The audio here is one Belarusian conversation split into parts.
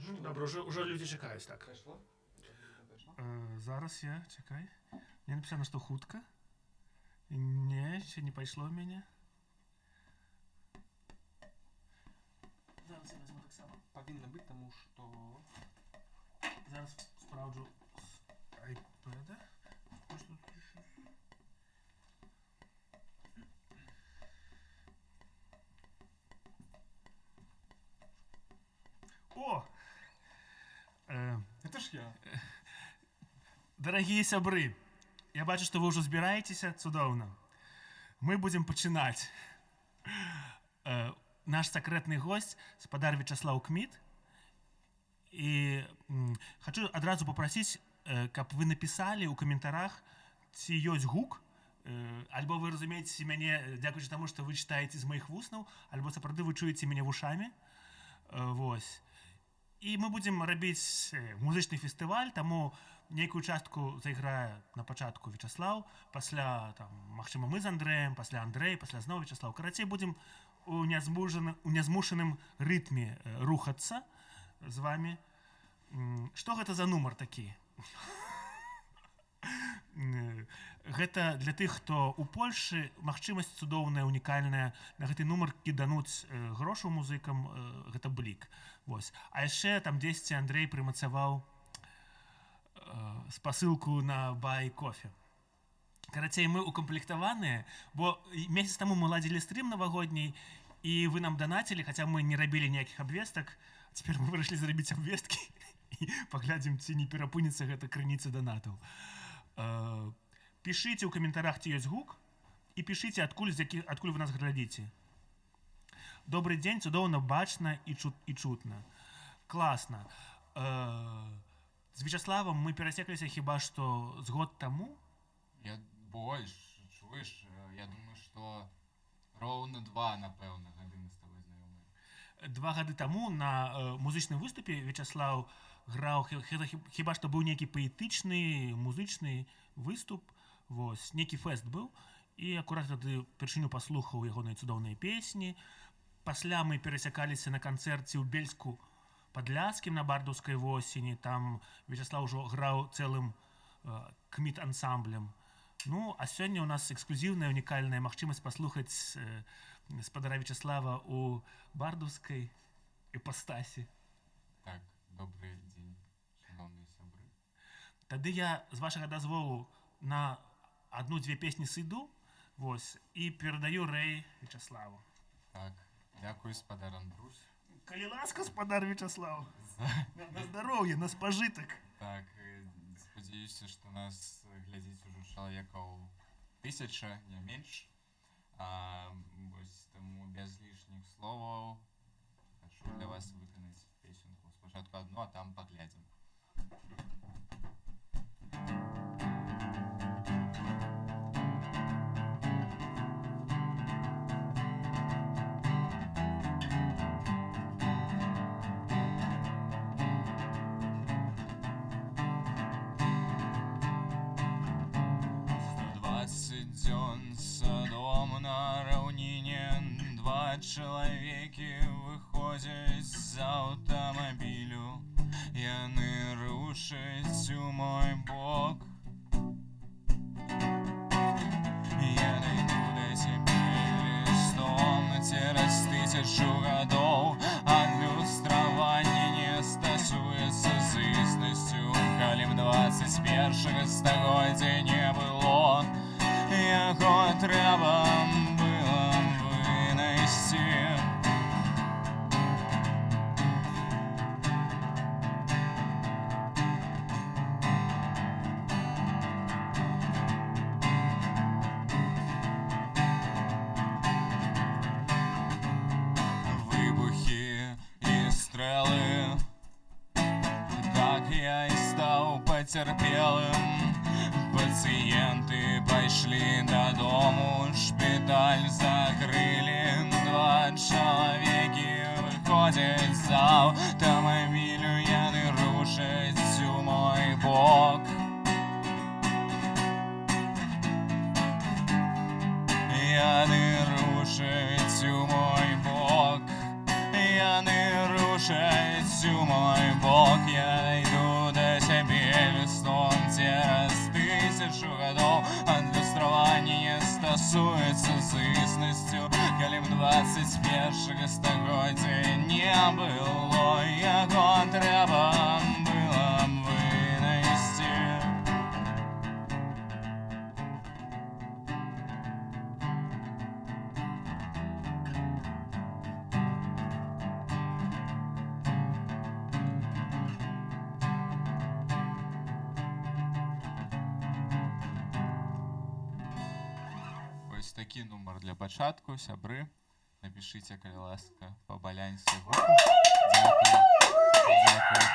Добра, ўжо людзі чакаюць, так. Пайшло? Зараз я, чакай. Мне напісана, што хутка. Не, яшчэ не пайшло ў мяне. Зараз я вазьму таксама. Павінна быць, таму што. Зараз спраўджу з iPad. Ось тут яшчэ. О! Гэта ж я. Дарагія сябры, я бачу, што вы ўжо збіраецеся, цудоўна. Мы будзем пачынаць. Наш сакрэтны госць спадар Вячаслаў Кміт. І хачу адразу папрасіць, каб вы напісалі ў каментарах, ці ёсць гук, альбо вы разумееце мяне, дзякуючы таму, што вы чытаеце з маіх вуснаў, альбо сапраўды вы чуеце мяне вушамі. Вось. І мы будзем рабіць музычны фестываль, таму нейкую частку зайграе на пачатку Вячаслаў, пасля там, магчыма, мы з Андрэем, пасля Андрэй, пасля зноў Вячаслаў. Карацей, будзем у нязмушаным рытме рухацца з вамі. Што гэта за нумар такі? Гэта для тых, хто ў Польшы, магчымасць цудоўная, унікальная на гэты нумар кідануць грошы музыкам, гэта блік. Вось. А яшчэ там дзесьці Андрэй прымацаваў спасылку на бай кофе. Карацей, мы укамплектаваныя, бо месяц таму мы ладзілі стрым навагодні, і вы нам данацілі, хаця мы не рабілі ніякіх абвестак. Цяпер мы вырашылі зрабіць абвесткі і паглядзім, ці не перапыніцца гэта крыніца данатаў. Пішыце ў каментарах, ці ёсць гук, і пішыце, адкуль вы нас глядзіце. Добрый дзень, цудоўна бачна і чутна. Класна. З Вячаславам мы перасекліся хіба што з год таму. Я больш, чуеш, я думаю, што роўна 2, напэўна, гады мы з табой знаёмыя. 2 гады таму на музычным выступе Вячаслаў граў, хіба што быў нейкі паэтычны музычны выступ, вось, нейкі фэст быў, і акурат тады упершыню паслухаў ягоныя цудоўныя песні. Пасля мы перасякаліся на канцэрце ў Бельску Падляскім на бардаўскай восені, там Вячаслаў ужо граў цэлым кміт ансамблем. Ну а сёння у нас эксклюзіўная, унікальная магчымасць паслухаць спадара Вячаслава у бардаўскай іпастасі. Так, добры дзень, шаноўныя сябры. Тады я, з вашага дазволу, на одну-дзве песні сыду, вось, і перадаю рэй Вячаславу. Так, дзякую, спадар Андрусь. Калі ласка, спадар Вячаслаў. За. На здароўе, на спажытак. Так, спадзяюся, што нас глядзіць ужо чалавекаў 1000, не менш. Вось таму без лішніх словаў хачу для вас выканаць песенку. Спачатку адну, а там паглядзім. 120 дзён садом на раўніне. Два чалавекі выходзяць з аўтамабілю. Яны рушаць у мой бок. Я дайду да цябе лістом цераз 1000 гадоў. Адлюстраванне не стасуецца з існасцю. Калі б 21 стагоддзя не было, яго трэба было вынайсці. Выбухі і стрэлы. Так я і стаў пацярпелым. Пацыенты пайшлі дадому, шпіталь закрылі. Два чалавекі выходзяць з аўтамабілю, яны рушаць у мой бок. Яны рушаць у мой бок. Яны рушаць. Рушаць у мой бок. Я йду да цябе лістом цераз 1000 гадоў. Адлюстраванне не стасуецца з існасцю. Калі б 21 стагоддзя не было, яго трэба было б вынайсці. Вось такі нумар для пачатку, сябры. Напішыце, калі ласка, па балянсе гуку. Дзякую. Дзякую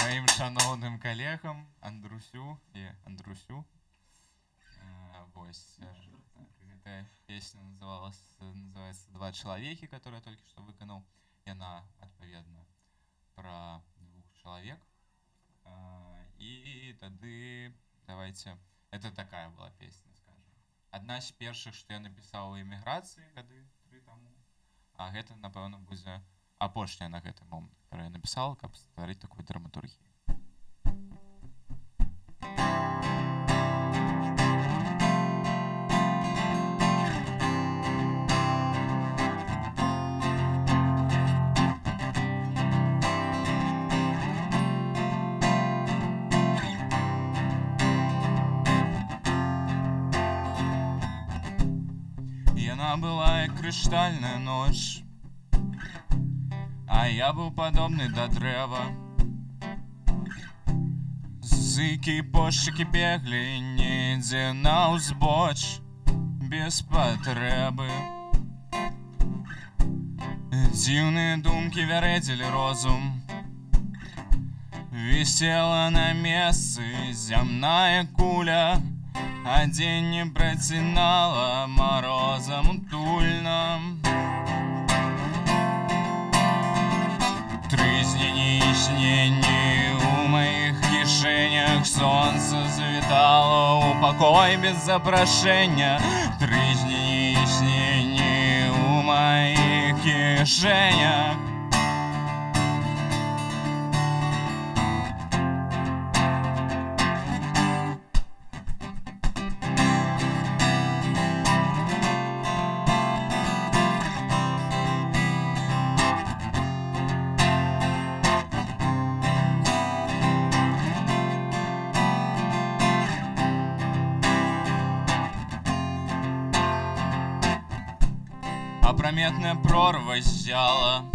маім шаноўным калегам Андрусю і Андрусю. Вось, так, гэтая песня называлась, называется «Два чалавекі», которую я толькі што выканаў. Яна, адпаведна, пра двух чалавек. І тады давайте. Это такая была песня, скажем. Адна з першых, што я напісаў у эміграцыі гады тры таму. А гэта, напэўна, будзе апошняя на гэты момант, которую я напісаў, каб стварыць такую драматургію. Яна была як крыштальная ноч, А я быў падобны да дрэва. Зыкі і пошчыкі беглі недзе на ўзбоч без патрэбы. Дзіўныя думкі вярэдзілі розум. Вісела на месцы зямная куля, а дзень не працінала марозам утульна. Трызні існенні у маіх кішэнях. Сонца завітала ў пакой без запрашэння. Трызні існенні у маіх кішэнях. Апраметная прорва ззяла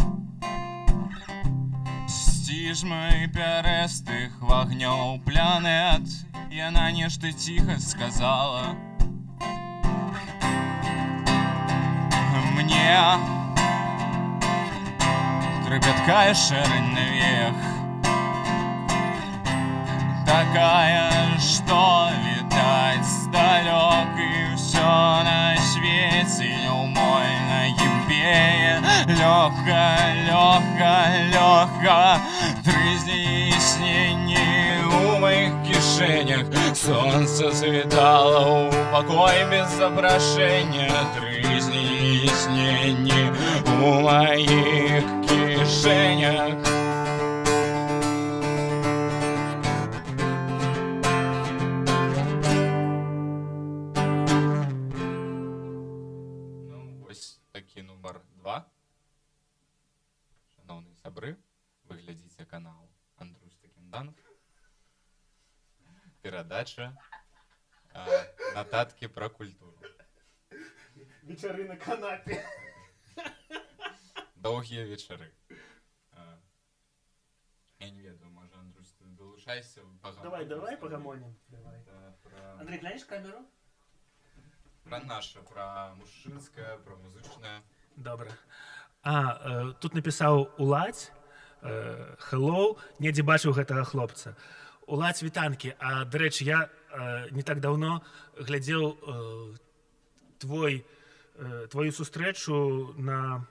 сціжмай пярэстых вагнёў планет. Яна нешта ціха сказала мне. Трапяткая шэрань навеях, такая, што відаць здалёк, і ўсё на свеце няўмольна кіпее. Лёгка, лёгка, лёгка. Трызні існенні у маіх кішэнях. Сонца завітала ў пакой без запрашэння. Трызні існенні у маіх кішэнях. Ну, вось такі нумар два. Шаноўныя сябры, вы глядзіце канал Андрусь Такіндан. Перадача «Нататкі пра культуру». Вечары на канапе. Доўгія вечары. Я не ведаю, можа, Андрусь, ты далучайся. Давай, давай пагамонім. Давай. Да, пра, Андрей, глянешь камеру? Пра наша, пра мужчынскае, пра музычнае. Добра. Тут напісаў Уладзь, hello, недзе бачыў гэтага хлопца. Уладзь, вітанкі. А, дарэчы, я не так даўно глядзеў твою сустрэчу на,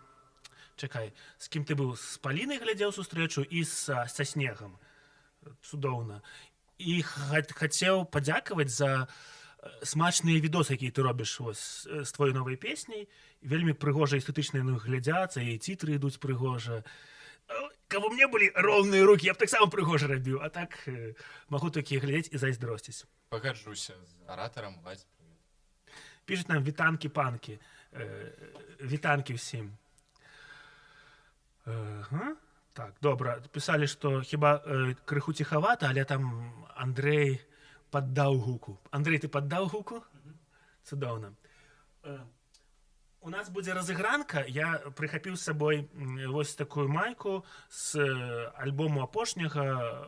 чакай, з кім ты быў, з Палінай глядзеў сустрэчу і са снегам. Цудоўна. І хацеў падзякаваць за смачныя відосы, якія ты робіш вось з твоёй новай песняй. Вельмі прыгожа, эстэтычна яны глядзяцца, і цітры ідуць прыгожа. Каб у мне былі роўныя рукі, я б таксама прыгожа рабіў, а так магу толькі глядзець і зайздросціць. Пагаджуся з аратарам. Вась, привет. Пішуць нам: «Вітанкі, панкі». Вітанкі ўсім. Ага. Так, добра. Пісалі, што хіба крыху ціхавата, але там Андрей паддаў гуку. Андрей, ты паддаў гуку? Цудоўна. У нас будзе разыгранка. Я прыхапіў з сабой вось такую майку з альбому апошняга,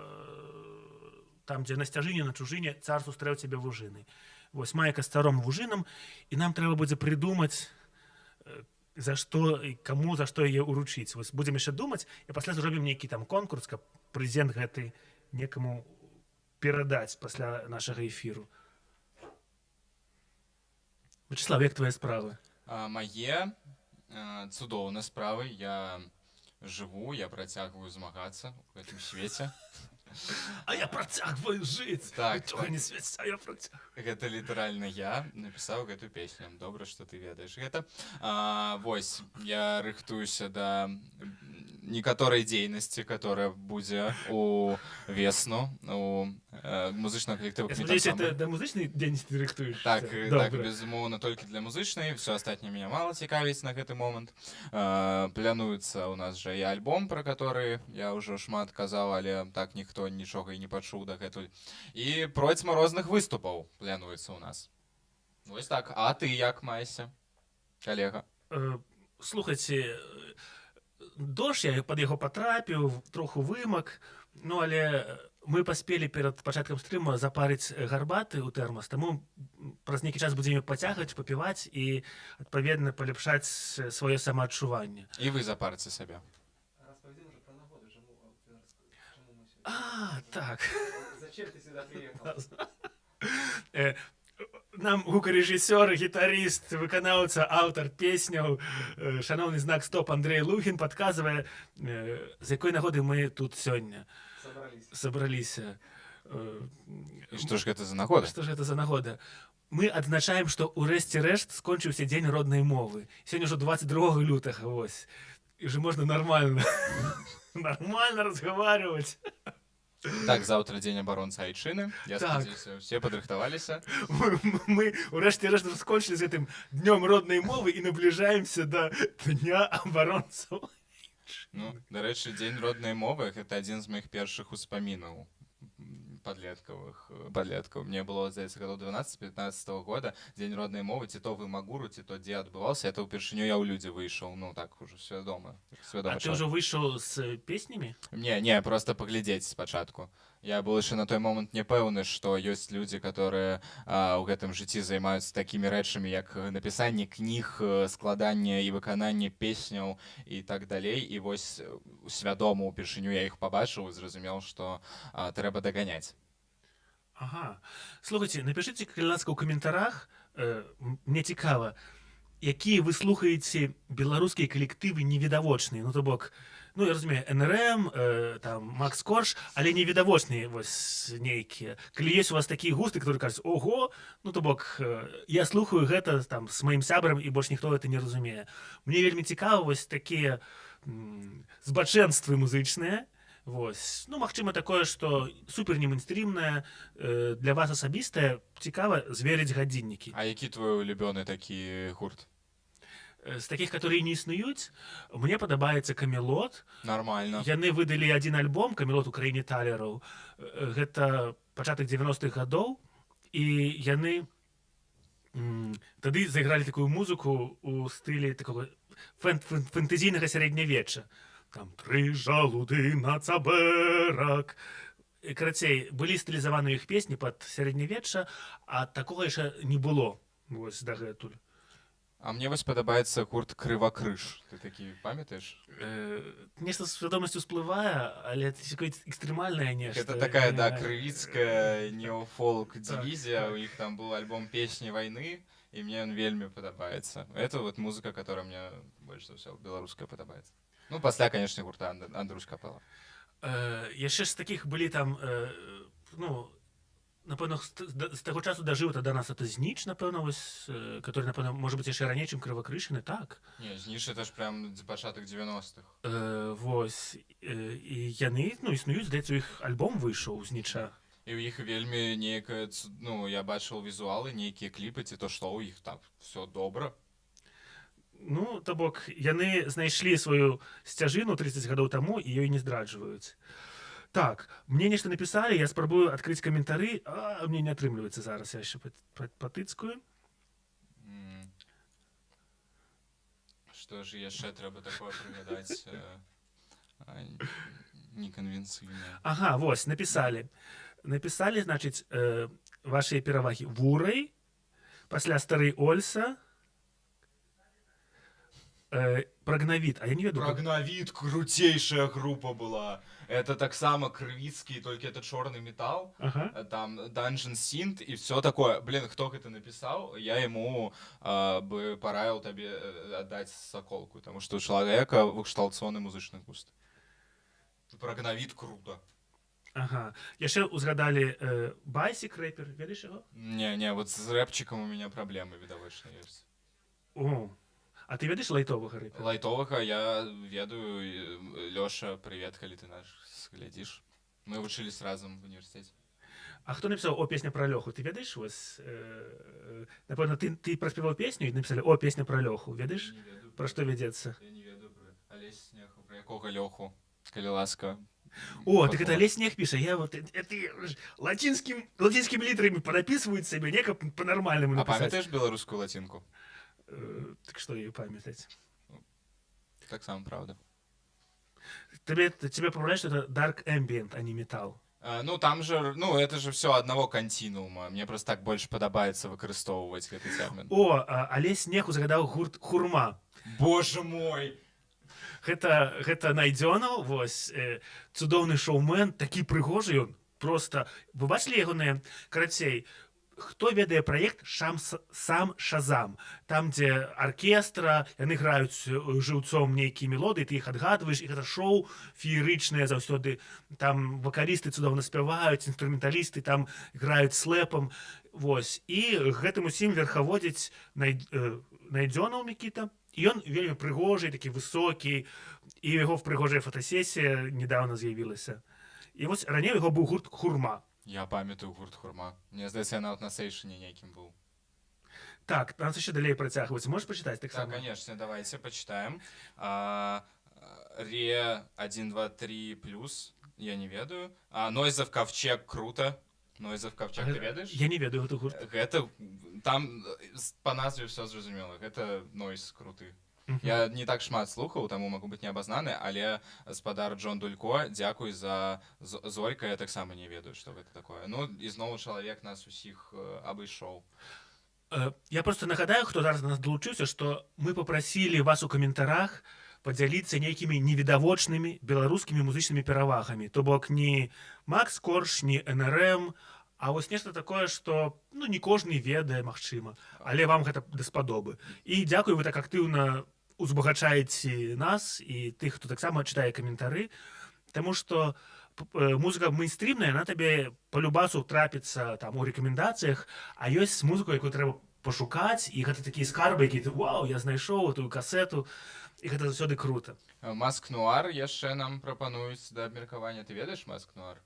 там, дзе «На сцяжыне, на чужыне цар сустрэў цябе вужыны». Вось майка з царом вужынам, і нам трэба будзе прыдумаць, за што і каму, за што яе ўручыць. Вось будзем яшчэ думаць і пасля зробім нейкі там конкурс, каб прэзент гэты некаму перадаць пасля нашага эфіру. Вячеслав, як твои справы? Мае цудоўна справы. Я жыву, я працягваю змагацца ў гэтым свеце. А я працягваю жыць. Так, Нічога так. не свеціць, а я працягваю. Гэта літаральна я напісаў гэту песню. Добра, што ты ведаеш гэта. Вось я рыхтуюся да некаторай дзейнасці, которая будзе у весну у музычнага калектыву Я «Кміт спадзяюся, Ансамбль». ты да музычнай дзейнасці рыхтуешся? Так, так, Добра. безумоўна, толькі для музычнай, все астатняе меня мала цікавіць на гэты момант. Плануецца у нас жа і альбом, пра который я ўжо шмат казаў, але так ніхто нічога і не пачуў дагэтуль. І процьма розных выступаў плануецца у нас. Вось так. А ты як маешся, калега? Слухайце, дождж, я пад яго патрапіў, троху вымак, ну але мы паспелі перад пачаткам стрыма запарыць гарбаты ў тэрмас, таму праз нейкі час будзем пацягваць, папіваць і адпаведна паляпшаць сваё самаадчуванне. І вы запарце сабе. Распавядзі уже про нагоду, чаму, чаму мы сёння. А, так. Зачем ты сюда приехал? Нам гукарэжысёр, гітарыст, выканаўца, аўтар песняў, шаноўны знак стоп Андрей Лугін падказвае, з якой нагоды мы тут сёння Собрались. сабраліся. І што ж гэта за нагода? Што ж гэта за нагода? Мы адзначаем, што ўрэшце рэшт скончыўся дзень роднай мовы. Сёння ўжо 22 лютага, вось. І ўжо можна нормально разговаривать. Так, заўтра дзень абаронцы айчыны. Я Так. спадзяюся, усе падрыхтаваліся. Мы урэшце рэшт скончылі з гэтым днём роднай мовы і набліжаемся да дня абаронцаў. Ну, дарэчы, дзень роднай мовы — гэта адзін з маіх першых успамінаў падлеткавых, падлеткаў. Мне было, здаецца, гадоў 12-15 года, дзень роднай мовы, ці то в Імагуру, ці то дзе адбываўся, это ўпершыню я ў людзі выйшаў, ну так ужо свядома, свядома А ты ўжо выйшаў з песнямі? Не, не, просто паглядзець спачатку. Я был яшчэ на той момант не пэўны, што ёсць людзі, которые ў гэтым жыцці займаюцца такімі рэчамі, як напісанне кніг, складанне і выкананне песняў і так далей. І вось свядома ўпершыню я іх пабачыў і зразумеў, што трэба даганяць. Ага. Слухайце, напішыце, калі ласка, ў каментарах, мне цікава, якія вы слухаеце беларускія калектывы невідавочныя, ну то бок, ну я разумею, НРМ, там Макс Корж, але невідавочныя вось нейкія. Калі есть у вас такія густы, которые кажуць: «Ого», ну то бок я слухаю гэта там с маім сябрам, і больш ніхто это не разумее. Мне вельмі цікава вось такія збачэнствы музычныя. Вось. Ну, магчыма, такое, што супер не мейнстрімнае, для вас асабістае, цікава зверыць гадзіннікі. А які твой улюбёны такі гурт? З такіх, которые не існуюць, мне падабаецца Камелот. Нормально. Яны выдалі адзін альбом, «Камелот у краіне талераў». Гэта пачатак 90-х гадоў, і яны тады зайгралі такую музыку у стылі такого фэнтэзійнага сярэднявечча. Там тры жалуды на цабэрак. І, карацей, былі стылізаваны іх песні пад сярэднявечча, а такога яшчэ не было вось дагэтуль. А мне вось падабаецца гурт Крывакрыж. Ты такі памятаеш? Нешта з свядомасцю сплывае, але это какое-то экстрэмальнае нешта. Это такая, да, крывіцкая неофолк дивизия. Так. У них там был альбом «Песни войны», и мне он вельмі падабаецца. Это вот музыка, которая мне больше за всего беларуская падабаецца. Ну, пасля, конечно, гурта Андрусь Капелла. Яшчэ ж з такіх былі там, ну, Напэўна, з таго часу дажыў да нас, это Зніч, напэўна, вось, который, напэўна, можа быць, яшчэ раней, чым Крывакрышыны, так? Не, Зніч — это ж прям пачатак 90-х. Вось, і яны, ну, існуюць, здаецца, у іх альбом выйшаў, Зніча. І ў іх вельмі нейкая ну, я бачыў візуалы, нейкія кліпы ці то што, ў іх там все добра. Ну, то бок яны знайшлі сваю сцяжыну 30 гадоў таму і ёй не здраджваюць. Так, мне нешта напісалі, я спрабую адкрыць каментары, а мне не атрымліваецца зараз, я яшчэ патыцкаю. Што ж яшчэ трэба такое прыгадаць неканвенцыйнае? Ага, вось, напісалі. Напісалі, значыць, вашыя перавагі: Вурай, пасля Стары Ольса, Прагнавіт, а я не ведаю. Прагнавіт — крутейшая група была. Это таксама крывіцкі, толькі это чорны метал. Там Dungeon Synth и все такое. Блин, хто гэта напісаў, я ему бы параіў табе аддаць саколку, потому что у чалавека выкшталцоны музычны густ. Прагнавіт — круто. Ага. Яшчэ узгадалі Байсік, рэпер, ведаеш яго? Не, не, вот с рэпчиком у меня проблемы відавочна ёсць. О, а ты ведаеш лайтовага рэпера? Лайтовага я ведаю, Лёша, привет, калі ты наш глядзіш. Мы вучылись разам в універсітэце. А хто напісаў «О, песня про Лёху»? Ты ведаеш, вось, напэўна, ты праспяваў песню і напісалі: «О, песня про Лёху». Ведаеш, Не ведаю. пра што вядзецца? Я не ведаю про Алесь Снег, про якога Лёху? Калі ласка. О, так это Патлумач. Алесь Снег піша. Я вот это ж лацінскімі літарамі понаписывают себе, не каб по-нормальному А написать. памятаеш беларускую лацінку? Так что ее памятаць? Таксама правда. Тебе поправляют, что это Dark Ambient, а не металл. Ну там же, ну, это же все одного континуума. Мне просто так больше падабаецца выкарыстоўваць гэты тэрмін. О, Алесь Снег узгадаў гурт Хурма. Боже мой! Гэта Найдзёнаў, вось, цудоўны шоумен, такі прыгожы ён. Просто вы бачылі ягоныя, карацей, хто ведае праект шам сам Шазам, там, дзе аркестра, яны граюць жыўцом нейкія мелодыі, ты іх адгадваеш, і гэта шоу феерычнае заўсёды, там вакалісты цудоўна спяваюць, інструменталісты там граюць слэпам, вось, і гэтым усім верхаводзіць Найдзёнаў Мікіта, і ён вельмі прыгожы, такі высокі, і яго прыгожая фотасесія недавно з'явілася, і вось раней у яго быў гурт Хурма. Я памятаю гурт Хурма. Мне здаецца, я нават на сейшыне нейкім быў. Так, нас яшчэ далей працягваюць, можешь пачытаць? Так, Таксама. Конечно, давайте почитаем. Ре 1, 2, 3 плюс, я не ведаю. Нойзов Ковчег — круто. Нойзов Ковчег ты ведаеш? Я не ведаю гэты гурт. Гэта там по назве все зразумела. Гэта нойз круты. Мгм. Я не так шмат слухаў, таму могу быць неабазнаны, але спадар Джон Дулько, дзякуй за Зорька, я таксама не ведаю, што гэта такое. Ну, ізноў чалавек нас усіх абышоў. Я просто нагадаю, хто зараз да нас далучыўся, што мы папрасілі вас у каментарах падзяліцца нейкімі невідавочнымі беларускімі музычнымі перавагамі. То бок не Макс Корж, не НРМ, а вось нешта такое, што, ну, не кожны ведае, магчыма, але вам гэта даспадобы. І дзякуй, вы так актыўна узбагачаеце нас і тых, хто таксама чытае каментары, таму што музыка мейнстрімная, она табе по любасу трапіцца там у рэкамендацыях, а ёсць музыку, якую трэба пашукаць, і гэта такія скарбы, які ты: «Вау, я знайшоў эту касету», і гэта заўсёды круто. Маск Нуар яшчэ нам прапануюць да абмеркавання. Ты ведаеш Маск Нуар?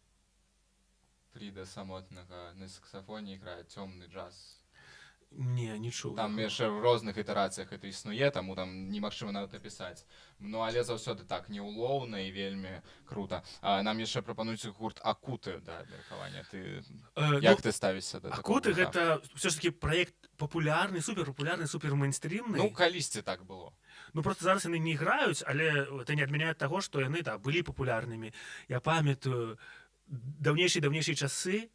Фріда самотнага на саксафоне іграе, цёмны джаз. Не, не чуў. Там яшчэ ў розных ітэрацыях это існуе, таму там немагчыма нават напісаць. Ну, але заўсёды так неулоўна і вельмі круто. Нам яшчэ прапануюць гурт Акуты да абмеркавання. Ты як Ну, ты ставішся да такога Акуты гурта? гэта ўсё ж таки праект папулярны, супер папулярны, супер мейнстрімны. Ну, калісьці так было. Ну, просто зараз яны не граюць, але это не адмяняе таго, што яны, да, былі папулярнымі. Я памятаю даўнейшыя даўнейшыя часы,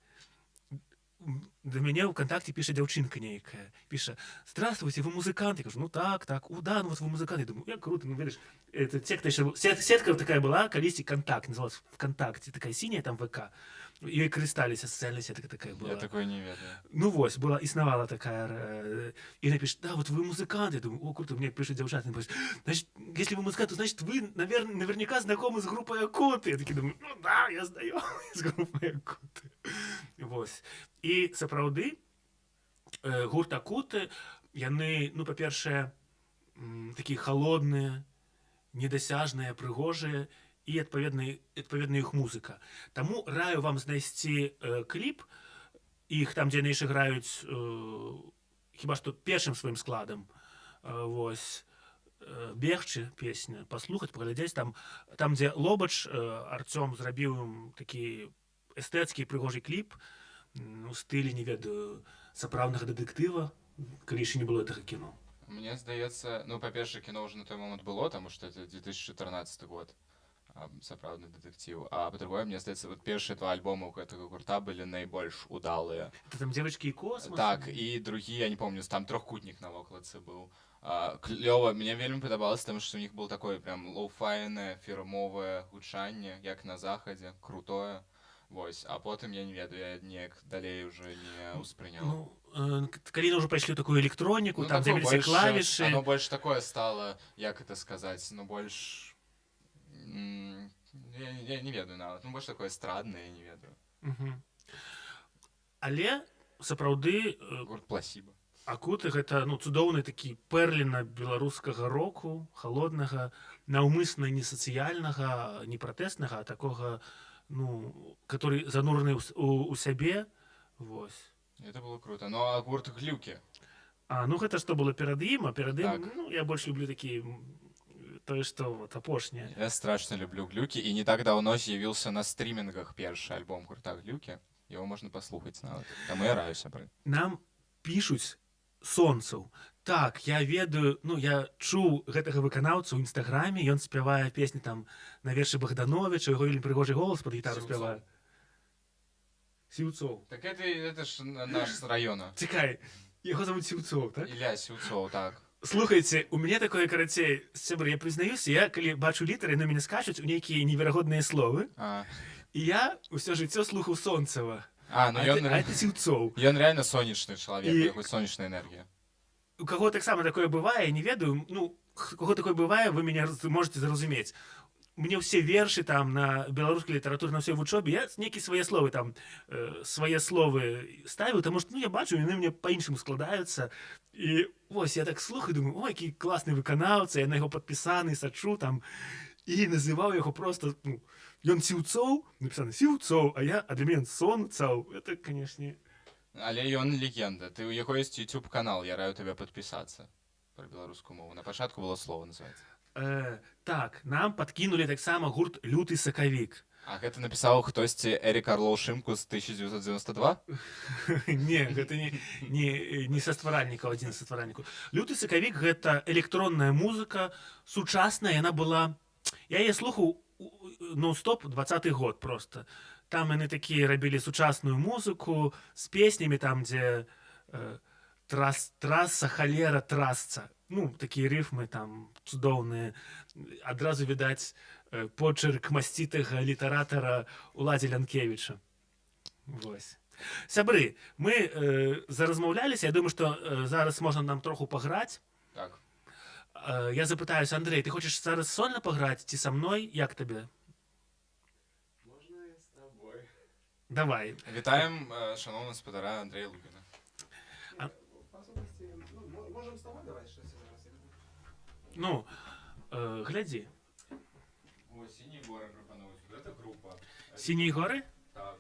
да мяне ў ВКонтакте піша дзяўчынка нейкая, піша: «Здравствуйте, вы музыкант?» Я кажу: «Ну так». «У, да, ну вот вы музыкант». Я думаю: «Як круто». Ну, ведаеш, это сетка еще, сетка такая была калісьці, Контакт называлась, ВКонтакте, такая синяя там ВК. Ёй карысталіся, сацыяльная сетка такая была. Я такой не ведаю. Ну вось, была, існавала такая. І она пишет: «Да, вот вы музыкант». Я думаю: «О, круто», мне пишет дзяўчата, пишет: «Значит, если вы музыкант, то значит вы, наверное, наверняка знакомы с группой Акуты». Я такі думаю: «Ну да, я знаёмы з группой Акуты». Вось. І сапраўды, гурт Акуты, яны, ну, па-першае, такія холодныя, недасяжныя, прыгожыя, і адпаведна іх музыка. Таму раю вам знайсці кліп іх там, дзе яны яшчэ граюць хіба што першым сваім складам. Вось «Бегчы» песня, паслухаць, паглядзець там, дзе Лобач Арцём зрабіў ім такі эстэцкі прыгожы кліп у стылі, не ведаю, «Сапраўднага дэтэктыва», калі яшчэ не было гэтага кіно. Мне здаецца, ну, па-першае, кіно ўжо на той момант было, таму што это 2014 год, «Сапраўдны дэтэктыў». А па-другое, мне здаецца, вот першыя два альбомы ў гэтага гурта былі найбольш удалыя. Это там «Девочки и космос». Так, і другі, я не помню, там трохкутнік на вокладцы быў. Клёва, мне вельмі падабалася, таму што у них был такое прям лоу-файнае, фірмовае гучанне, як на захадзе, крутое. Вось, а потым я не ведаю, я неяк далей уже не ўспрыняў. Ну, калі ўжо пайшлі ў такую электроніку, Ну, там такое з'явіліся больш, клавішы. Оно больш такое стало, як это сказать, ну больш... Я не ведаю нават, ну больш такое эстрадное, я не ведаю. Але сапраўды Гурт Пласіба. Акуты — гэта, ну, цудоўны такі перліна беларускага року, холоднага, наўмысна не сацыяльнага, не пратэснага, а такога, ну, который занураны ў сябе. Вось. Это было круто. Ну а гурт Глюки? А, ну гэта што было перад ім, а перад ім, Так. ну, я больш люблю такі тое, што вот апошняе. Я страшно люблю Глюки, и не так давно з'явіўся на стрімінгах першы альбом гурта Глюки. Его можна паслухаць нават. Таму я раю, сябры. Нам пішуць: Сонцаў. Так, я ведаю, ну, я чуў гэтага выканаўцу ў інстаграме, ён спявае песні там на вершы Багдановіча, яго вельмі прыгожы голас, пад гітару Сіўцоў. спявае. Сіўцоў. Так это ж наш з района. Цікай, яго зовут Сіўцоў, так? Ілля Сіўцоў, так. Слухайце, у мяне такое, карацей, сябры, я прызнаюся, я калі бачу літары, на мяне скачуць у нейкія неверагодныя словы, і я ўсё жыццё слухаў Сонцева. А ну а, ён, это, а это Сіўцоў. Ён реально сонечны чалавек, у яго сонечная энергія. У каго таксама такое бывае, не ведаю, ну, каго такое бывае, вы меня можете зразумець. Мне ўсе вершы там на беларускай літаратуры, на ўсёй вучобе, я нейкія свае словы там, свае словы ставіў, таму што, ну, я бачу, яны мне па-іншаму складаюцца. І вось я так слухаю, думаю: «Ой, які класны выканаўца», я на яго падпісаны, сачу там, і называў яго просто, ну, ён Сіўцоў, напісана Сіўцоў, а для мяне ён Сонцаў. Это, конечно. Але ён легенда. Ты, у яго ёсць YouTube канал, я раю табе падпісацца. Про беларускую мову. «На пачатку было слова» называется. Так, нам подкинули таксама гурт «Люты сакавік». А гэта напісаў хтосьці Эрік Арлоў Шымкус 1992? Не, гэта не са стваральнікаў, адзін са стваральнікаў. «Люты сакавік» — гэта электронная музыка, сучасная, яна была... Я яе слухаў нон-стоп 20 год просто. Там яны такія рабілі сучасную музыку з песнямі там, дзе трасса, халера, трасца. Ну, такія рыфмы там цудоўныя. Адразу відаць почерк масцітага літаратара Уладзя Лянкевіча. Вось. Сябры, мы заразмаўляліся, я думаю, што зараз можна нам троху паграць. Так. Я запытаюсь, Андрей, ты хочаш зараз сольна паграць ці са мной, як табе? Можна я з тобой? Давай. Вітаем шаноўнага спадара Андрея Лугіна. Па сутнасці, ну, можам з тобой давай щось зараз. Ну, глядзі. О, «Синие горы» прапануюць. Вот это група. «Синие горы»? Так.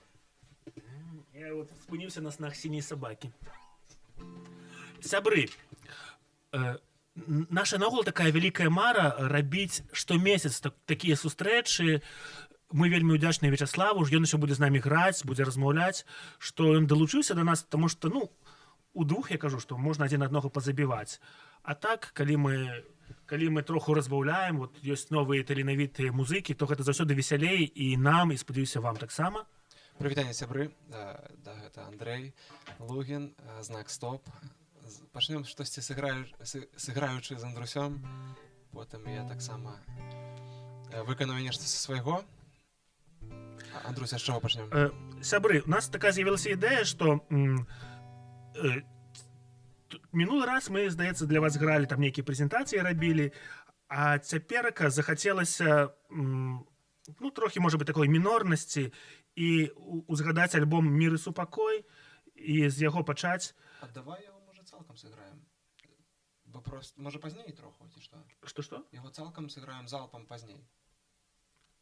Я вот спыніўся на снах сіняй сабакі. Сябры, наша наогул такая вялікая мара рабіць штомесяц такія сустрэчы. Мы вельмі ўдзячныя Вячаславу, ён яшчэ будзе з намі граць, будзе размаўляць, што ён далучыўся да нас, таму што, ну, удвух, я кажу, што можна адзін аднога пазабіваць. А так, калі мы троху разбаўляем, вот ёсць новыя таленавітыя музыкі, то гэта заўсёды весялей і нам, і, спадзяюся, вам таксама. Прывітанне, сябры. Да, гэта Андрэй Лугін, Знак Стоп. Пачнём штосьці сыграючы з Андрусём. Потым я таксама выканаю нешта са свайго. Андруся, з чаго пачнём? Сябры, у нас такая з'явілася ідэя, што мінулы раз мы, здаецца, для вас гралі, там нейкія прэзентацыі рабілі, а цяперака захацелася ну, трохі, можа быть, такой мінорнасці і узгадаць альбом «Мір і супакой» і з яго пачаць. А давай яго, можа, цалкам сыграем. Бо просто, можа, пазней троху, ці што? Што-што? Яго цалкам сыграем залпам пазней.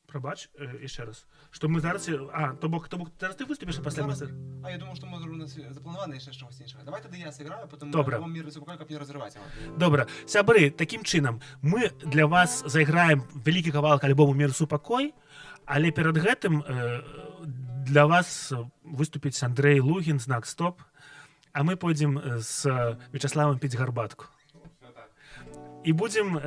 Прабач, яшчэ раз. Што мы зараз... А, то бок зараз ты выступіш, а пасля мы... Зараз. А я думаю, што можа, у нас запланавана яшчэ чогось іншага. Давай тады я сыграю, потым Добра. альбом «Мір і супакой», каб не разрываць яго. Добра. Сябры, такім чынам, мы для вас зайграем вялікі кавалак альбому «Мір і супакой», але перад гэтым для вас выступіць Андрэй Лугін, «Знак стоп», а мы пойдзем з Вячаславам піць гарбатку. І будзем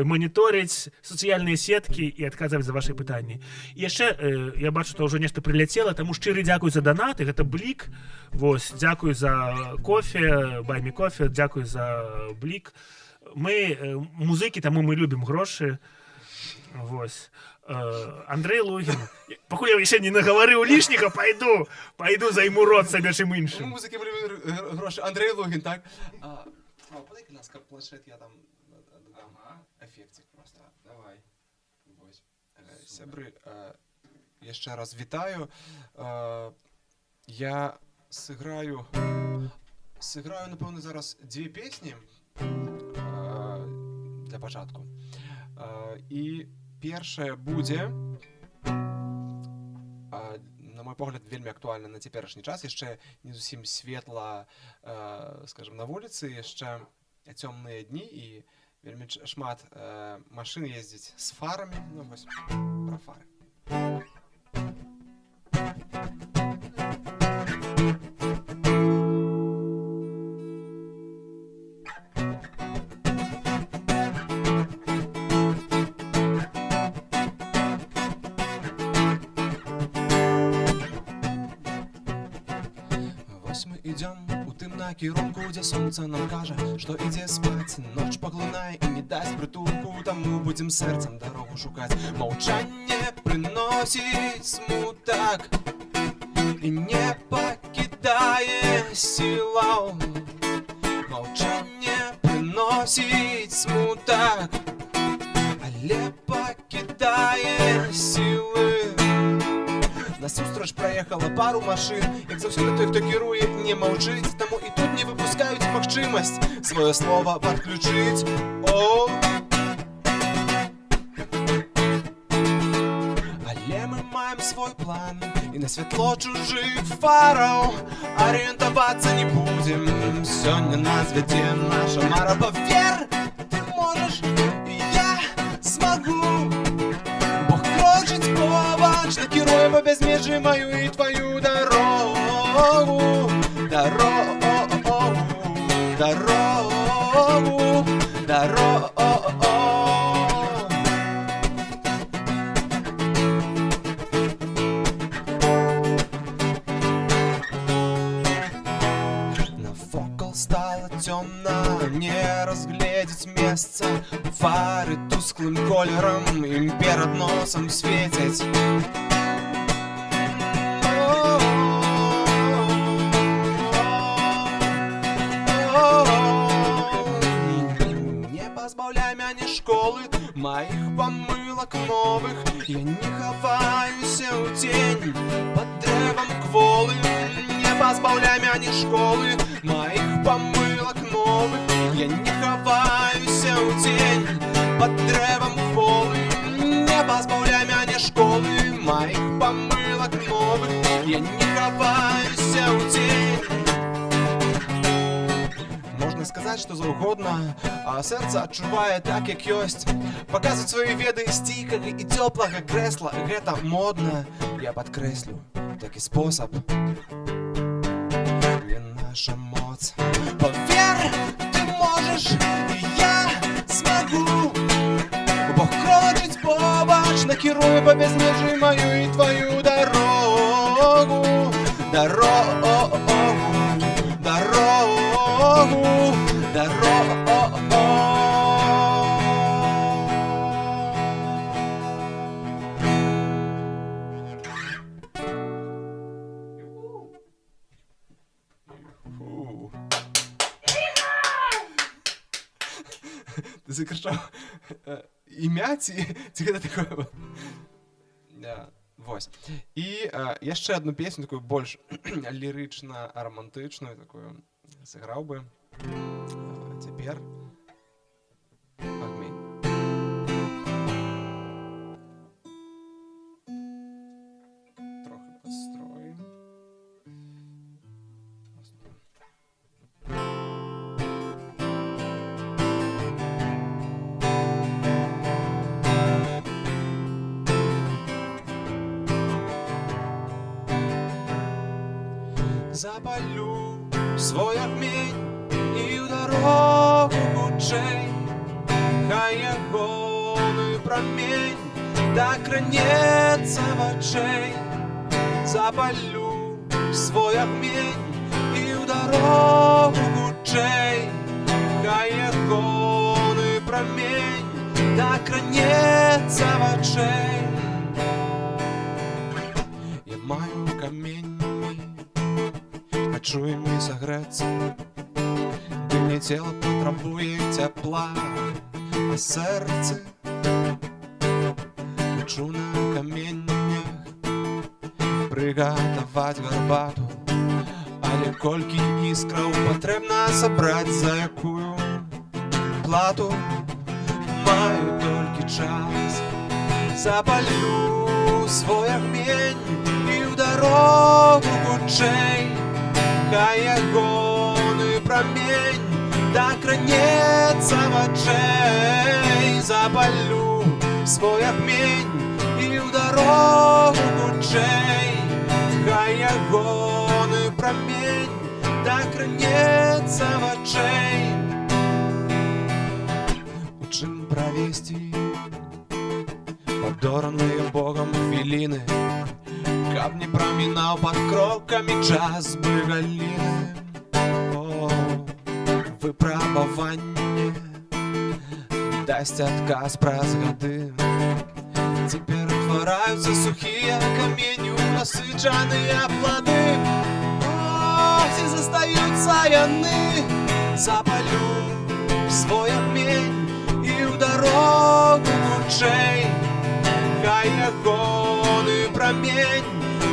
маніторыць сацыяльныя сеткі і адказваць за вашы пытанні. І яшчэ я бачу, што ўжо нешта прыляцела, таму шчыры дзякуй за данаты, гэта Блік. Вось, дзякуй за кофе, Buy Me Coffee, дзякуй за Блік. Мы музыкі, таму мы любім грошы. Вось. Андрэй Лугін. Пакуль я яшчэ не нагаварыў лішняга, пайду займу рот сабе чым Мы іншым. музыкі любім грошы. Андрэй Лугін, так? Слава, подай, будь ласка, планшет, я там дадам эфектик просто. Давай. Вось. Сябры, яшчэ раз вітаю. Я сыграю, напэўна, зараз дзве песні для пачатку. І першая будзе, на мой погляд, вельмі актуальна на цяперашні час. Яшчэ не зусім светла, скажем, на вуліцы, яшчэ цёмныя дні, і вельмі шмат машын ездзіць з фарамі. Ну, вось, пра фары. Вось мы ідзём у тым накірунку, дзе сонца нам кажа, што ідзе спаць. Ноч паглынае і не дасць прытулку, таму будзем сэрцам дарогу шукаць. Маўчанне прыносіць смутак і не пакідае сілаў. Маўчанне прыносіць смутак, але пакідае сілы. Насустрач праехала пару машын. Як заўсёды, той, хто кіруе, не маўчыць. Таму і тут не выпускаюць магчымасць сваё слова падключыць. О! Але мы маем свой план і на святло чужых фараў арыентавацца не будзем. Сёння нас вядзе наша мара. Павер, ты можаш, і я змагу. Бог крочыць побач, накіруе па бязмежжы маю і тваю дарогу. Дарогу, дарогу, дарогу. Навокал стало цёмна, не разгледзець месца. Фары тусклым колерам ім перад носам свецяць. Не пазбаўляй мяне школы маіх памылак новых. Я не хаваюся ў цень пад дрэвам кволым. Не пазбаўляй мяне школы маіх памылак новых. Я не хаваюся ў цень пад дрэвам кволым. Не пазбаўляй мяне школы маіх памылак новых. Я не хаваюся ў цень. Можна сказаць, што заўгодна, а сэрца адчувае так, як ёсць. Паказваць свае веды з ціхага і цёплага крэсла — гэта модна. Я падкрэслю, такі спосаб не наша моц. Павер, ты можаш, і я змагу. Бог крочыць побач, накіруе па бязмежжы маю і тваю дарогу. Дарогу, дарогу, дарогу. Ты закрычаў імя ці гэта такое было? Да, вось. І яшчэ одну песню, такую больш лірычна-рамантычную такую сыграў бы. Цяпер «Агмень». Трохі падстроім. Раз, два. Запалю свой агмень і ў дарогу хутчэй, хай ягоны прамень дакранецца вачэй. Запалю свой агмень і ў дарогу хутчэй, хай ягоны прамень дакранецца вачэй. Я маю каменні, хачу імі сагрэцца, ды мне цела патрабуе цяпла, а сэрцы. Хачу на каменнях прыгатаваць гарбату, але колькі іскраў патрэбна сабраць, за якую плату? Маю толькі час. Запалю свой агмень і ў дарогу хутчэй, хай ягоны прамень дакранецца вачэй. Запалю свой агмень і ў дарогу хутчэй, хай ягоны прамень дакранецца вачэй. У чым правесці падораныя Богам хвіліны, каб не прамінаў пад крокамі час бы галіны? О, выпрабаванне дасць адказ праз гады. Ці ператвараюцца сухія камені ў насычаныя плады? О, ці застаюцца яны? Запалю свой агмень і ў дарогу хутчэй, хай ягоны прамень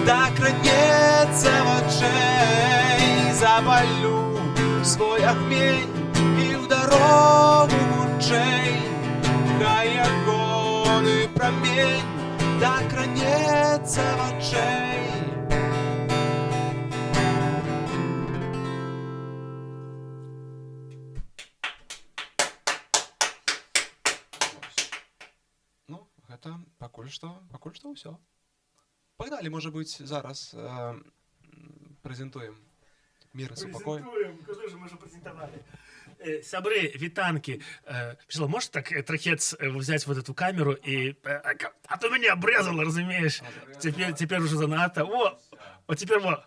дакранецца вачэй. Запалю свой агмень і ў дарогу хутчэй, хай ягоны прамень дакранецца вачэй. Вось. Ну, гэта пакуль што ўсё. Пагналі, можа быць, зараз прэзентуем «Мір і супакой». Прэзентуем, куды ж, мы ўжо прэзентавалі. Сябры, вітанкі. Вячаслаў, можешь так трохец взять вот эту камеру и... А то меня обрезало, разумееш? Теперь уже занадта. О, о, теперь во.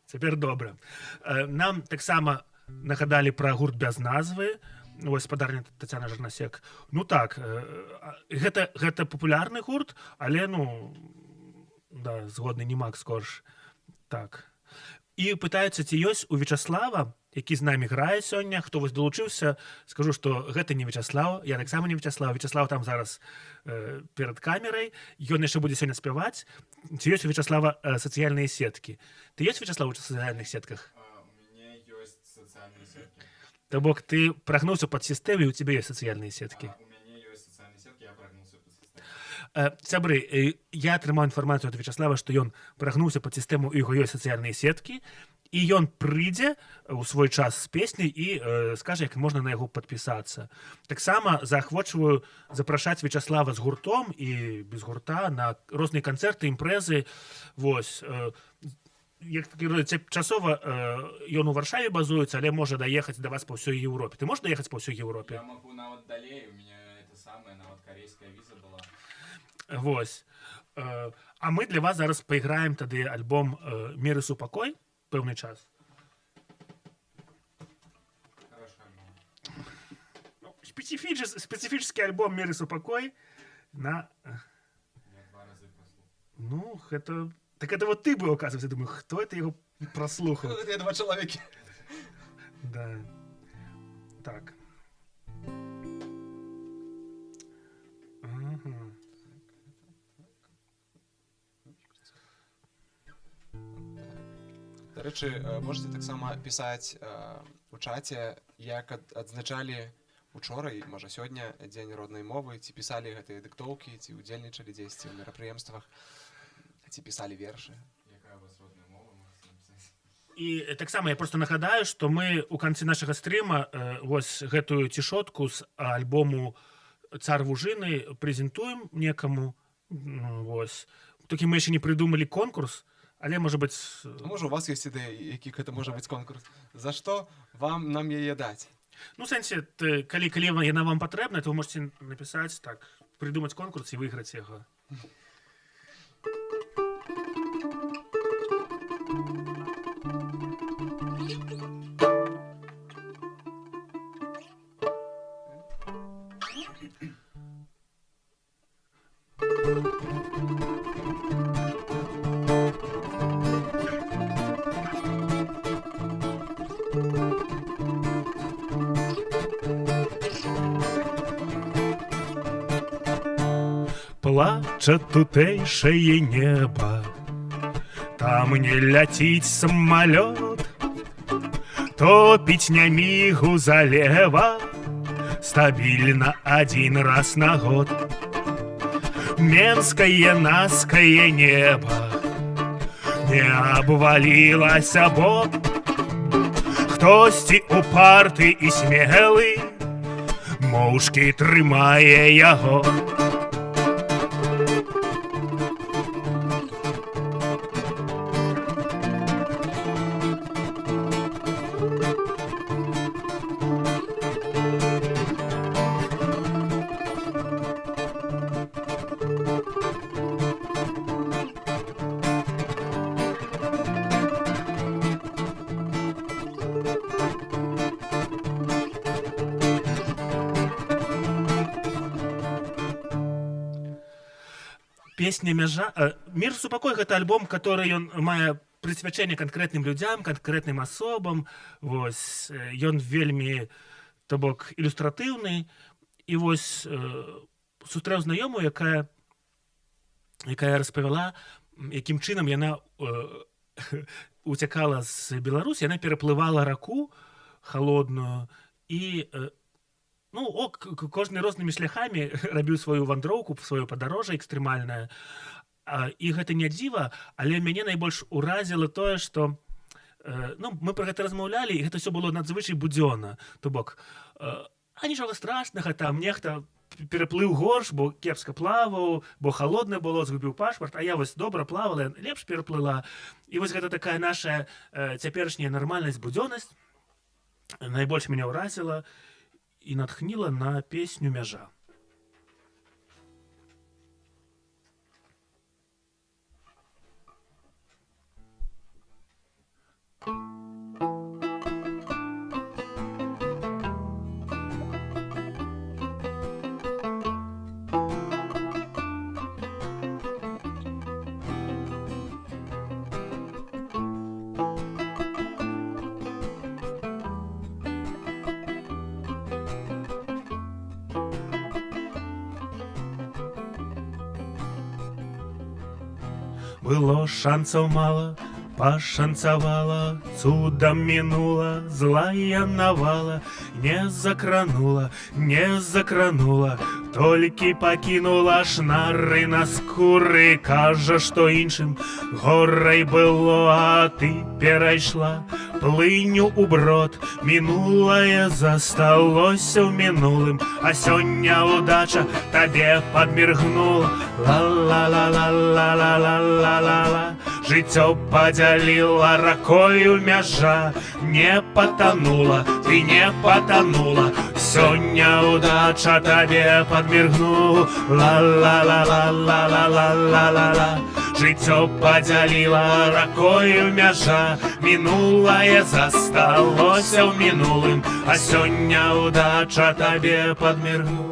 Цяпер добра. Нам таксама нагадалі пра гурт «Без назвы». Вось спадарня Тацяна Жарнасек. Ну так, гэта папулярны гурт, але, ну, да, згодны, не Макс Корж. Так. І пытаюцца, ці ёсць у Вячаслава, які з намі грае сёння, хто вось далучыўся, скажу, што гэта не Вячаслаў, я таксама не Вячаслаў, Вячаслаў там зараз перад камерай, ён яшчэ будзе сёння спяваць. Ці ёсць у Вячаслава сацыяльныя сеткі? Ты ёсць, Вячаслаў, у сацыяльных сетках? У мяне ёсць сацыяльныя сеткі. То бок ты прагнуўся пад сістэму, і у цябе ёсць сацыяльныя сеткі. У мяне ёсць сацыяльныя сеткі, я прагнуўся пад сістэму. Сябры, я атрымаў інфармацыю ад Вячаслава, што ён прагнуўся пад сістэму, у яго ёсць сацыяльныя сеткі, і ён прыйдзе ў свой час з песняй і скажа, як можна на яго падпісацца. Таксама заахвочваю запрашаць Вячаслава з гуртом і без гурта на розныя канцэрты, імпрэзы. Вось, як такі, часова ён у Варшаве базуецца, але можа даехаць да вас па ўсёй Еўропе. Ты можаш даехаць па ўсёй Еўропе? Я могу нават далей, у меня это самое, нават карейская віза была. Вось. А мы для вас зараз пайграем тады альбом «Мір і супакой» пэўны час. Хороший альбом. Ну, специфический альбом «Мір і супакой» на... Я два разы прослухал. Ну, гэта... Так это вот ты был, оказывается. Я думаю, хто это его прослухал? Гэта два чалавекі. Да. Так. Дарэчы, можаце таксама пісаць у чаце, як адзначалі учора і, можа, сёння дзень роднай мовы, ці пісалі гэтыя дыктоўкі, ці ўдзельнічалі дзесьці ў мерапрыемствах, ці пісалі вершы. Якая у вас родная мова, можаце напісаць. І таксама я просто нагадаю, што мы у канцы нашага стрыма вось гэтую цішотку з альбому «Цар вужыны» прэзентуем некаму. Ну, вось. Толькі мы яшчэ не прыдумалі конкурс, але, можа быць, А можа, у вас ёсць ідэі, які гэта можа быць конкурс? За што вам нам яе даць? Ну, у сэнсе, калі яна вам патрэбна, то вы можаце напісаць, так, прыдумаць конкурс і выйграць яго. Плача тутэйшае неба, там не ляціць самалёт, топіць Нямігу залева стабільна адзін раз на год. Менскае наскае неба не абвалілася, бо хтосьці упарты і смелы моўчкі трымае яго. Песня «Мяжа», «Мір супакой» — гэта альбом, который ён мае прысвячэнне канкрэтным людзям, канкрэтным асобам. Вось, ён вельмі, то бок, ілюстратыўны. І вось сустрэў знаёмую, якая распавяла, якім чынам яна уцякала з Беларусі. Яна пераплывала раку халодную і ну, ок, кожны рознымі шляхамі рабіў сваю вандроўку, сваё падарожжа экстрэмальнае. І гэта не дзіва, але мяне найбольш уразіла тое, што ну, мы пра гэта размаўлялі, і гэта все было надзвычай будзённа. То бок, а нічога страшнага, там нехта пераплыў горш, бо кепска плаваў, бо халодна было, згубіў пашпарт, а я вось добра плавала, лепш пераплыла. І вось гэта такая наша цяперашняя нармальнасць, будзённасць найбольш меня ўразіла і натхніла на песню «Мяжа». Было шансаў мала, пашанцавала, цудам мінула, злая навала, не закранула, не закранула, толькі пакінула шнары на скуры, кажа, што іншым горай было, а ты перайшла плыню у брод, мінулае засталося ў мінулым, а сёння удача табе падміргнула. Ла-ла-ла-ла-ла-ла-ла-ла-ла-ла. Жыццё падзяліла ракою мяжа, не патанула, ты не патанула, сёння удача табе падміргнула. Ла-ла-ла-ла-ла-ла-ла-ла-ла. Жыццё падзяліла ракою мяжа, мінулае засталося ў мінулым, а сёння удача табе падміргнула.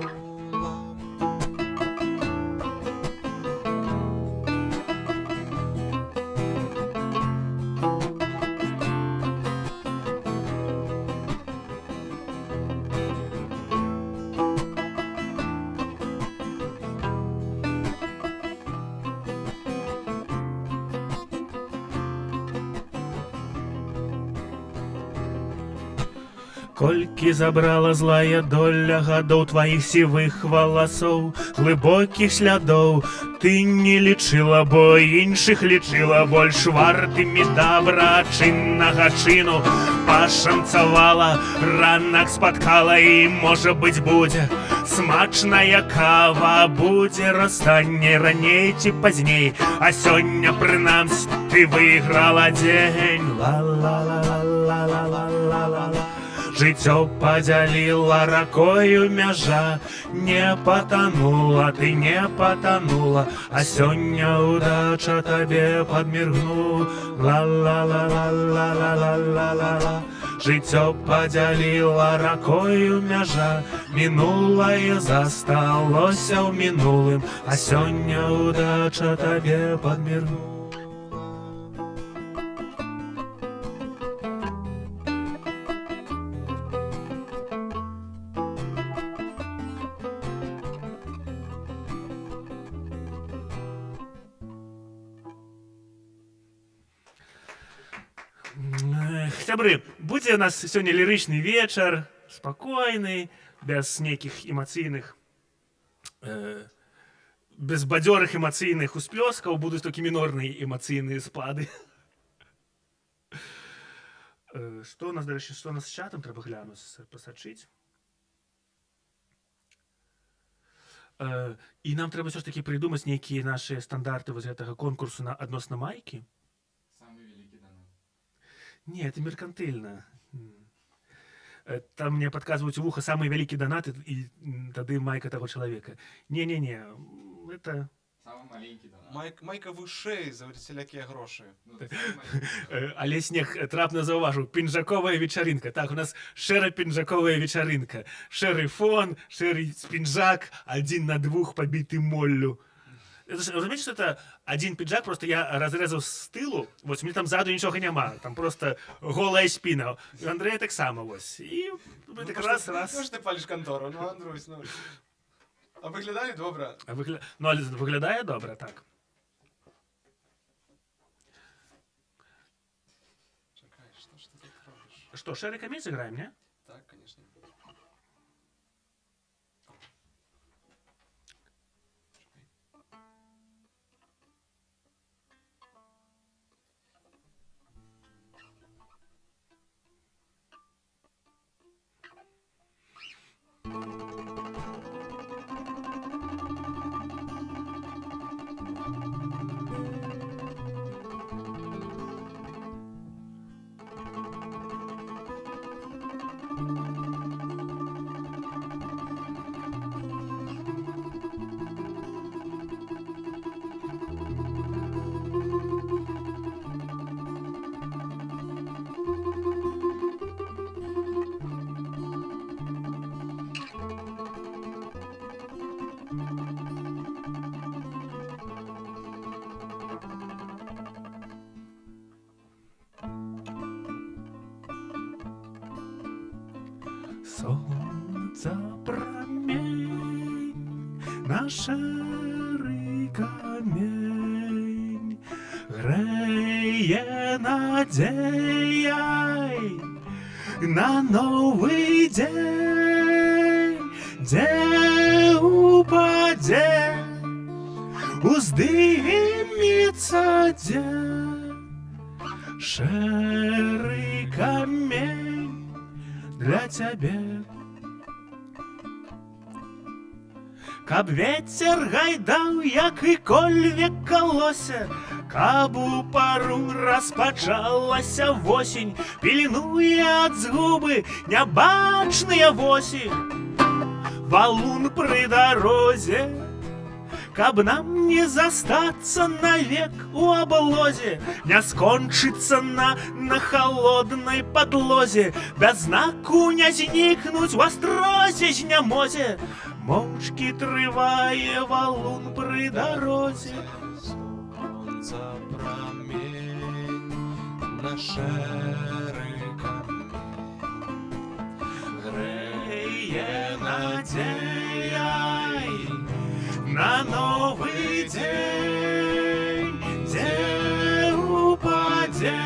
Колькі забрала злая доля гадоў тваіх сівых валасоў, глыбокіх слядоў, ты не лічыла, бо іншых лічыла больш вартымі дабрачыннага чыну. Пашанцавала, ранак спаткала і, можа быць, будзе смачная кава, будзе расстанне раней ці пазней, а сёння прынамсі ты выйграла дзень. Ла-ла-ла-ла-ла-ла-ла-ла-ла. Жыццё падзяліла ракою мяжа, не патанула, ты не патанула, а сёння удача табе падміргнула. Ла-ла-ла-ла-ла-ла-ла-ла-ла. Жыццё падзяліла ракою мяжа, мінулае засталося ў мінулым, а сёння удача табе падміргнула. Эх, сябры, будзе у нас сёння лірычны вечар, спакойны, без нейкіх эмацыйных, без бадзёрых эмацыйных усплёскаў, будуць толькі мінорныя эмацыйныя спады. Што у нас, дарэчы, што у нас з чатам, трэба глянуць, пасачыць. І нам трэба ўсё ж такі прыдумаць нейкія нашыя стандарты вось гэтага конкурсу на адносна майкі. Самы вялікі данат. Не, это меркантыльна. Там мне падказваюць у вуха: самы вялікі данат і тады майка таго чалавека. Не-не-не, это Самы маленькі данат. Майка вышэй за усялякія грошы. Ну, самы маленькі данат. Але снег трапна заўважыў: пінжаковая вечарынка. Так, у нас шэра-пінжаковая вечарынка. Шэры фон, шэры пінжак, адзін на двух пабіты моллю. Это ж, разумееце, что это один пиджак, просто я разрэзаў з тылу, вось мне там ззаду нічога няма, там просто голая спіна. У Андрэя таксама вось. І ну, так раз, раз. Ну ж ты паліш кантору, ну, Андрусь, ну. А выглядалі добра. Ну, але выглядае добра, так. Чакай, што ж ты тут робіш? Што, «Шэры камень» сыграем, не? Так, конечно. Чакай. Сонца прамень на шэры камень грэе надзеяй на новы дзень, дзе упадзе, уздымецца дзе шэры камень для цябе. Каб ветер гайдаў, як і кольве калосе, каб у пару распачалася восень, пеленуе ад згубы нябачныя восі. Валун пры дарозе, каб нам не застацца навек у аблозе, не скончыцца на холоднай падлозе, без знаку не знікнуць у астрозе знямозе. Моўчкі трывае валун пры дарозе. Сонца прамень на шэры камень Грэе надзеяй на новы дзень, дзе упадзе,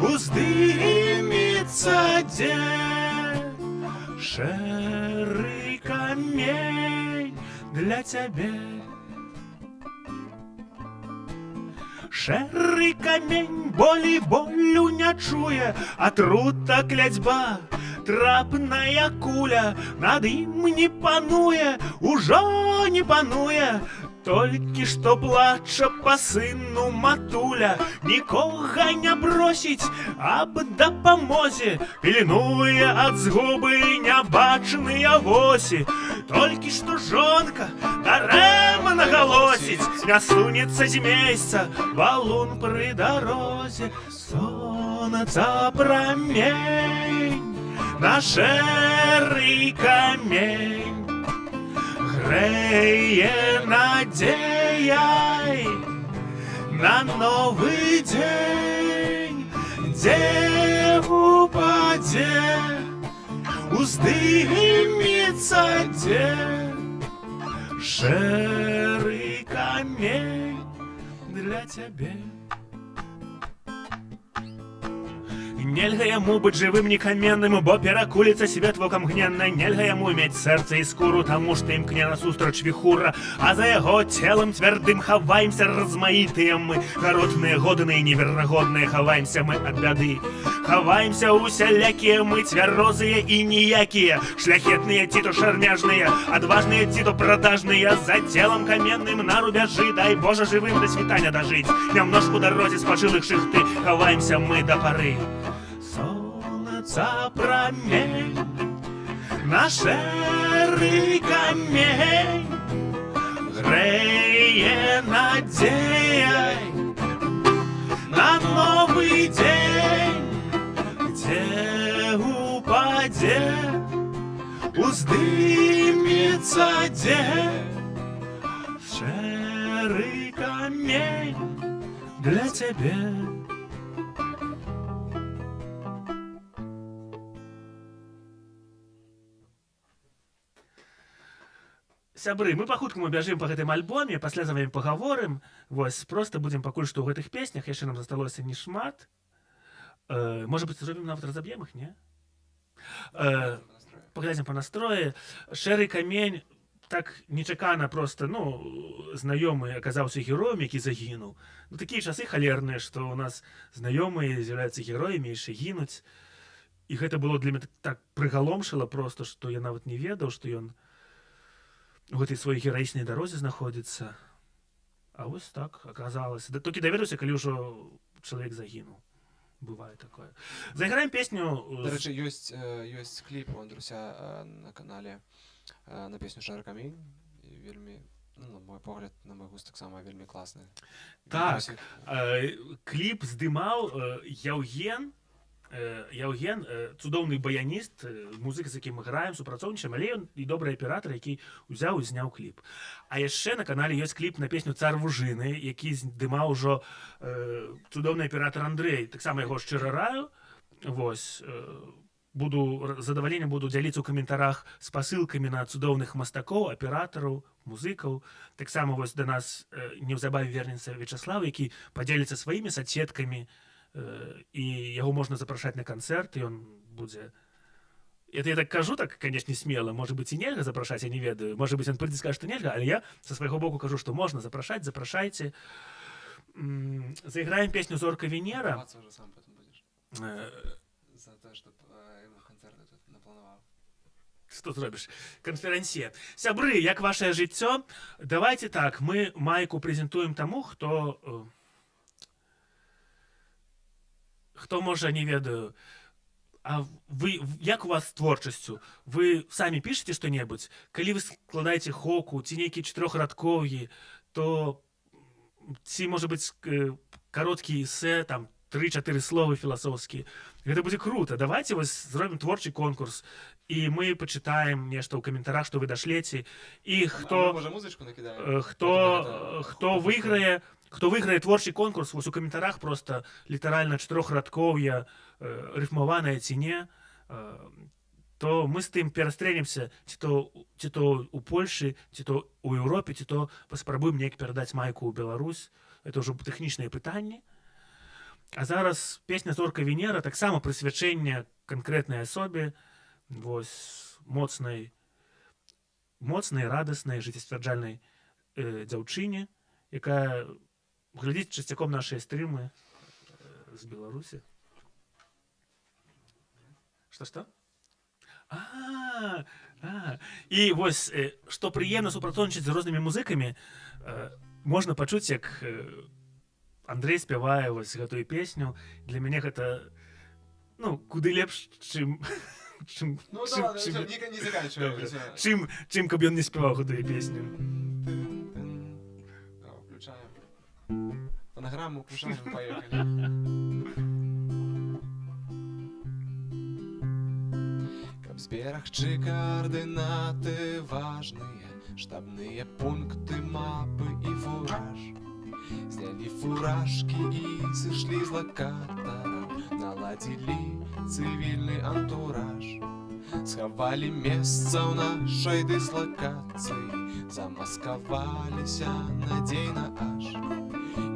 уздымецца дзе. Шэры камень для цябе. Шэры камень болі болю не чуе, атрута, кляцьба, трапная куля над ім не пануе, ужо не пануе. Толькі што плача па сыну матуля, нікога не просіць аб дапамозе, пільнуе ад згубы нябачныя восі. Толькі што жонка дарэмна галосіць, не сунецца з месца валун пры дарозе. Сонца прамень на шэры камень грэе надзеяй на новы дзень, дзе упадзе, уздымецца дзе шэры камень для цябе. Нельга яму быць жывым, ні каменным, бо перакуліцца свет вокамгненна. Нельга яму мець сэрца і скуру, таму што імкне насустрач віхура. А за яго целам цвярдым хаваемся размаітыя мы, гаротныя, годныя, неверагодныя, хаваемся мы ад бяды. Хаваемся усялякія мы, цвярозыя і ніякія, шляхетныя ці то шармяжныя, адважныя ці то продажныя, за целам каменным на рубяжы, дай Божа жывым да світання дажыць. Нямножку дарозе спачылых шыхты, хаваемся мы да пары. Сонца прамень на шэры камень грэе надзеяй на новы дзень, дзе упадзе, уздымецца дзе шэры камень для цябе. Сябры, мы па-хуткаму бяжым па гэтым альбоме, пасля за вамі пагаворым. Вось, просто будзем пакуль што ў гэтых песнях, яшчэ нам засталося не шмат. Можа быць, зробім нават разаб'ем іх, не? Паглядзім па настроі. Шэры камень так нечакана просто, ну, знаёмы аказаўся героем, які загінуў. Ну, такія часы халерныя, што ў нас знаёмыя з'яўляюцца героямі і яшчэ гінуць. І гэта было для мяне так прыгаломшыла просто, што я нават не ведаў, што ён у гэтай сваёй гераічнай дарозе знаходзіцца. А вось так аказалася. Да, толькі даведаўся, калі ўжо чалавек загінуў. Бывае такое. Зайграем песню. Дарэчы, ёсць кліп у Андруся на канале на песню «Шэры камень». І вельмі, ну, на мой погляд, на мой густ, таксама вельмі класны. Так. Відосик. Кліп здымаў Яўген. Яўген, цудоўны баяніст, музыка, з якім мы граем, супрацоўнічаем, але ён і добры аператар, які ўзяў і зняў кліп. А яшчэ на канале ёсць кліп на песню «Цар вужыны», які здымаў ужо цудоўны аператар Андрэй. Таксама яго шчыра раю. Вось, буду з задавальненнем буду дзяліцца ў каментарах спасылкамі на цудоўных мастакоў, аператараў, музыкаў. Таксама вось да нас неўзабаве вернецца Вячаслаў, які падзеліцца сваімі соцсеткамі, і яго можна запрашаць на канцэрт, і ён будзе. Это я так кажу, так, конечно, смело. Может быть, и нельга запрашаць, я не ведаю. Может быть, он прыйдзе, скажет, что нельга, але я со свайго боку кажу, что можно запрашаць, запрашайце. Заиграем песню «Зорка Венера». Даваться уже сам потом будешь. За то, чтоб ему концерт этот напланаваў. Что зробіш? Канферансье. Сябры, як ваше жыццё? Давайте так, мы майку прэзентуем таму, хто можа, не ведаю. А вы, як у вас з творчасцю? Вы самі пішаце што-небудзь? Калі вы складаеце хоку ці нейкія чатырохрадкові, то ці, можа быць, кароткі эсэ, там 3-4 словы філасофскія. Гэта будзе круто. Давайте вось зробім творчы конкурс, і мы пачытаем нешта ў каментарах, што вы дашлеце. І А мы, хто можа, музычку накідаем? Хто, Потым гэта хто выйграе творчы конкурс, вось у каментарах просто літаральна чатырохрадкоўя, рыфмаванае ці не, то мы з тым перастрэнемся ці то у Польшы, ці то у Еўропе, ці то паспрабуем неяк перадаць майку ў Беларусь. Это ўжо тэхнічныя пытанні. А зараз песня «Зорка Венера», таксама прысвячэнне канкрэтнай асобе. Вось. Моцнай, моцнай, радаснай, жыццесцвярджальнай дзяўчыне, якая глядзіць часцяком нашыя стрымы з Беларусі. Что-что? А. І вось, што прыемна супрацоўнічаць з рознымі музыкамі, можна пачуць, як Андрей спявае вось гэтую песню. Для мяне гэта, ну, куды лепш, чым Ну чым, да ладно, чым, всё, не заканчивай. Добра. Всё. Чым каб ён не спяваў гэтую песню. О, включаем. Фонограмму включаем, поехали. Каб зберагчы каардынаты важныя, штабныя пункты, мапы і фураж. Знялі фуражкі і сышлі з лакатараў, наладзілі цывільны антураж. Схавалі месца ў нашай дыслакацыі, замаскаваліся надзейна аж.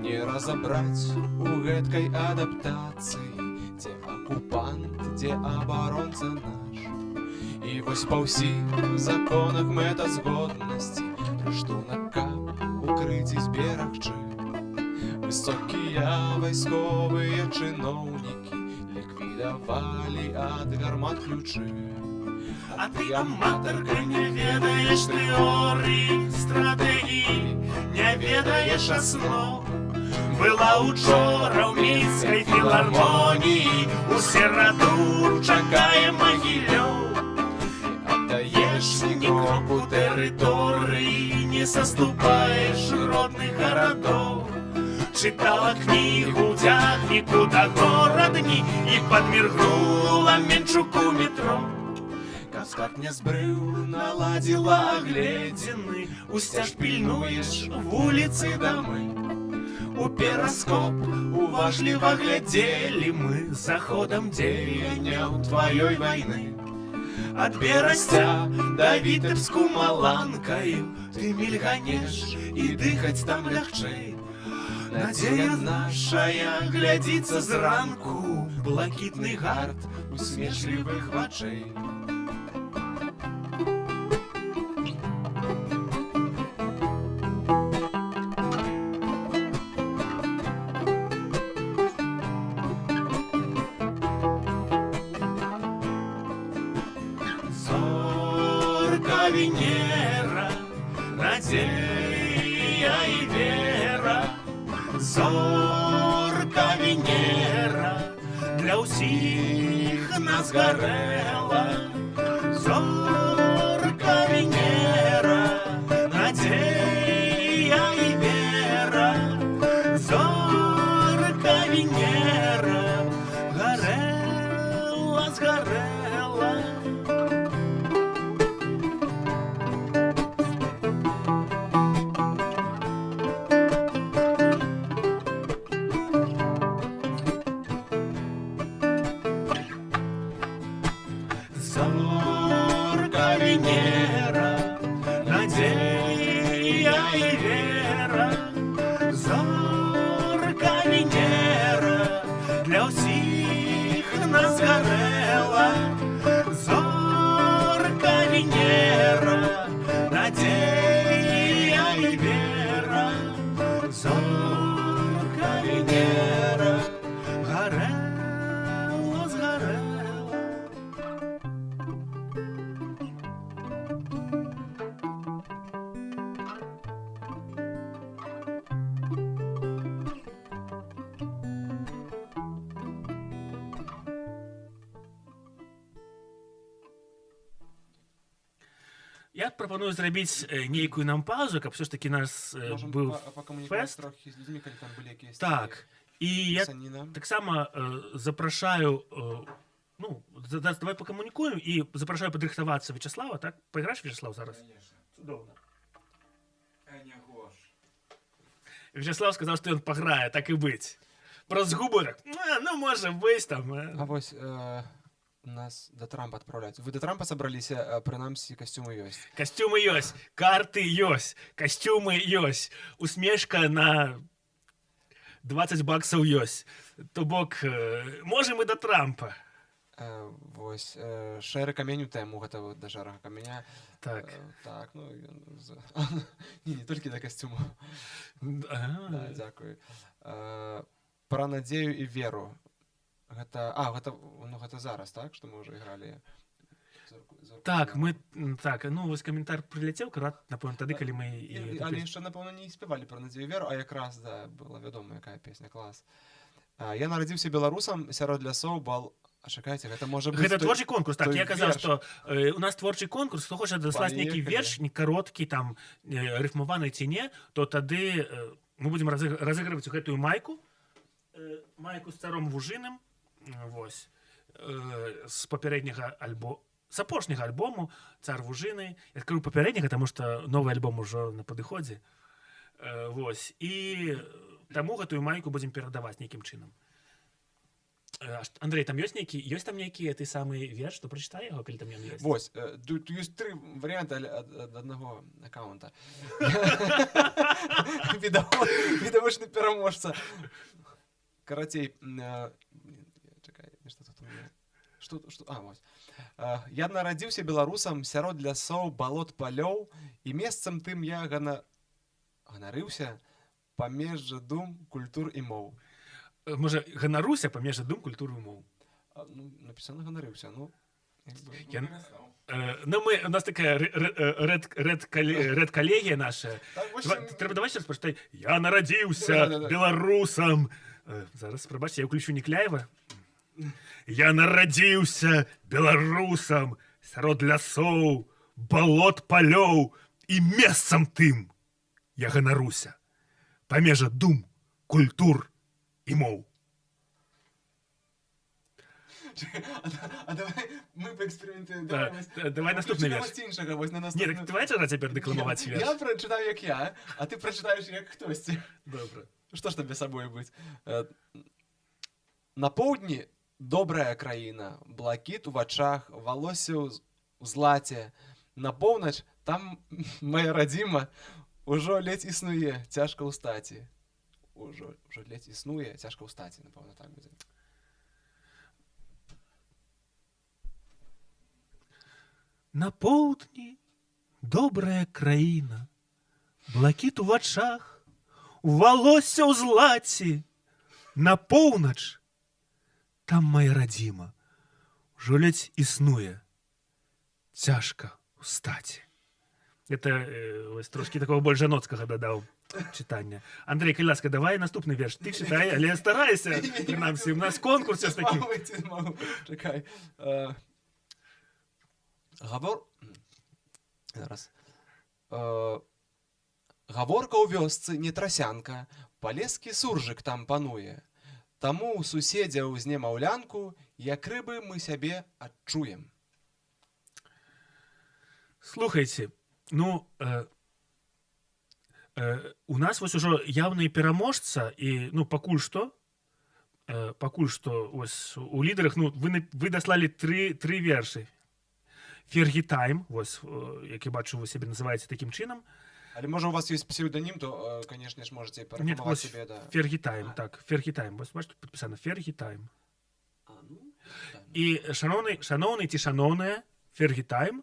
Не разабраць у гэткай адаптацыі, дзе акупант, дзе абаронца наш. І вось па ўсіх законах мэтазгоднасці рыштунак, каб укрыць і зберагчы. Высокія вайсковыя чыноўнікі ліквідавалі ад гармат ключы. А ты, аматарка, не ведаеш тэорыі, стратэгіі, не ведаеш асноў. Была учора ў Мінскай філармоніі, у сераду чакае Магілёў. Аддаеш Ні кроку тэрыторыі, не саступаеш родных гарадоў. Чытала кнігу цягніку да Горадні і падміргнула Менчуку метро. Каскад не збрыў, наладзіла агледзіны, Усцяж пільнуеш вуліцы, дамы. У пераскоп уважліва глядзелі мы за ходам дзеянняў тваёй вайны. Ад Берасця да Вітэбску маланкаю ты мільганеш, і дыхаць там лягчэй. Надзея нашая глядзіцца зранку, блакітны гард усмешлівых вачэй. Зорка Венера, надзея і вера, зорка Венера, для ўсіх нас гарэла. Зорка Венера, надзея і вера, зорка Венера, гарэла, згарэла. Зорка Венера, надзея і вера, зорка Венера, для ўсіх нас гарэла. Зорка Венера, надзея і вера, зорка Венера, гарэла, згарэла. Я прапаную зрабіць нейкую нам паузу, каб все ж таки нас Можам быў пакамунікаваць фэст. трохі з людзьмі, калі там былі якісь Так. І я пісаніна. таксама запрашаю, ну, давай пакамунікуем, і запрашаю падрыхтавацца Вячаслава, так? Пайграш, Вячаслав, зараз? Конечно. Цудоўна. Конечно. Вячаслав сказаў, што ён паграе, так і быць. Праз губы так: «А, ну, можа быць там». А вось нас да Трампа адпраўляць. Вы да Трампа сабраліся, прынамсі касцюмы ёсць. Касцюмы ёсць, карты ёсць, касцюмы ёсць, усмешка на 20 баксаў ёсць. То бок, можам і да Трампа. Вось шэры камень у тэму, гэта вот да шэрага каменя. Так. Так, ну не, не толькі да касцюму. Да, дзякуй. Пра надзею і веру. Гэта, гэта, ну, гэта зараз, так, што мы ўжо ігралі «Зорку Так, неба». Мы так, ну вось каментар прыляцеў акурат, напэўна, тады, калі мы і гэту Але песню- яшчэ, напэўна, не спявалі пра надзею і веру, а якраз, да, была вядома, якая песня, клас. Я нарадзіўся беларусам сярод лясоў бал. А чакайце, гэта можа быць Гэта творчы конкурс, так, той я казаў, верш. што у нас творчы конкурс, хто хоча даслаць нейкі Паехалі. верш, не кароткі там, рыфмаваны ці не, то тады мы будзем разыгрываць гэтую майку, майку з царом вужыным, вось, з папярэдняга альбо з апошняга альбому «Цар вужыны». Я скажу папярэдняга, таму што новы альбом ужо на падыходзе. Вось, і таму гэтую майку будзем перадаваць нейкім чынам. Андрей, там ёсць нейкі, ёсць там нейкі ты самы верш, то прачытай яго, калі там ён ёсць. Вось, тут ёсць тры варыянты, але ад аднаго аккаунта. Відавочны пераможца. Карацей, блин, чакай, нешта тут у мяне. Што, вось. Я нарадзіўся беларусам сярод лясоў, балот, палёў, і месцам тым я ганарыўся памеж дум, культур і моў. Можа, ганаруся памеж дум, культуры і моў. Ну, напісана ганарыўся, ну, як бы, Я ну, мы, у нас такая рэд-калегія наша. Так, вось, Трэба давай сейчас прачытай. Я нарадзіўся Давай. беларусам. Зараз, прабачце, я ўключу Някляева. Я нарадзіўся беларусам сярод лясоў, балот, палёў, і месцам тым я ганаруся памежа дум, культур і моў. А давай мы паэксперыментуем. Да, Давай, вось, давай наступны включи верш. когось іншага, вось на Не, наступны. так давай жа цяпер дэкламаваць Я верш. прачытаю, як я, а ты прачытаеш, як хтосьці. Добра. Што ж табе сабой быць? На поўдні добрая краіна, блакіт у вачах, валоссе ў злаце. На поўнач там моя радзіма ўжо ледзь існуе, цяжка ў стаці. Ужо ледзь існуе, цяжка ў стаці, напэўна, так будзе. На поўдні добрая краіна, блакіт у вачах, валосся ў злаці. На поўнач там моя радзіма, ўжо ледзь існуе, цяжка ў стаці. Это вось трошкі такого больш жаноцкага дадаў чытання. Андрей, калі ласка, давай наступны верш. Ты чытай, але старайся, прынамсі, у нас конкурс всё ж таки. Магу ці не магу? Чакай. Зараз. Гаворка ў вёсцы не трасянка, палескі суржык там пануе. Таму ў суседзяў з немаўлянку, як рыбы мы сябе адчуем. Слухайте, ну, у нас вось ужо яўны пераможца і, ну, пакуль што ось у лідарах, ну, вы даслалі тры вершы. Фергі Тайм, вось, як я бачу, вы сябе называеце такім чынам. Але можа у вас ёсць псеўданім, то, конечно ж, можете Нет, парэкламаваць вось сябе, да. Фергі Тайм, так, Фергі Тайм. Вось бачыш, тут падпісана Фергі Тайм. Ну, да, ну. І шаноўны ці шаноўная Фергі Тайм,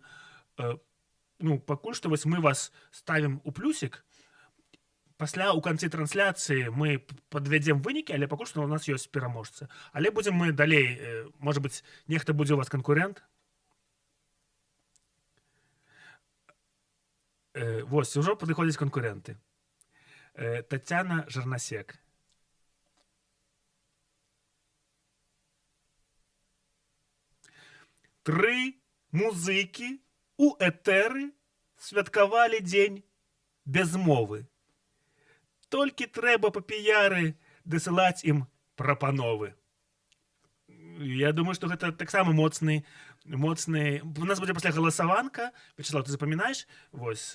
ну, пакуль што вось мы вас ставім у плюсик. Пасля ў канцы трансляцыі мы падвядзем вынікі, але пакуль што у нас ёсць пераможца. Але будзем мы далей, можа быць, нехта будзе у вас канкурент. Вось, ужо падыходзяць канкуренты. Тацяна Жарнасек. Тры музыкі у этэры святкавалі дзень без мовы. Толькі трэба па піяры дасылаць ім прапановы. Я думаю, што гэта таксама моцны. У нас будзе пасля галасаванка. Вячеслав, ты запамінаеш? Вось,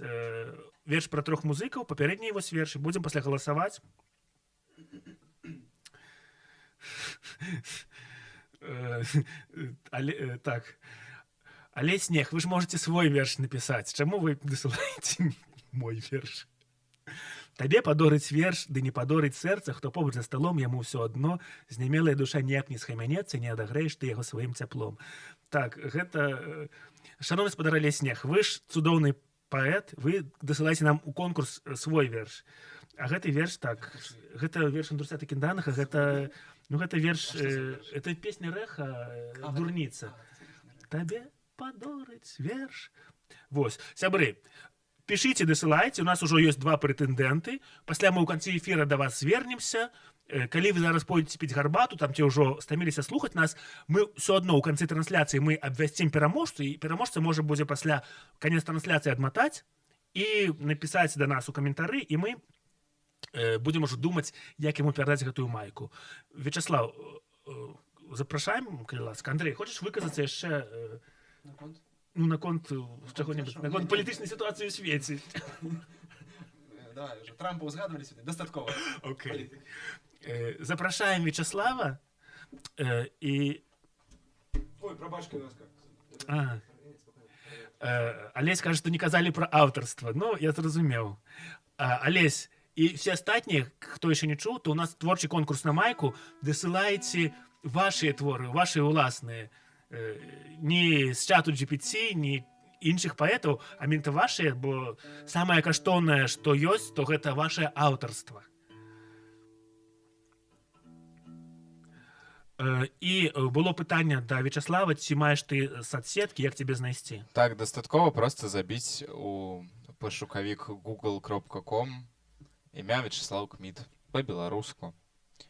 верш пра трох музыкаў, папярэднія вось вершы. Будзем пасля галасаваць. Але, так. Але снег, вы ж можете свой верш напісаць. Чаму вы дасылаеце мой верш? Табе падорыць верш, ды не падорыць сэрца, хто побач за сталом, яму ўсё адно, знямелая душа ніяк не схамянецца, не адагрэеш ты яго сваім цяплом. Так, гэта, шаноўны спадар Алесь Снег, вы ж цудоўны паэт, вы дасылайце нам у конкурс свой верш. А гэты верш, так, гэта верш Андруся Такінданага, гэта, ну, гэта верш, А што за верш? Это песня Рэха, А, «Дурніца». А, гэта песня Рэха. Табе падорыць верш. Вось, сябры, пішыце, дасылайце, у нас ужо ёсць два прэтэндэнты. Пасля мы ў канцы эфіра да вас звернемся. Калі вы зараз пойдзеце піць гарбату, там ці ўжо стаміліся слухаць нас, мы ўсё адно ў канцы трансляцыі мы абвясцім пераможцу, і пераможца можа будзе пасля канец трансляцыі адматаць і напісаць да нас у каментары, і мы будзем ужо думаць, як яму перадаць гэтую майку. Вячаслаў, запрашаем, калі ласка. Андрей, хочаш выказацца яшчэ Наконт? ну, наконт чаго-небудзь, Хорошо. наконт Не, не. палітычнай сітуацыі ў свеце? Давай уже. Трампа узгадывали сегодня. Дастаткова. Окей. Палітык. Запрашаем Вячаслава і Ой, прабач, калі ласка. А. Алесь кажа, што не казалі пра аўтарства. Ну, я зразумеў. Алесь і все астатнія, хто яшчэ не чуў, то у нас творчы конкурс на майку. Дасылайце вашыя творы, вашыя ўласныя. Не з чату GPT, не іншых паэтаў, а менавіта вашыя, бо самае каштоўнае, што ёсць, то гэта ваше аўтарства. І было пытанне да Вячаслава, ці маеш ты сацсеткі, як цябе знайсці? Так, дастаткова просто забіць у пошукавік google.com імя Вячаслаў Кміт па-беларуску.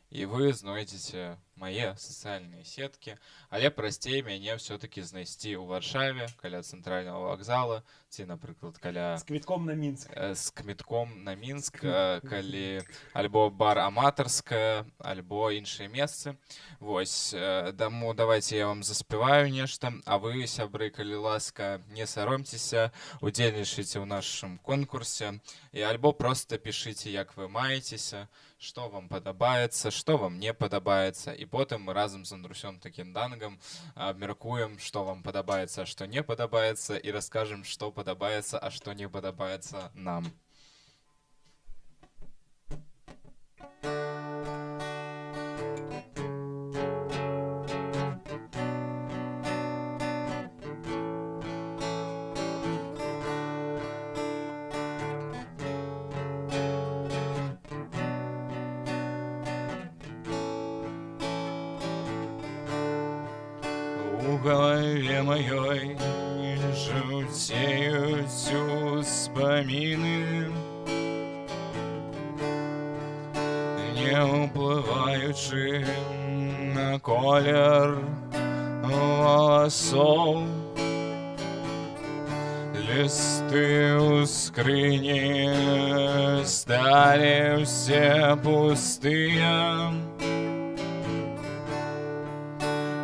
І вы знойдзеце мае сацыяльныя сеткі, але прасцей мяне ўсё-такі знайсці ў Варшаве каля цэнтральнага вакзала ці, напрыклад, каля З квітком на Мінск. З квітком на Мінск, калі альбо бар Аматарская, альбо іншыя месцы. Вось, таму давайте я вам заспяваю нешта, а вы, сябры, калі ласка, не саромцеся, удзельнічайце ў нашым конкурсе і альбо просто пішыце, як вы маецеся, што вам падабаецца, што вам не падабаецца, і потым мы разам з Андрусём Такіндангам абмяркуем, што вам падабаецца, а што не падабаецца, і раскажам, што падабаецца, а што не падабаецца нам. У галаве маёй жаўцеюць успаміны, не ўплываючы на колер валасоў. Лісты ў скрыні сталі ўсе пустыя,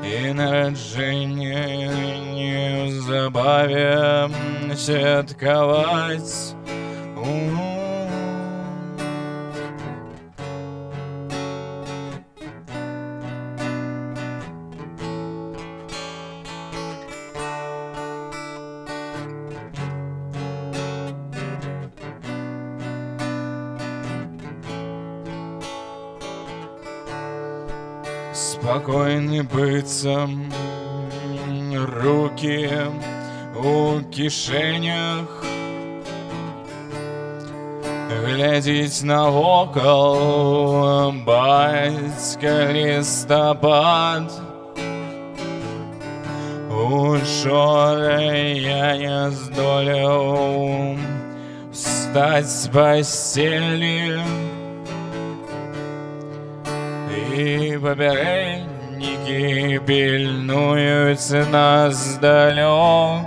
і нараджэнне неўзабаве святкаваць. У. Спакойны быццам, рукі у кішэнях, глядзіць навокал бацька лістапад. Учора я не здолеў встаць з пасцелі, і папярэднікі пільнуюць нас здалёк.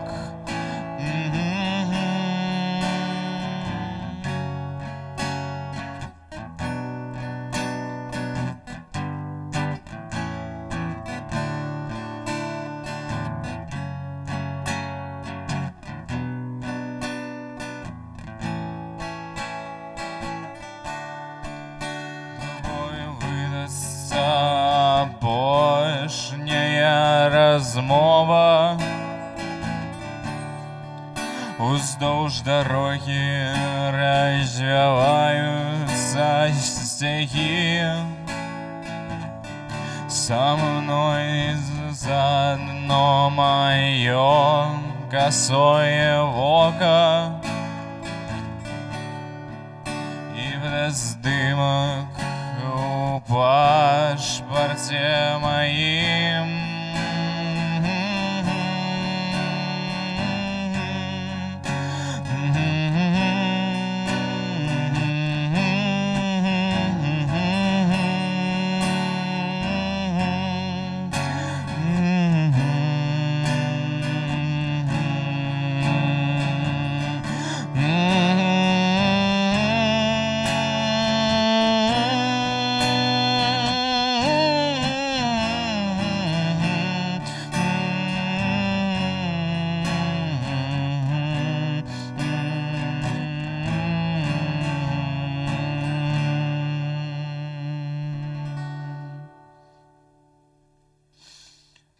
Тобою выдасца апошняя размова. Уздоўж дарогі развяваюцца береги. Со мной заодно мое косое око и вздымок у пашпарте моим.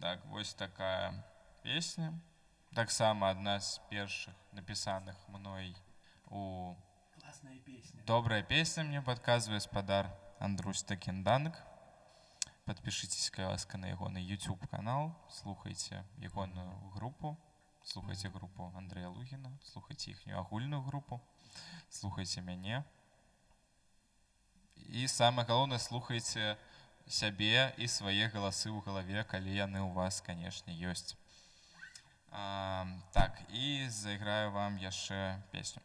Так, вось такая песня. Таксама адна з першых напісаных мной у Классная песня. Добрая песня, мне падказвае спадар Андрусь Такенданг. Подпишитесь, калі ласка, на ягоны YouTube канал, слухайце ягоную групу, слухайце групу Андрея Лугіна, слухайце іхнюю агульную групу, слухайце мяне. І самае галоўнае, слухайце сябе і свае галасы ў галаве, калі яны ў вас, канешне, ёсць. Так, і зайграю вам яшчэ песню.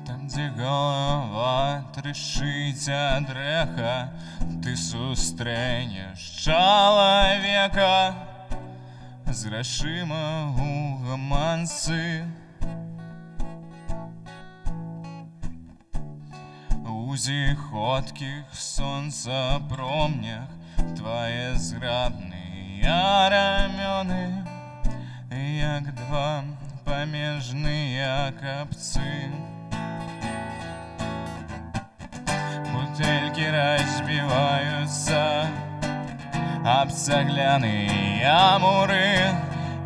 Там, дзе голова трышыць ад рэха, ты сустрэнеш чалавека з грашыма у гаманцы. У зіходкіх сонца промнях твае зграбныя рамёны, як два памежныя капцы. Бутэлькі разбіваюцца аб цагляныя муры,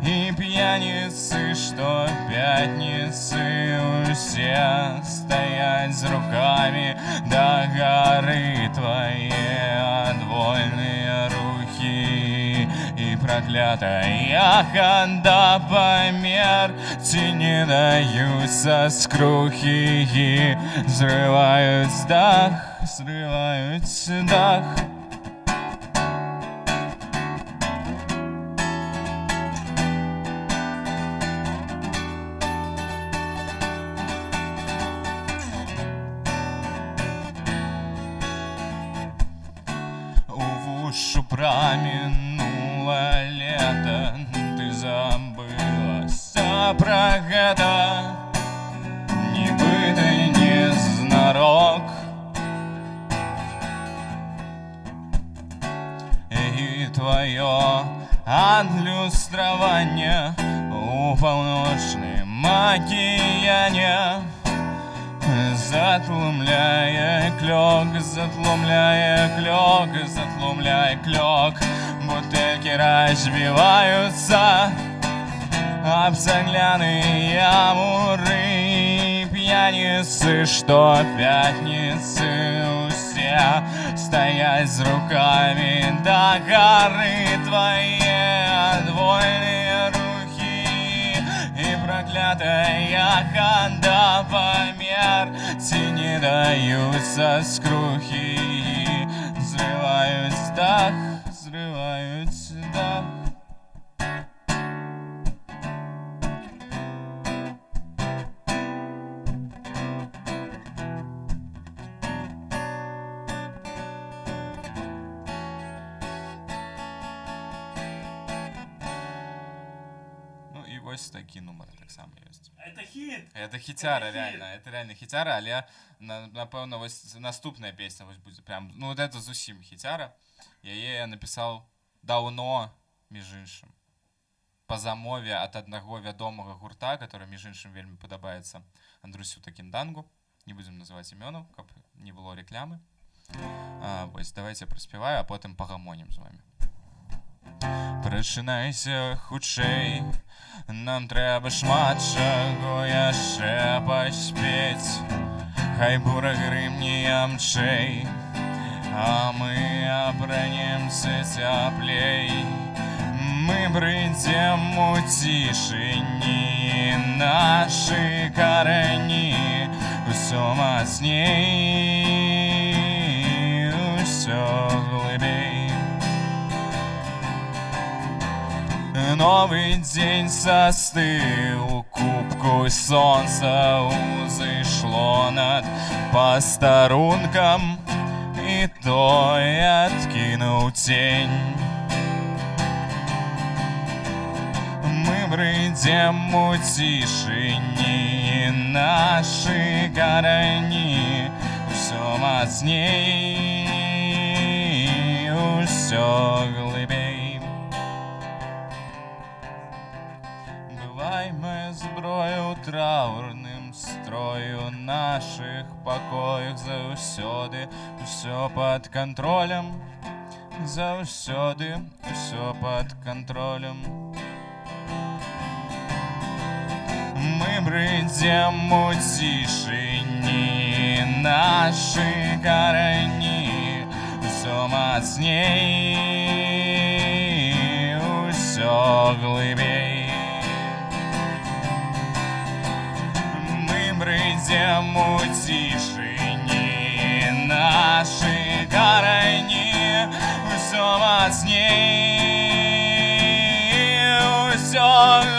і п'яніцы штопятніцы усе стаяць з рукамі да гары. Твае адвольныя рухі і праклятая ханда памерці не даюцца скрухі і зрываюць дах, зрываюць дах. У вушу прамінула лета, ты забылася пра гэта, нібыта незнарок. І тваё адлюстраванне у паўночным акіяне затлумляе клёк, затлумляе клёк, затлумляе клёк. Бутэлькі разбіваюцца аб цагляныя муры, п'яніцы штопятніцы усе стаяць з рукамі да гары. Твае адвольныя рухі і праклятая ханда памерці не даюцца скрухі, зрываюць дах, зрываюць дах. Ну і вось Вось такі нумар таксама ёсць. Это хит! Это хіцяра, Это хіт. реально, это реально хіцяра, але напэўна, вось наступная песня вось будзе прям, ну, вот это зусім хіцяра. Яе я напісаў даўно, між іншым, па замове ад аднаго вядомага гурта, который, між іншым, вельмі падабаецца Андрусю Такіндангу. Не будзем называць імёнаў, каб не было рэклямы. Вось давайте праспяваю, а потым пагамонім з вами. Прачынайся хутчэй, нам трэба шмат чаго яшчэ паспець. Хай бура грымне ямчэй, а мы апранемся цяплей. Мы прыйдзем у цішыні, нашы карані ўсё мацней, усё глыбей. Новы дзень састыў у кубку, сонца узышло над пастарункам, і той адкінуў цень. Мы прыйдзем у цішыні, нашы карані ўсё мацней, усё глыбей. Бывай, моя зброя ў траурным строю, нашых пакоях заўсёды ўсё пад кантролем, заўсёды ўсё пад кантролем. Мы прыйдзем у цішыні, нашы карані ўсё мацней, усё глыбей. Мы прыйдзем у цішыні, нашы карані ўсё мацней, усё глыбей.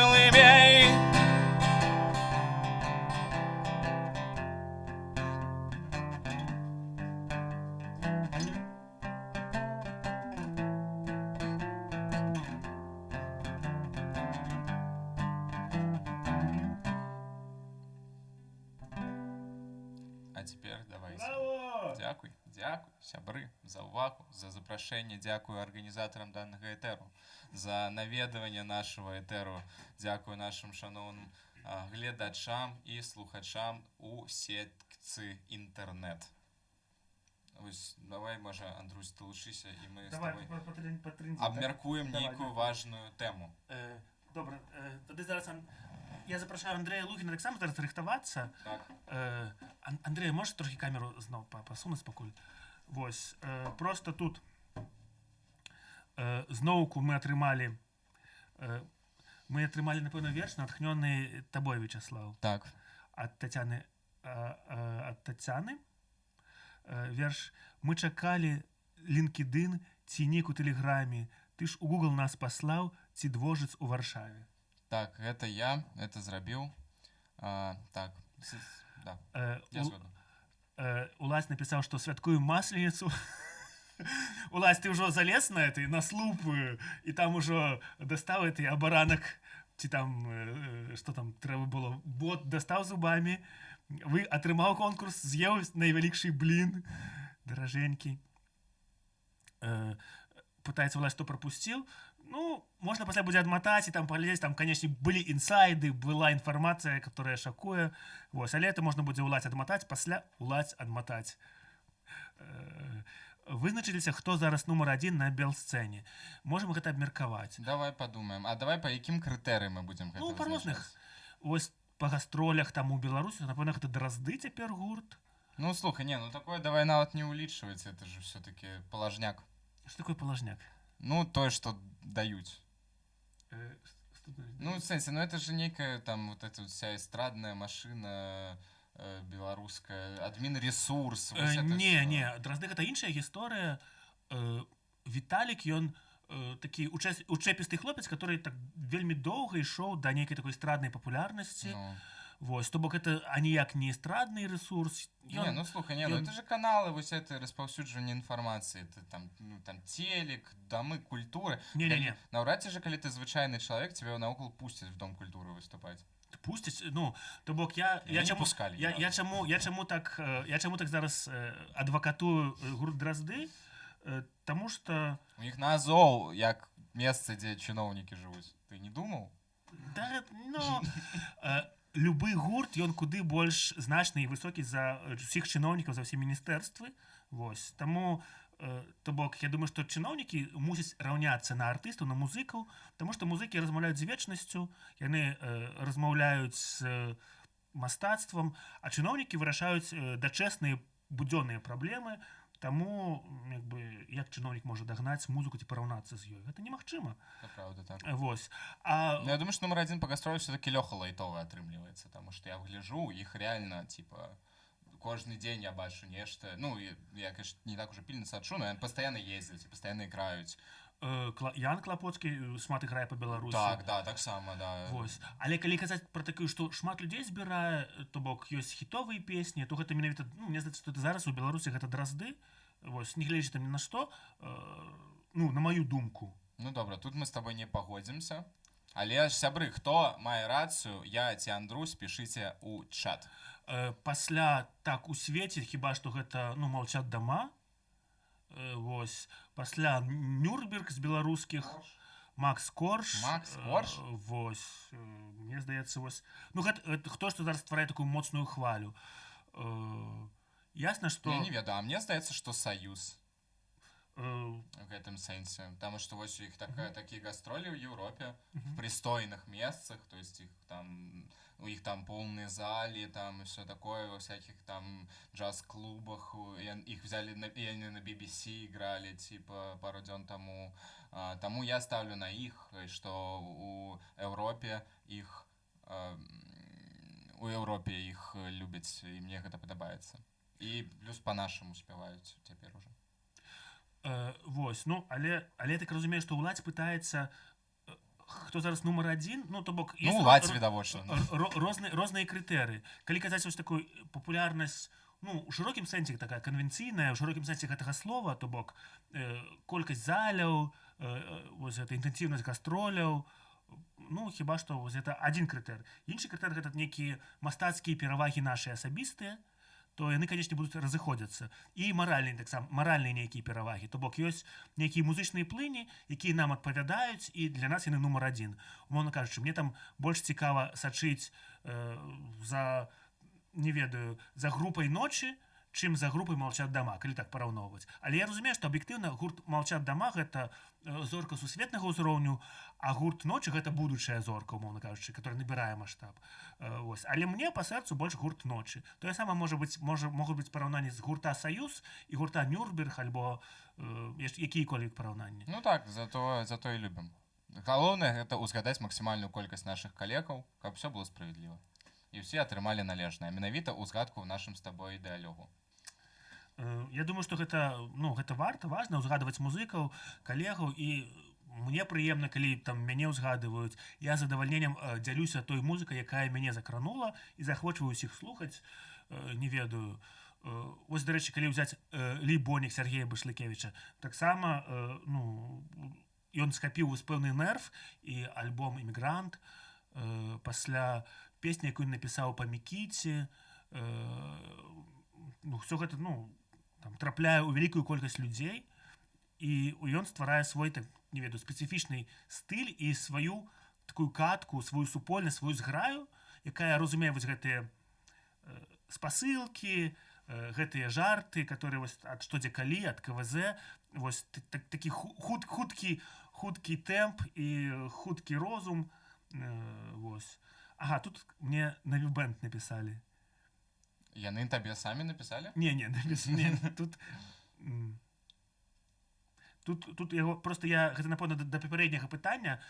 А цяпер давайте. Браво! Дзякуй, дзякуй, сябры, за ўвагу, за запрашэнне, дзякую арганізатарам данага этэру, за наведаванне нашага этэру, дзякую нашым шаноўным гледачам і слухачам у сетцы інтэрнэт. Вось, давай, можа, Андрусь, далучыся, і мы з Давай тобой патрындзім, так? абмяркуем Давай, нейкую давай. важную тэму. Добра, тады зараз я запрашаю Андрэя Лугіна таксама зараз рыхтавацца. Так. Андрэй, можаш трохі камеру зноў пасунуць пакуль? Вось, просто тут зноўку мы атрымалі, напэўна, верш, натхнёны табой, Вячаслаў. Так. Ад Тацяны, ад Тацяны. Верш: «Мы чакалі LinkedIn ці нік у тэлеграме. Ты ж у Google нас паслаў ці дворжыц у Варшаве». Так, гэта я это зрабіў. Так, да, я згодны. Улась напісаў, што святкуем Масленіцу. Улась, ты ўжо залез на этой на слуп і там ужо дастаў этой абаранак ці там что там трэба было, бот дастаў зубамі, вы атрымаў конкурс, з'еў найвялікшы блин даражэнькі. Пытаецца Улась, што прапусціў. Ну, можна пасля будзе адматаць і там паглядзець, там, конечно, былі інсайды, была інфармацыя, которая шакуе. Вось, але это можна будзе, Улась, адматаць пасля, Улась, адматаць. Вызначыліся, хто зараз нумар адзін на белсцэне? Можем гэта абмеркаваць. Давай подумаем. А давай, па якім крытэрыі мы будзем гэта Ну, па розных. вызначаць? Вось па гастролях там у Беларусі, напэўна, гэта «Дразды» цяпер гурт. Ну, слухай, не, ну такое давай нават не улічваць, это же все-таки положняк. Что такое положняк? Ну, тое, что даюць. Что значит? Ну, в сэнсе, ну это же некая там вот эта вот вся эстрадная машина белорусская, админ-ресурс. Вось это Не, всё. не, «Дразды» гэта іншая гісторыя. Віталік, ён такі учэпісты хлопец, который так вельмі доўга ішоў да нейкай такой эстраднай папулярнасці. Ну, Вось, то бок это аніяк не эстрадны ресурс. Не, ну слухай, не, ну это же каналы, вось это распаўсюджванне інфармацыі, это там, ну, там телек, дамы культуры. Не-не-не. Наўрад ці же, калі ты звычайны чалавек, тебе наогул пусцяць в дом культуры выступаць. Пусцяць, ну, то бок я Мяне я не чаму пускалі я, ні я разу. чаму так зараз адвакатую гурт «Дразды», таму что У іх назоў як месца, дзе чыноўнікі жывуць. Ты не думаў? Да, ну, любы гурт, ён куды больш значны і высокі за усіх чыноўнікаў, за ўсе міністэрствы. Вось таму, то бок я думаю, што чыноўнікі мусяць раўняцца на артыстаў, на музыкаў, таму што музыкі размаўляюць з вечнасцю, яны размаўляюць з мастацтвам, а чыноўнікі вырашаюць дачэсныя будзённыя праблемы. Таму як бы, як чыноўнік можа дагнаць музыку ці параўнацца з ёй? Гэта немагчыма. Это правда так. Вось, а Ну, я думаю, что номер один по гастролю все-таки Леха Лайтовый атрымліваецца, потому что я гляжу, іх реально, типа, кожны дзень я бачу нешта. Ну, я, конечно, не так уже пільна сачу, но яны постоянно ездзяць і постоянно играюць. Ян Клапоцкі шмат іграе па Беларусі. Так, да, таксама, да. Вось. Але калі казаць пра такую, што шмат людзей збірае, то бок ёсць хітовыя песні, то гэта менавіта, ну, мне здаецца, што это зараз у Беларусі гэта «Дразды». Вось, не гледзячы там ні на што, ну, на маю думку. Ну добра, тут мы с тобой не пагодзімся. Але ж, сябры, хто мае рацыю, я ці Андрусь, пішыце у чат. Пасля так у свеце хіба што гэта, ну, «Молчат дома». Вось, пасля «Нюрнберг» з беларускіх, Макс Корж. Макс Корж? Вось, мне здаецца, вось, ну, гэта хто што зараз стварае такую моцную хвалю. Ясна, што Я не ведаю, а мне здаецца, што «Саюз» в гэтым сэнсе. Потому что вось у іх такія гастролі ў Еўропе, в прыстойных месцах, то есть их там, у іх там полные залі, там и все такое, во всяких там джаз-клубах, их взяли, и они на BBC играли, типа, пару дзён тому. Таму я ставлю на іх, что у Еўропе іх любяць, і мне гэта падабаецца. І плюс по-нашаму спяваюць цяпер уже. Вось, ну, але я так разумею, што ўладзь пытаецца, хто зараз нумар адзін, ну, то бок Ну, ёсць уладзь, відавочна. Розныя крытэры. Калі казаць вось такую папулярнасць, ну, у шырокім сэнсе, такая канвенцыйная, у шырокім сэнсе гэтага слова, то бок колькасць заляў, вось гэта інтэнсіўнасць гастроляў, ну, хіба што вось гэта адзін крытэр. Іншы крытэр — гэта нейкія мастацкія перавагі нашы асабістыя, то яны, канешне, будуць разыходзіцца. І маральныя таксама, маральныя нейкія перавагі. То бок ёсць нейкія музычныя плыні, якія нам адпавядаюць, і для нас яны нумар адзін. Умоўна кажучы, мне там больш цікава сачыць за, не ведаю, за групай «Ночы», чым за групай «Молчат дома», калі так параўноўваць. Але я разумею, што аб'ектыўна гурт «Молчат дома» гэта зорка сусветнага ўзроўню, а гурт «Ночы» гэта будучая зорка, умоўна кажучы, которая набірае маштаб. Вось. Але мне па сэрцу больш гурт «Ночы». Тое сама можа быць, могуць быць параўнанні з гурта «Саюз» і гурта «Нюрнберг» альбо якія-колек параўнанні. Ну так, зато і любім. Галоўнае — гэта ўзгадаць максімальную колькасць нашых калегаў, каб всё было справядліва. І ўсе атрымалі належнае, менавіта ўзгадку ў нашым з табой дыалогу. Я думаю, што гэта, ну, гэта варта, важна ўзгадваць музыкаў, калегаў, і мне прыемна, калі там мяне ўзгадваюць. Я з задавальненнем дзялюся той музыкай, якая мяне закранула, і заахвочваю усіх слухаць, не ведаю. Вось, дарэчы, калі ўзяць Лі Бонік Сергея Башлыкевича, таксама, ну, ён схапіў вось пэўны нерв і альбом «Імігрант», пасля песня, якую ён напісаў па Мікіце, ну, всё гэта, ну, там, трапляе ў вялікую колькасць людзей, і ён стварае свой, так, не ведаю, спецыфічны стыль і сваю такую катку, сваю супольнасць, сваю зграю, якая разумее вось гэтыя спасылкі, гэтыя жарты, которые вось ад «Што дзе калі», ад КВЗ, вось такі хуткі тэмп і хуткі розум. Вось. Ага, тут мне Наві Бэнд написали. Яны табе самі напісалі? Не, не, тут яго просто я гэта, напэўна, да папярэдняга пытання,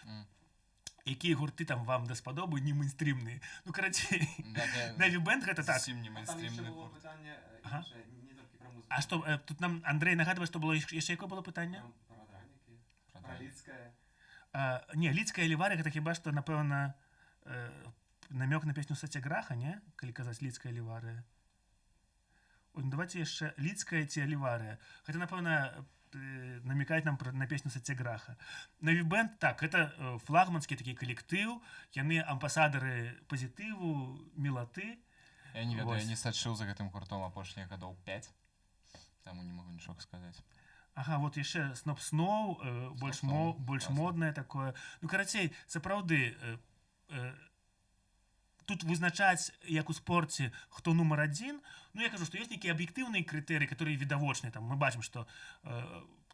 якія гурты там вам даспадобы не мейнстрімныя. Ну, карацей, Наві Бэнд — гэта так. Зусім не А там яшчэ мейнстрімны было гурт. пытанне іншае, не толькі пра музыку. А што тут нам Андрей нагадвае, што было яшчэ, якое было пытанне? Там пра дранікі, Пра пра дранікі. Лідскае. Не, Лідская Ліваря — гэта хіба што, напэўна, Намёк на песню Сацяграха, не? Калі казаць «Лідская Аліварыя». Ой, ну давайте яшчэ «Лідская» ці «Аліварыя». Гэта, напэўна, намекаць нам на песню Сацяграха. Навібэнд, так, гэта флагманскі такі калектыў, яны амбасадары пазітыву, мілаты. Я не ведаю, я Вось. не сачыў за гэтым гуртом апошніх гадоў 5, таму не могу нічога сказаць. Ага, вот яшчэ Сноп Сноў, больш Сноп Сноў, больш класна. моднае такое. Ну, карацей, сапраўды, тут вызначаць, як у спорце, хто нумар адзін, ну, я кажу, што ёсць нейкія аб'ектыўныя крытэрыі, которые відавочныя. Там мы бачым, што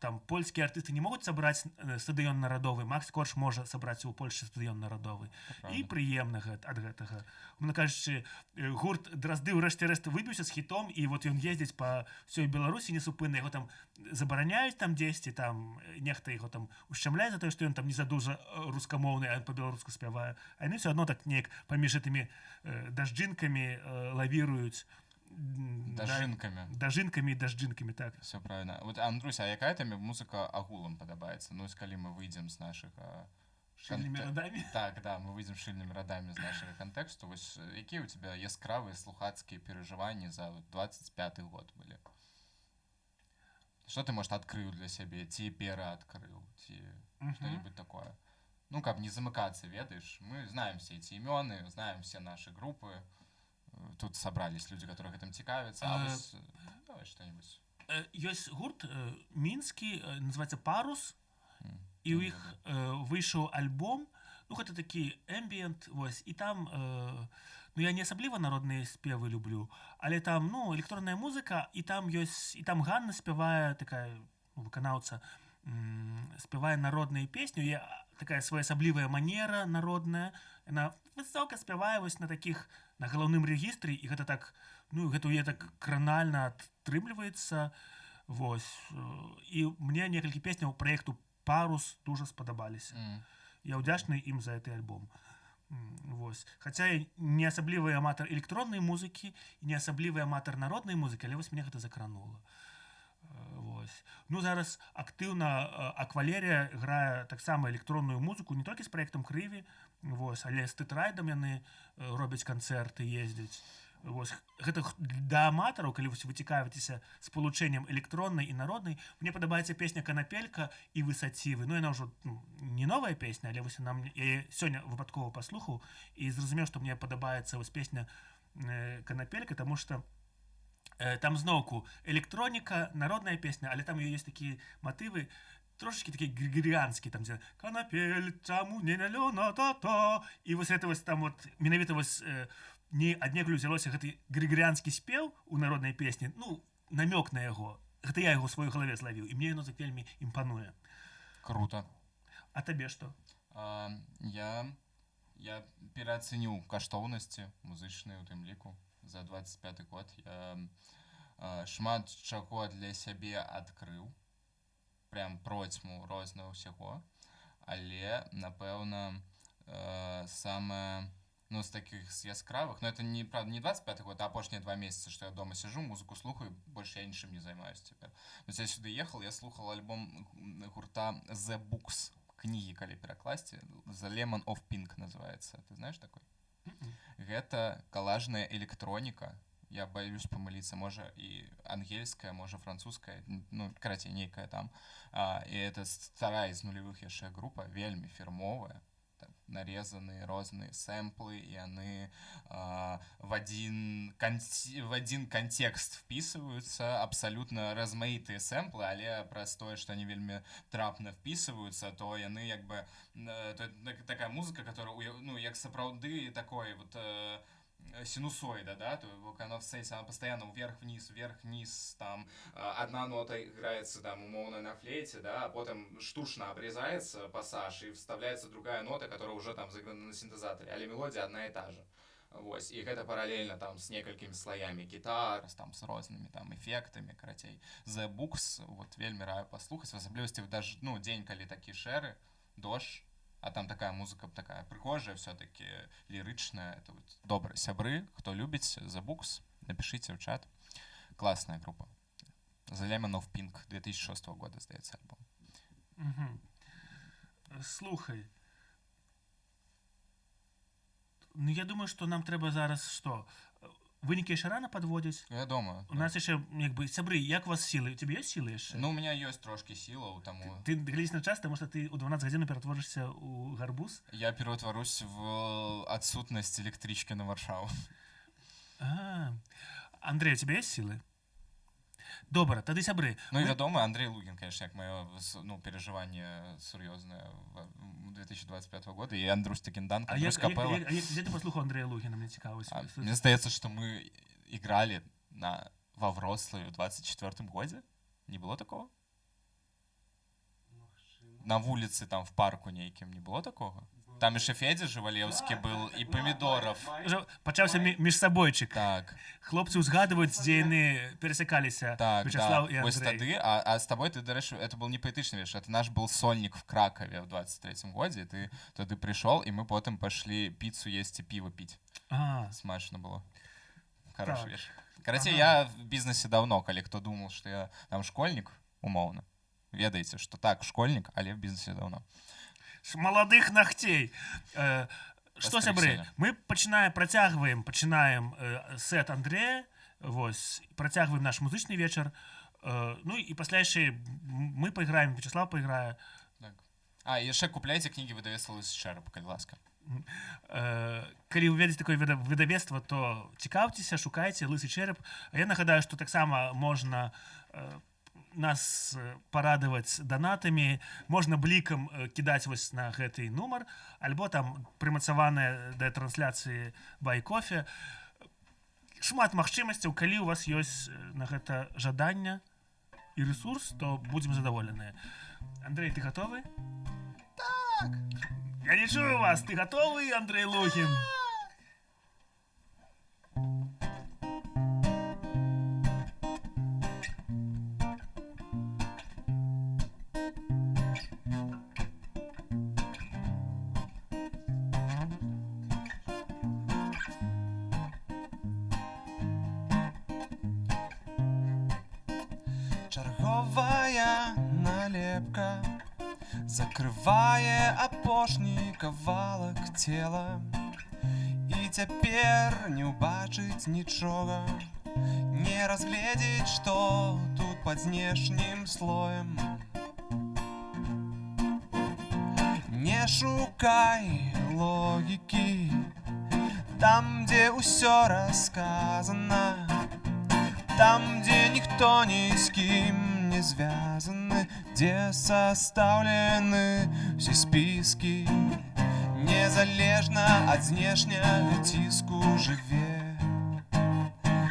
там польскія артысты не могуць сабраць стадыён Народовы, Макс Корж можа сабраць у Польшчы стадыён Народовы. І прыемна ад гэтага. Умоўна кажучы, гурт Дразды ўрэшце рэшт выбіўся з хітом, і вот ён ездзіць па ўсёй Беларусі несупынна, яго там забараняюць там дзесьці, там нехта яго там ушчамляе за тое, што ён там не задужа рускамоўны, а ён па-беларуску спявае. А яны ўсё адно так неяк паміж гэтымі дажджынкамі лавіруюць. Да, Дажынкамі. Дажынкамі і дажджынкамі, так. Все правильно. Вот, Андруся, а якая табе музыка агулам падабаецца? Ну, калі мы выйдзем з нашага Шчыльнымі радамі. Так, да, мы выйдзем шчыльнымі радамі з нашага кантэксту. Вось якія ў тебя яскравыя слухацкія перажыванні за вот 25 год былі? Что ты, может, адкрыў для сябе, ці пераадкрыў, ці что-нибудь такое? Ну, каб не замыкаться, ведаеш, мы знаем все эти имёны, знаем все наши группы. Тут собрались люди, которые гэтым цікавяцца. А вось, давай что-нибудь. Ёсць гурт мінскі, называется «Парус», і не ў іх выйшаў альбом, ну, гэта такі эмбіент, вось, і там ну, я не асабліва народныя спевы люблю, але там, ну, электронная музыка, і там ёсць, і там Ганна спявае, такая, ну, выканаўца, спявае народныя песню, я такая своеасаблівая манера народная, она высока спявае вось на такіх, на галоўным рэгістры, і гэта так, ну, гэта ў яе так кранальна атрымліваецца. Вось, і мне некалькі песняў праекту «Парус» дужа спадабаліся. Я ўдзячны ім за гэты альбом. Вось, хаця я не асаблівы аматар электроннай музыкі і не асаблівы аматар народнай музыкі, але вось мне гэта закранула. Вось, ну, зараз актыўна Аквалерія грае таксама электронную музыку, не толькі з праектам Крыві, вось, але з Тэтрайдам яны робяць канцэрты, ездзяць. Вось, гэта да аматараў, калі вось вы цікавіцеся спалучэннем электроннай і народнай. Мне падабаецца песня «Канапелька» і «Высацівы». Ну, яна ўжо, ну, не новая песня, але вось яна мне, я яе сёння выпадкова паслухаў і зразумеў, што мне падабаецца вось песня «Канапелька», таму што там зноўку электроніка, народная песня, але там ёсць такія матывы трошачкі такі григоріанскі, там, дзе «Канапель, чаму не лёна та то», і вось это вось там вот менавіта вось не аднекуль узялося гэты григоріанскі спеў у народнай песні, ну, намёк на яго. Гэта я яго ў сваёй галаве злавіў, і мне яно так вельмі імпануе. Круто. А табе што? Я пераацаніў каштоўнасці музычныя у тым ліку за 25 год. Я шмат чаго для сябе адкрыў, прям процьму рознага ўсяго, але, напэўна, самае, ну, з такіх, з яскравых, но это не, правда, не 25 год, а апошнія 2 месяцы, что я дома сижу, музыку слухаю, больше я нічым не займаюсь цяпер. То есть я сюды ехал, я слухал альбом гурта The Books, кнігі, калі перакласці, The Lemon of Pink называется. Ты знаешь такой? Гэта калажная электроніка, я боюсь памыліцца, можа, і ангельская, можа, французская, ну, карацей, нейкая там. І это старая, з нулевых яшчэ група, вельмі фірмовая, там нарезаны розныя сэмплы, і яны в один контекст вписываются, абсолютно размаітыя сэмплы, але праз тое, што они вельмі трапна вписываются, то яны як бы то такая музыка, которая ну, як сапраўды такой вот синусоида, да, то бок она в сэнсе, она постоянно вверх-вниз, вверх-вниз, там одна нота играется там умоўна на флейте, да, а потом штучно обрезается пассаж и вставляется другая нота, которая уже там сыграна на синтезаторе, але мелодия одна и та же. Вось, і гэта паралельна там с некалькімі слоямі гітар, там с рознымі там эфектамі, карацей. The Books, вот, вельмі раю паслухаць, в асаблівасці в даж, ну, дзень, калі такі шэры, дождж, а там такая музыка такая прыгожая, все-таки лірычная. Это вот добра. Сябры, хто любіць The Books, напишите в чат. Классная группа. The Lemon of Pink, 2006 года, здаецца, альбом. Мгм. Слухай. Ну, я думаю, што нам трэба зараз што? Вынікі яшчэ рана падводзіць. Я дома. У нас яшчэ, як бы, сябры, як у вас сілы? У цябе ёсць сілы яшчэ? Ну, у меня ёсць трошкі сілаў, таму Ты глядзіш на час, таму што ты ў 12 гадзін ператворышся ў гарбуз. Я пераўтварусь в адсутнасць электрычкі на Варшаву. А, Андрей, у тебя есть силы? Добра, тады, сябры. Ну і мы- вядома, Андрей Лугін, конечно, як маё ну, перажыванне сур'ёзнае 2025 года, і Андрусь Такінданка, А як, Андрусь а як, Капелла. а як, а як, дзе ты паслухаў Андрея Лугіна, мне цікава. А, мне здаецца, што мы играли во Вроцлаве в 24 годзе. Не было такого? На вуліцы там, в парку нейкім, не было такого? Там яшчэ Федя Жывалеўскі был і Памідоров. Ужо пачаўся міжсабойчык. Так, Хлопцы ўзгадваюць, дзе яны перасякаліся. так, Вячаслаў да. і Вось Андрей. тады, а с тобой ты, дарэчы, это был не паэтычны верш, это наш был сольник в Кракове в 23 годзе, ты тады пришел, и мы потым пошли пиццу есть и пиво пить. А, Смачно было. Хороший Так. верш. Карацей, Ага. я в бизнесе давно, калі хто думал, что я там школьник, умоўна. Ведаеце, что так, школьник, але в бизнесе давно. З маладых ногтей. Што, Пастрыгся сябры, сёння. мы пачынаем, працягваем, пачынаем сет Андрея, вось, працягваем наш музычны вечар. Ну і пасля яшчэ мы пайграем, Вячаслаў пайграе. Так. А, і яшчэ купляйце кнігі выдавецтва «Лысы чэрап», калі ласка. Калі вы ведаеце такое выдавецтва, то цікаўцеся, шукайце «Лысы чэрап». А я нагадаю, што таксама можна нас парадаваць данатамі, можна блікам кідаць вось на гэты нумар, альбо там прымацаваная да трансляцыі байкофе. Шмат магчымасцяў, калі у вас ёсць на гэта жаданне і рэсурс, то будзем задаволеныя. Андрей, ты гатовы? Так! Я не чую вас, ты гатовы, Андрей Лугін? Чарговая налепка закрывае апошні кавалак цела, і цяпер не ўбачыць нічога, не разгледзець, што тут пад знешнім слоем. Не шукай логікі там, дзе ўсё расказана, там, дзе ніхто ні з кім не звязаны, дзе састаўлены все спіскі, незалежна ад знешняга ціску жыве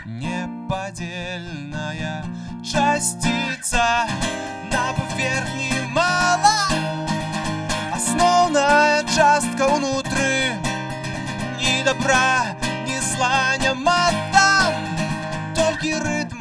непадзельная часціца. На паверхні мала, асноўная частка ўнутры, ні добра, ні зла няма там, толькі рытм.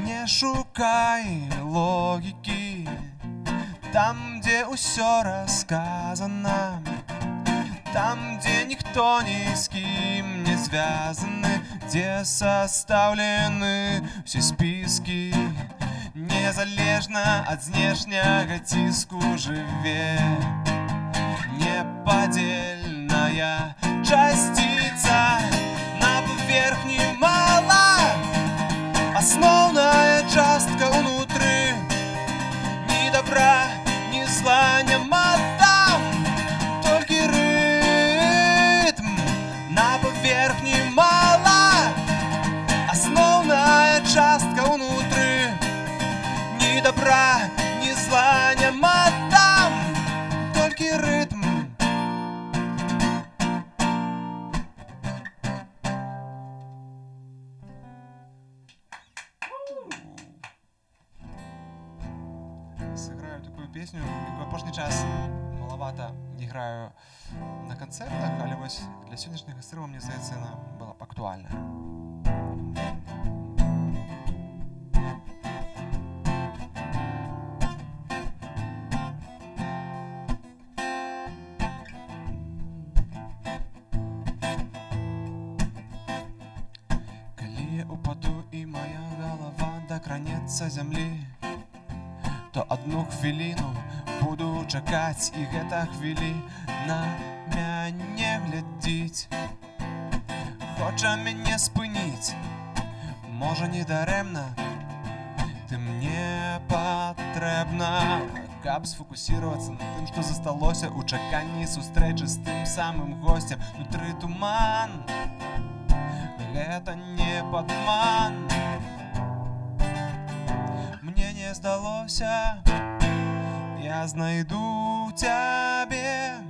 Не шукай логікі там, дзе ўсё расказана, там, дзе ніхто ні з кім не звязаны, дзе састаўлены все спіскі, незалежна ад знешняга ціску жыве непадзельная часціца. На паверхні мала, асноўная частка ўнутры, ні добра, ні зла няма там, толькі рытм. На паверхні мала, асноўная частка ўнутры, ні добра, ні зла няма там, толькі рытм. Сыграю такую песню, якую апошні час малавата іграю на канцэртах, але вось для сённяшняга стрыма, мне здаецца, яна была б актуальна. упаду і моя галава дакранецца зямлі, то одну хвіліну буду чакаць, і гэта хвіліна мяне глядзіць, хоча мяне спыніць. Можа, не дарэмна ты мне патрэбна, каб сфокусироваться на тым, што засталося ў чаканні сустрэчы з тым самым госцем. Нутры туман, гэта не падман. Мне не здалося, я знайду цябе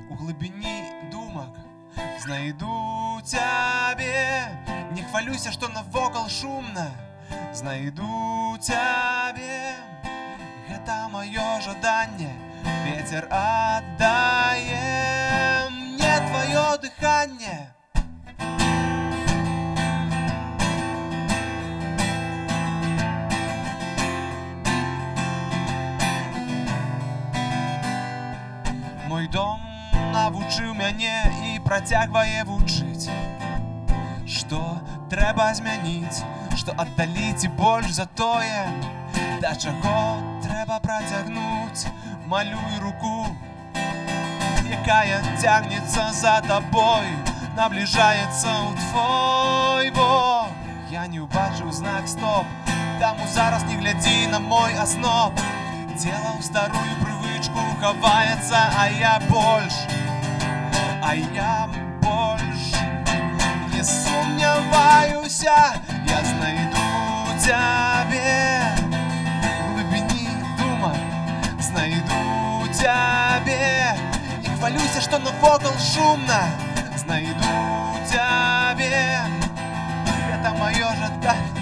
у глыбіні думак, знайду цябе. Не хвалюйся, што навокал шумна, знайду цябе. Гэта маё жаданне, ветер аддае мне тваё дыханне. Мой дом навучыў мяне і працягвае вучыць, што трэба змяніць, што аддаліць і больш за тое, да чаго трэба працягнуць. Малюй руку, якая цягнецца за табой, набліжаецца ў твой бок. Я не ўбачыў знак стоп, таму зараз не глядзі на мой азноб. Цела ў старую прывычку хаваецца, а я больш, а я больш не сумняваюся, я знайду цябе у глыбіні думак, знайду цябе. Не хвалюйся, што навокал шумна, знайду цябе. Гэта маё жаданне.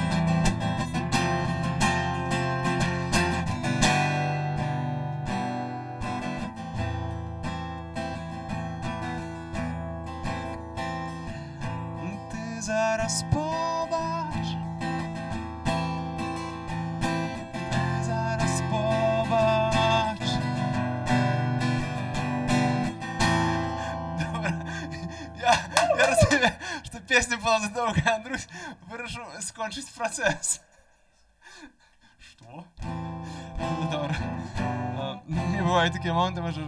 Ты зараз побач, ти зараз побач. Добра. Я разумею, што песня была задоўгая, Андрусь вырашыў скончыць працэс. Што? Ну, добра. Мне бываюць такія моманты, можа,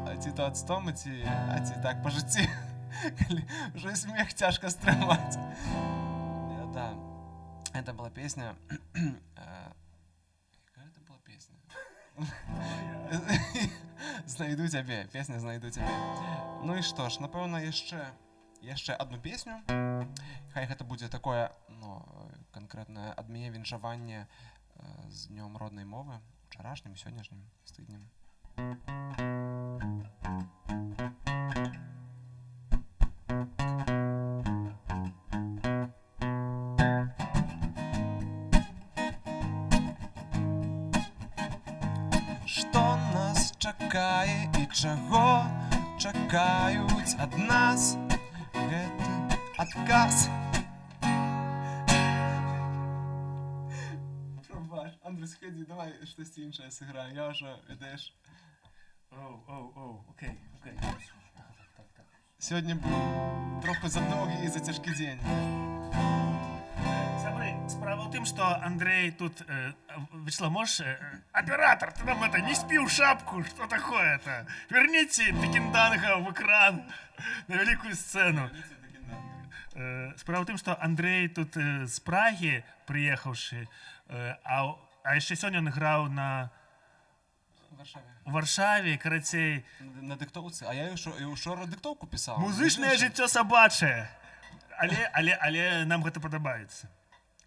а ці то ад стомы, ці, а ці так па жыцці, калі ўжо смех цяжка стрымаць. Да, это была песня. Якая это была песня? «Знайду цябе», песня «Знайду цябе». Ну і што ж, напэўна, яшчэ одну песню. Хай гэта будзе такое, ну, канкрэтнае ад мяне віншаванне з днём роднай мовы, учарашнім, сённяшнім, з тыднем. Што нас чакае і чаго чакаюць ад нас? Гэты адказ. Прабач, Андрус, хадзі, давай штосьці іншае сыграем. Я ўжо, ведаеш, Оу, оу, оу, окей. Так. Сёння быў трохі задоўгі і зацяжкі дзень. Сябры, справа ў тым, што Андрей тут, Вячеслав, можешь, оператор, ты нам это, не спи ў шапку, что такое-то? Верните Дакінданга в экран, на великую сцену. Справа ў тым, што Андрей тут з Прагі прыехаўшы, а яшчэ сёння ён граў на У Варшаве. у Варшаве, карацей, На дыктоўцы, а я і учора дыктоўку пісаў. Музычнае Між іншым. жыццё сабачае. Але нам гэта падабаецца.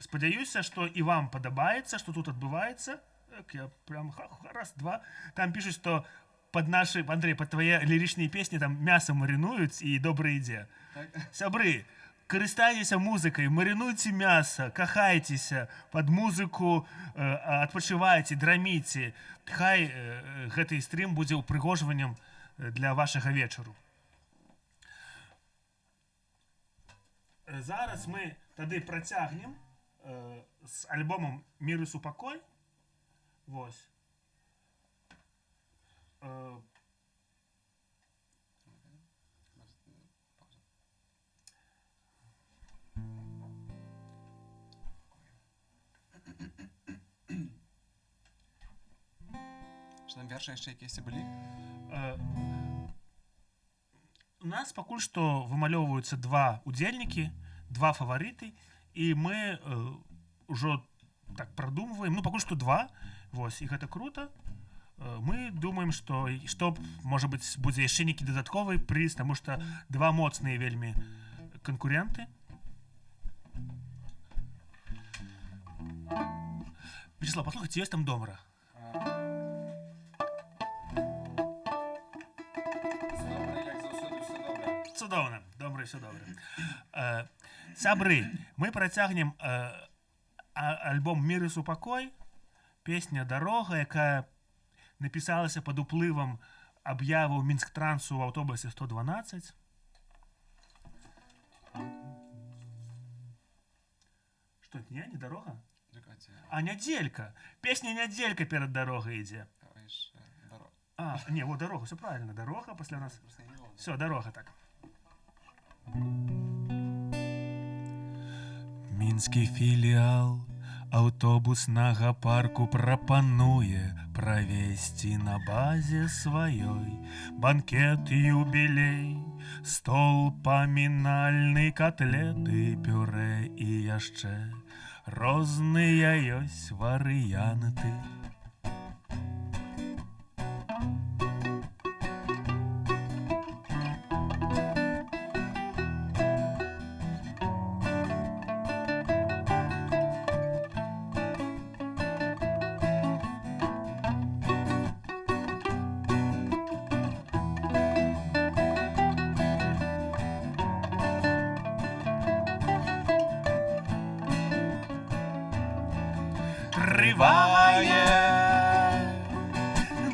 Спадзяюся, што і вам падабаецца, што тут адбываецца. Так, я прям раз, два. Там пішуць, што под наши, Андрей, под твае лірычныя песні там мяса марынуюць і добра ідзе. Так. Сябры, карыстайцеся музыкай, марынуйце мяса, кахайцеся под музыку, адпачывайце, драміце. Хай гэты стрым будзе ўпрыгожваннем для вашага вечару. Зараз мы тады працягнем з альбомам «Мір і супакой». Вось. Што там, вершы яшчэ якісь былі? У нас пакуль што вымалёўваюцца два удзельнікі, два фаварыты, і мы ўжо так прадумваем, ну, пакуль што два, вось, і гэта круто. Мы думаем, што можа быць, будзе яшчэ нейкі дадатковы прыз, таму што два моцныя вельмі канкуренты. Вячеслав, паслухайце, ёсць там домра? Добра, як заўсёды, ўсё добра. Цудоўна, добра, всё добра. Сябры, мы працягнем альбом «Мір і супакой», песня «Дарога», якая напісалася пад уплывам аб'яваў Мінсктрансу ў аўтобусе 112. Што, не дарога? Чакайце. А, «Нядзелька». Песня «Нядзелька» перад дарогай ідзе. Давай яшчэ дарога. А, не, вот дарога, всё правильно. Дарога пасля нас. Просто я не помню. Всё, дарога, так. Мінскі філіал аўтобуснага парку прапануе правесці на базе сваёй банкет юбілей, стол памінальны, котлеты, пюрэ і яшчэ розныя ёсць варыянты. Трывае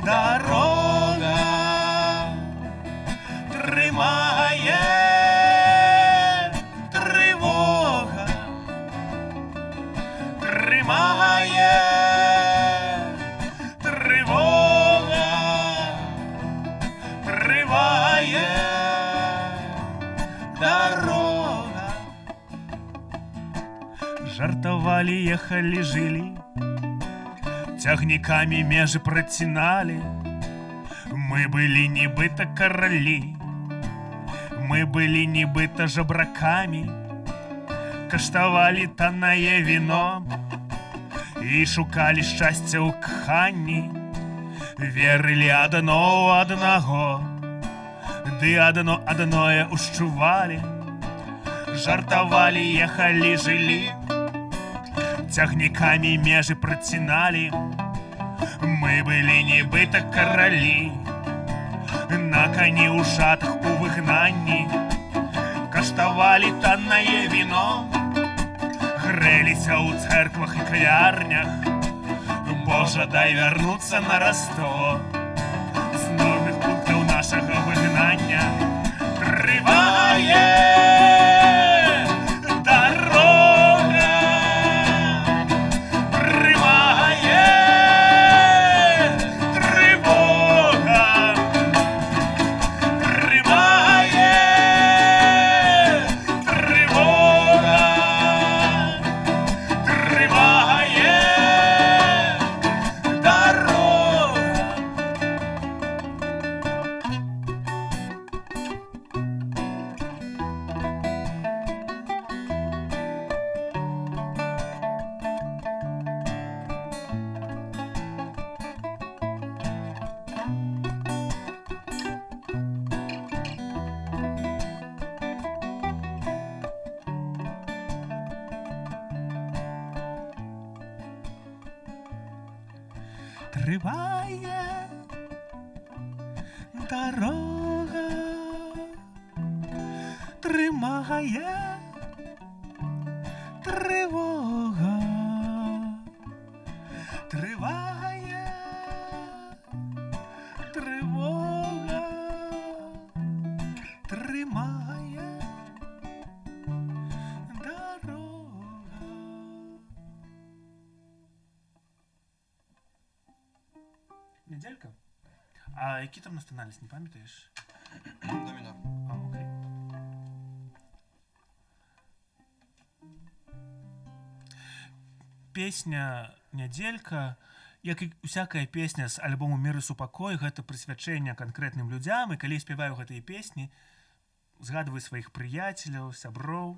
дарога, трымае трывога, трымае трывога, трывае дарога. Жартавалі, ехалі, жылі, цягнікамі межы праціналі. Мы былі нібыта каралі, мы былі нібыта жабракамі, каштавалі таннае віно і шукалі шчасця ў каханні, верылі адно ў аднаго, ды адно адное ушчувалі. Жартавалі, ехалі, жылі, цягнікамі межы праціналі. Мы былі нібыта каралі, на кані ў шатах у выгнанні, каштавалі таннае віно, грэліся ў цэрквах і кавярнях. Божа, дай вярнуцца на Раство з новых пунктаў нашага выгнання. Трывае дарога, трымае трывога, трымае трывога, трымае дарога. Трывае дарога, трымае трывога, трывае трывога, трымае дарога. «Нядзелька»? А які там у нас тональнасць, не памятаеш? До мінор. А, окей. Песня «Нядзелька» Як і усякая песня з альбому «Мір і супакой», гэта прысвячэнне канкрэтным людзям, і калі я спяваю гэтыя песні, згадваю сваіх прыяцеляў, сяброў.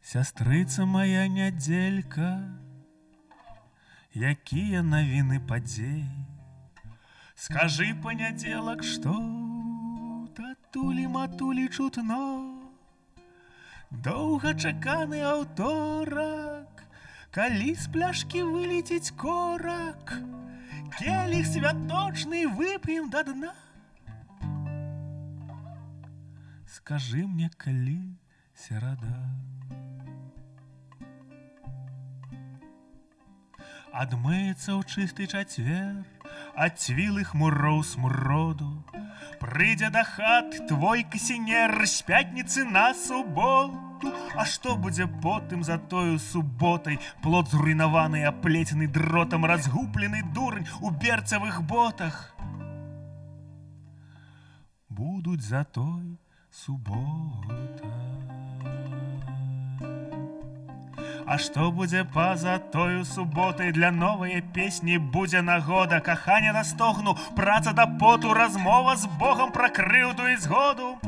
Сястрыца моя Нядзелька, якія навіны падзей? Скажы, панядзелак, што татулі матулі чутно? Доўгачаканы аўторак, калі з пляшкі вылеціць корак, келіх святочны вып'ем да дна. Скажы мне, калі серада. Адмыецца ў чысты чацвер ад цвілых муроў смуроду. Прыйдзе да хат твой касінер з пятніцы на суботу. А што будзе потым за тою суботай? Плот зруйнаваны, аплецены дротам, разгублены дурань у берцавых ботах. Будуць за той суботай. А што будзе па-за тою суботай? Для новае песні будзе нагода. Каханне да стогну, праца да поту, размова з Богам пра крыўду і згоду.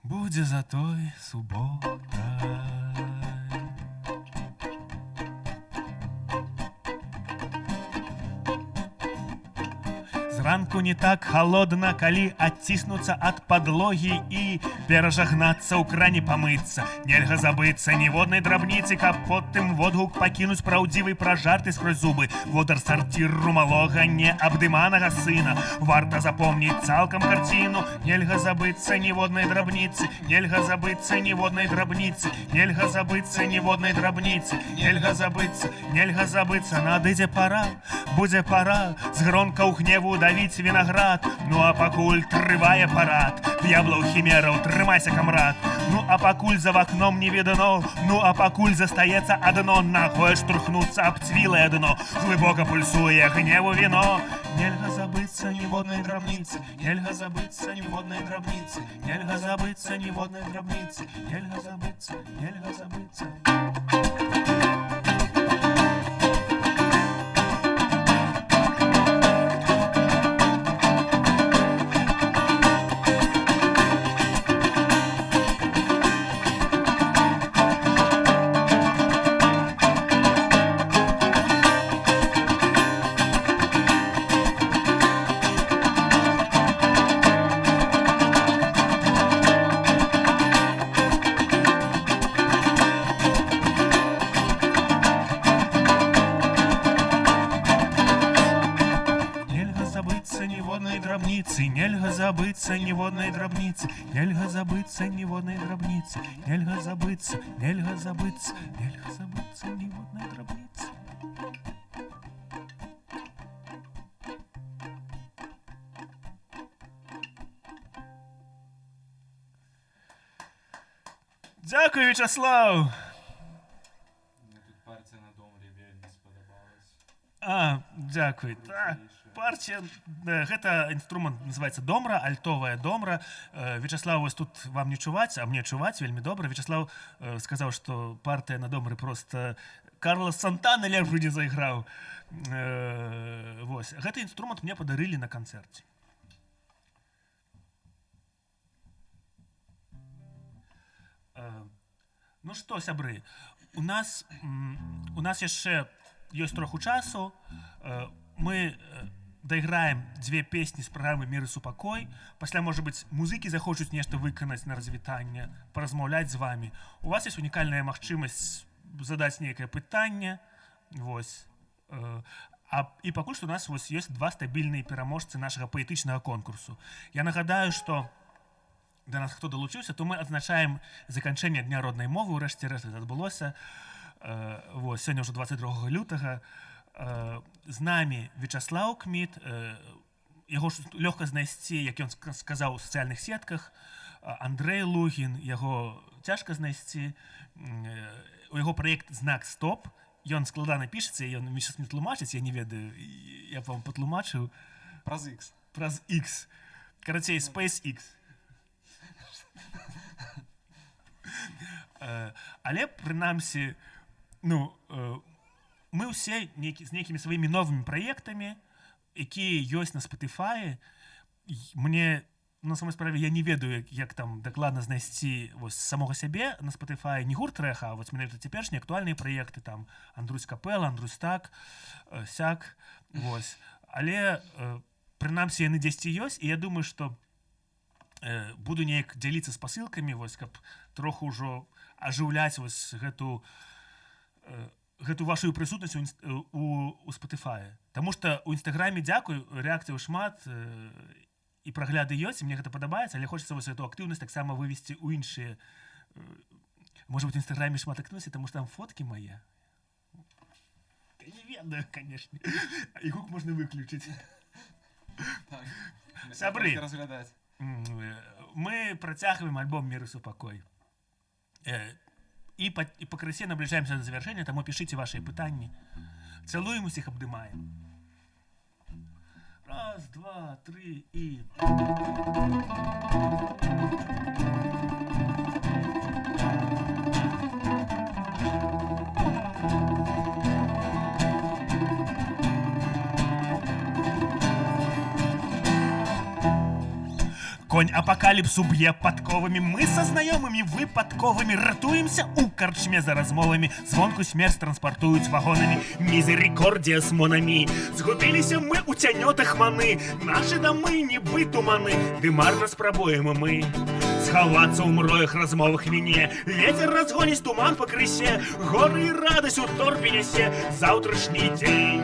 Будзе за той суботай. Зранку не так холодна, калі адціснуцца ад падлогі і перажагнацца ў кране памыцца. Нельга забыцца ніводнай драбніцы, каб потым водгук пакінуць праўдзівы пра жарты скрозь зубы. Водар сартіру малога неабдыманага сына. Варта запомніць цалкам карціну. Нельга забыцца ніводнай драбніцы, нельга забыцца ніводнай драбніцы, нельга забыцца ніводнай драбніцы, нельга забыцца, нельга забыцца. Надыдзе пара, будзе пара з гронкаў гневу давіць вінаград. Ну а пакуль трывае парад д'яблаў хімераў, трымайся, камрад. Ну а пакуль за вакном не відно, ну а пакуль застаецца адно: нагой штурхнуцца аб цвілае дно. Глыбока пульсуе гневу віно. Нельга забыцца ніводнай драбніцы, нельга забыцца ніводнай драбніцы, нельга забыцца ніводнай драбніцы, нельга забыцца, нельга забыцца. Нельга забыцца ніводнай драбніцы, нельга забыцца ніводнай драбніцы, нельга забыцца ніводнай драбніцы, нельга забыцца, нельга забыцца, нельга забыцца ніводнай драбніцы. Дзякую, Вячаслаў! Мне тут партія на домрі вельмі спадабалась. А, дзякуй. Так. Крутейшая. Партія, гэта інструмент называется домра, альтовая домра. Вячаслаў, вось тут вам не чуваць, а мне чуваць вельмі добра. Вячаслаў сказаў, што партыя на домры просто Карлос Сантана лепш бы не зайграў. Вось. Гэты інструмент мне падарылі на канцэрце. Ну што, сябры, у нас яшчэ ёсць троху часу. Мы дайграем дзве песні з праграмы «Мір і супакой». Пасля, можа быць, музыкі захочуць нешта выканаць на развітанне, паразмаўляць з вамі. У вас ёсць унікальная магчымасць задаць нейкае пытанне. Вось. І пакуль што у нас вось ёсць два стабільныя пераможцы нашага паэтычнага конкурсу. Я нагадаю, што да нас хто далучыўся, то мы адзначаем заканчэнне Дня роднай мовы, урэшце рэшт гэта адбылося. Вось, сёння ўжо 22 лютага. З намі Вячаслаў Кміт, яго ж лёгка знайсці, як ён сказаў, у сацыяльных сетках. Андрэй Лугін, яго цяжка знайсці. У яго праект «Знак стоп». Ён складана пішацца, ён мне щас не тлумачыць, я не ведаю, я б вам патлумачыў. Праз X. Праз X. Карацей, SpaceX. Але прынамсі, ну, мы ўсе з нейкімі сваімі новымі праектамі, якія ёсць на Spotify. Мне на самой справе, я не ведаю, як там дакладна знайсці вось самога сябе на Spotify, не гурт Рэха, а вось менавіта цяперашнія актуальныя праекты, там Андрусь Капела, Андрусь так, сяк, вось. Але прынамсі яны дзесьці ёсць, і я думаю, што буду неяк дзяліцца спасылкамі, вось, каб троху ўжо ажыўляць вось гэту вашу прысутнасць у Spotify. Таму што у Інстаграме, дзякуй, рэакцыяў шмат, і прагляды ёсць, і мне гэта падабаецца, але хочацца вось гэту актыўнасць таксама вывесці ў іншыя. Может быть, у Інстаграме шмат актыўнасці, таму што там фоткі мае. Я не ведаю, конечно. І гук можна выключыць. Так. Сябры. Толькі разглядаць. Мы працягваем альбом «Мир и супакой». І пакрысе набліжаемся да завяршэння, таму пішыце вашыя пытанні. Цалуем усіх, абдымаем. Раз, два, тры і... Конь апакаліпсу б'е падковамі, мы са знаёмымі выпадковымі ратуемся ў карчме за размовамі, звонку смерць транспартуюць вагонамі. Мізерикордіас монамі. Згубіліся мы ў цянётах маны, нашы дамы нібы туманы, ды марна спрабуем мы схавацца ў мроях, размовах, віне. Ветер разгоніць туман пакрысе, горы і радасць у торбе нясе заўтрашні дзень.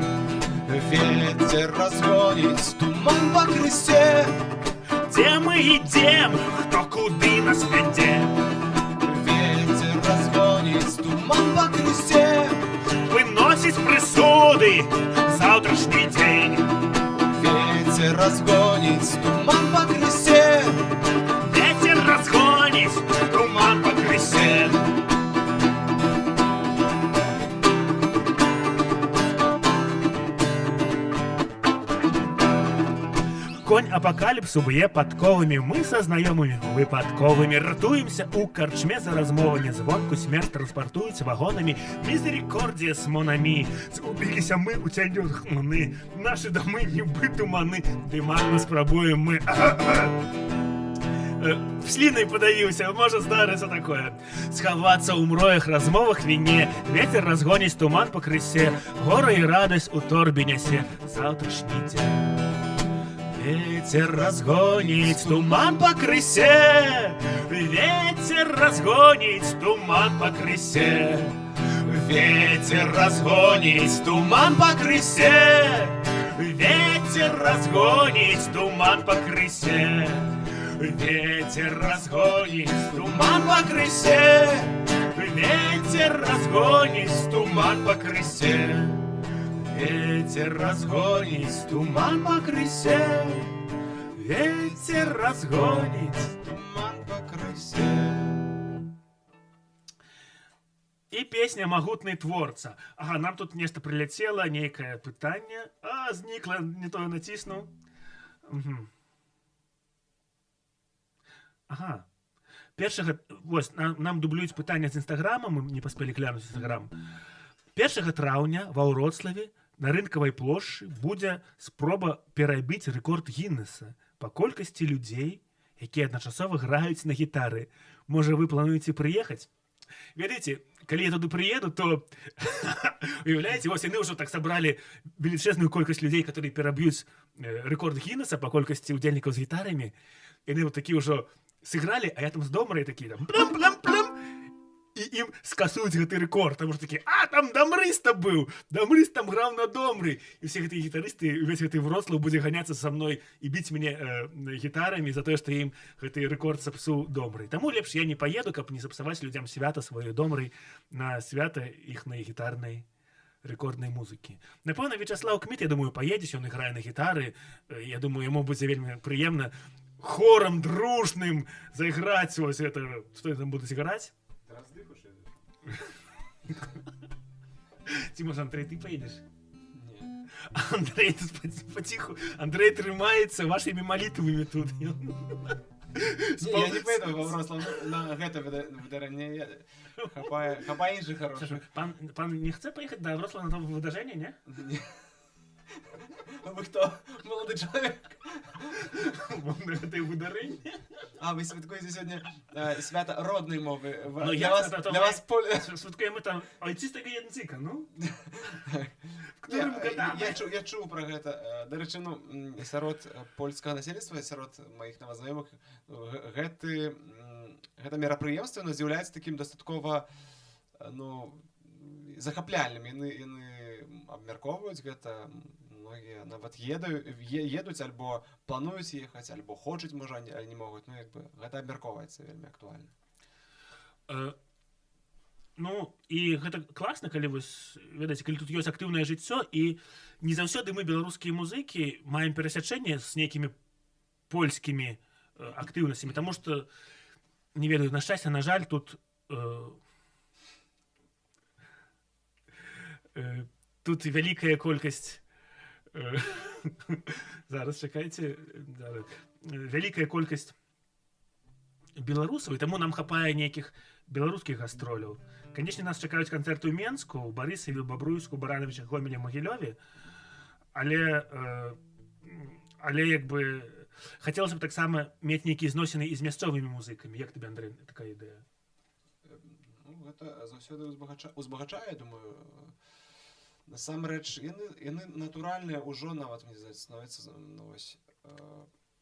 Ветер разгоніць туман пакрысе. Дзе мы ідзем, хто куды нас вядзе? Ветер разгоніць туман пакрысе. Выносіць прысуды заўтрашні дзень. Ветер разгоніць туман пакрысе. Ветер разгоніць туман пакрысе. Конь апакаліпсу б'е падковамі, мы са знаёмымі выпадковымі ратуемся ў карчме за размовамі, звонку смерць транспартуюць вагонамі. Мізерикордіас монамі. Згубіліся мы ў цянётах маны, нашы дамы нібы туманы, ды марна спрабуем мы. Слінай падавіўся, можа здарыцца такое. Схавацца ў мроях, размовах, віне. Ветер разгоніць туман пакрысе, гора і радасць у торбе нясе заўтрашні дзень. Ветер разгоніць туман пакрысе. Ветер разгоніць туман пакрысе. Ветер разгоніць туман пакрысе. Ветер разгоніць туман пакрысе. Ветер разгоніць туман пакрысе. Ветер разгоніць туман пакрысе. Ветер разгоніць туман пакрысе. Ветер разгоніць туман пакрысе. І песня «Магутны творца». Ага, нам тут нешта прыляцела, нейкае пытанне. А, знікла, не тое націснуў. Мгм. Ага. Першага, вось, нам дублююць пытанне з Інстаграма, мы не паспелі глянуць Інстаграм. 1 траўня ва Ўроцлаве на рынкавай плошчы будзе спроба перабіць рэкорд Гіннеса па колькасці людзей, якія адначасова граюць на гітары. Можа, вы плануеце прыехаць? Ведаеце, калі я туды прыеду, то уяўляеце, вось яны ўжо так сабралі велічэзную колькасць людзей, которые пераб'юць рэкорд Гіннеса па колькасці ўдзельнікаў з гітарамі. Яны вот такі ўжо сыгралі, а я там з домрай такі там плям-плям-плям, і ім скасуюць гэты рэкорд, таму што такі, а там дамрыста быў, дамрыст там граў на домры, і ўсе гэтыя гітарысты, увесь гэты Вроцлаў будзе ганяцца са мной і біць мяне гітарамі за тое, што я ім гэты рэкорд сапсуў домрай. Таму лепш я не паеду, каб не сапсаваць людзям свята сваёй домрай на свята іхнай гітарнай рэкорднай музыкі. Напэўна, Вячаслаў Кміт, я думаю, паедзе, ён іграе на гітары. Я думаю, яму будзе вельмі прыемна. хорам дружным зайграць вось это, што яны там будуць граць. Ці можа, Андрей, ты паедзеш? Не. Андрей тут паціху. Андрей трымаецца вашымі малітвамі тут. Не, я не поеду во Вроцлав на гэта выдарэнне. Хапае іншых хорошых. Пан не хце паехаць да Вроцлава на то выдажэнне, не? Не. Вы хто? Малады чалавек. Вон на гэтае выдарэнне. А, вы святкуеце сёння свята роднай мовы. Ну, Для як вас, це, то для ми- вас поле... Святкуем мы там айцістага языка, ну. В Не, которым годам? я чуў пра гэта. Дарэчы, ну, сярод польскага насельніцтва, сярод маіх нават знаёмых, ну, гэта мерапрыемства, яно з'яўляецца такім дастаткова, ну, захапляльным. Яны абмяркоўваюць гэта, многія нават едуць альбо плануюць ехаць, альбо хочуць, можа, але не могуць. Ну, як бы, гэта абмяркоўваецца вельмі актуальна. Ну, і гэта класна, калі вось, ведаеце, калі тут ёсць актыўнае жыццё, і не заўсёды мы, беларускія музыкі, маем перасячэнне з нейкімі польскімі актыўнасцямі, таму што, не ведаю, на шчасце, на жаль, тут вялікая колькасць, зараз, чакайце, зараз, вялікая колькасць беларусаў, і таму нам хапае нейкіх беларускіх гастроляў. Канечне, нас чакаюць канцэрты ў Менску, у Барысаве, Бабруйску, Баранавічах, Гомелі, Магілёве, але як бы хацелася б таксама мець нейкія зносіны і з мясцовымі музыкамі. Як табе, Андрей, такая ідэя? Ну, гэта заўсёды узбагачае, я думаю. Насамрэч, яны натуральныя ўжо нават, мне здаецца, становяцца, ну, вось,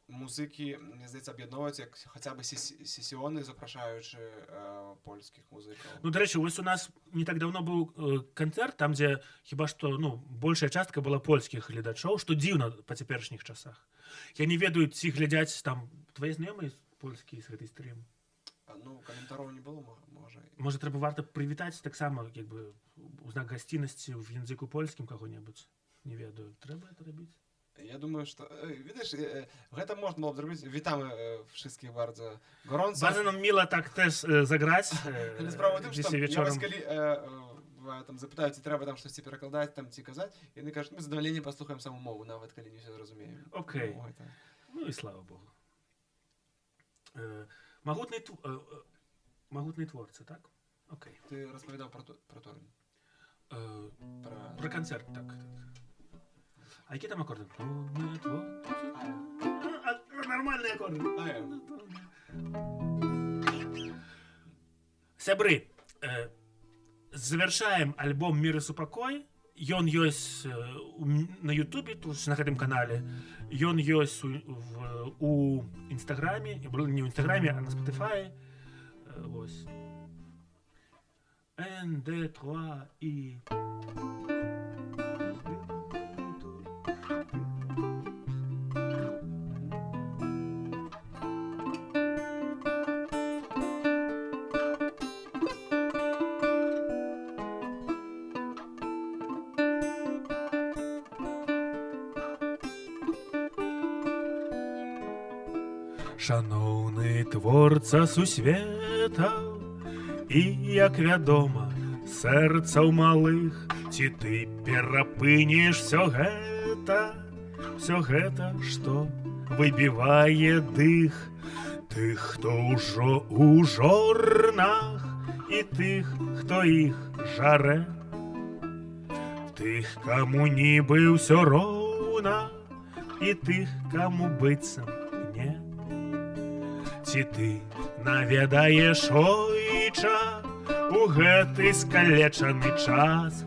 музыкі, мне здаецца, аб'ядноўваюць, як хаця бы сесіоны, запрашаючы польскіх музыкаў. Ну, дарэчы, вось у нас не так давно быў канцэрт, там, дзе хіба што, ну, большая частка была польскіх гледачоў, што дзіўна па цяперашніх часах. Я не ведаю, ці глядзяць там твае знаёмыя польскія з гэтай стрым. А, ну, каментароў не было, можа. Можа, трэба варта прывітаць таксама, як бы, у знак гасціннасці ў языку польскім каго-небудзь. Не ведаю, трэба это рабіць? Я думаю, что, видишь, гэта можна было б зрабіць. Вітamy wszystkich bardzo gorąco. Bardzo нам міла так теж заграць. Але справа ў тым, што дзесьці я вечорам. вось калі бывае, там запытаюць, ці трэба там штосьці перакладаць, там ці казаць, яны кажуць, мы з задавальненнем паслухаем саму мову, нават калі не ўсё зразумеем. Окей. Ну, гэта. Ну і слава Богу. Магутны творца, так? Окей. Ты распавядаў пра Торн. Пра... Пра канцэрт, так. А які там акорды? Магутны творца. Нармальны акорды. А, Сябры, завяршаем альбом «Мир и супакой». Ён ёсць на Ютубе, тут на гэтым канале. Ён ёсць у Інстаграме, не ў Інстаграме, а на Spotify. Вось. Н, Д, 3, І. Шаноўны творца сусветаў, і, як вядома, сэрцаў малых, ці ты перапыніш всё гэта, всё гэта, што выбівае дых тых, хто ўжо ў жорнах, і тых, хто іх жарэ, тых, каму нібы ўсё роўна, і тых, каму быццам не. Ці ты наведаеш, ойча, у гэты скалечаны час?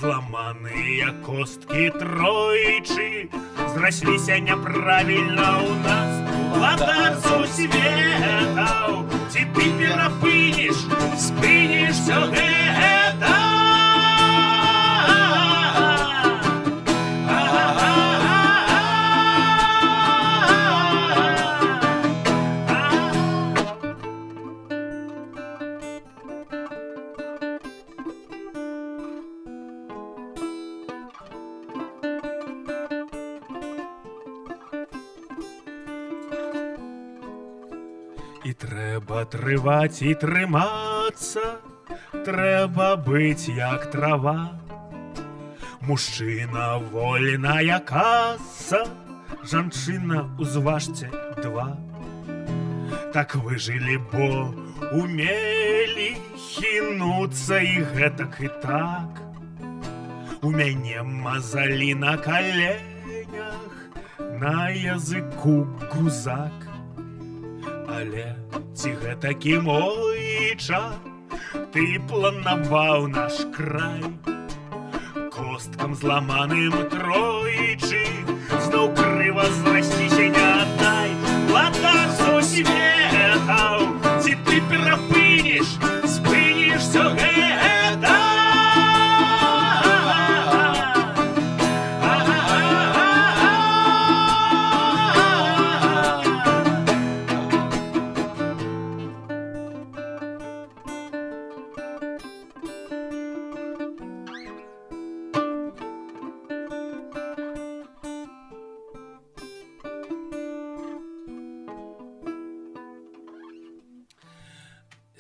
Зламаныя косткі тройчы зрасліся няправільна ў нас. Владар сусветаў, ці ты перапыніш, спыніш всё гэта? І трэба трываць і трымацца, трэба быць як трава. Мужчына — вольная каса, жанчына — узважце два. Так выжылі, бо умелі хінуцца і гэтак і так. У мяне мазалі на каленях, на языку гузак. Але ці гэтакі, мойча, ты планаваў наш край? Косткам зламаным тройчы зноў крыва зрасціся не дай. Владар сусветаў, ці ты перапыніш, спыніш всё гэта?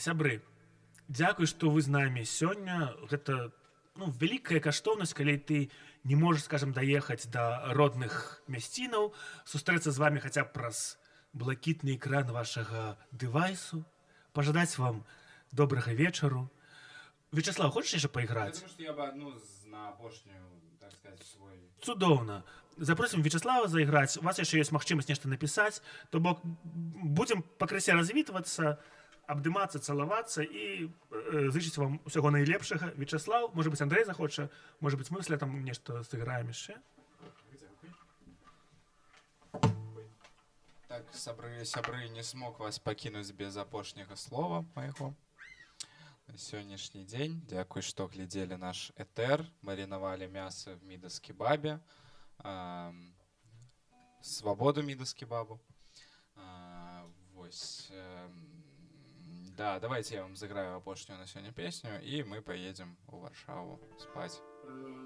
Сябры, дзякуй, што вы з намі сёння. Гэта, ну, вялікая каштоўнасць, калі ты не можаш, скажем, даехаць да родных мясцінаў, сустрэцца з вами хаця б праз блакітны экран вашага дэвайсу, пажадаць вам добрага вечару. Вячаслаў, хочаш яшчэ Я пайграць? думаю, что я бы одну на апошнюю, так сказать, свой. Цудоўна. Запросім Вячаслава зайграць. У вас яшчэ ёсць магчымасць нешта напісаць. То бок будзем пакрысе развітвацца, абдымацца, цалавацца і зычыць вам усяго найлепшага. Вячаслаў, может быть, Андрей захоча, может быть, мы пасля там нешта сыграем яшчэ. Так, сябры, сябры, не смог вас пакінуць без апошняга слова майго на сённяшні дзень. Дзякуй, што глядзелі наш этэр, маринавалі мяса в Мідас кебабе. Свабоду Мідас кебабу. Вось. Да, давайте я вам заграю апошнюю на сёння песню, і мы поедем у Варшаву спаць.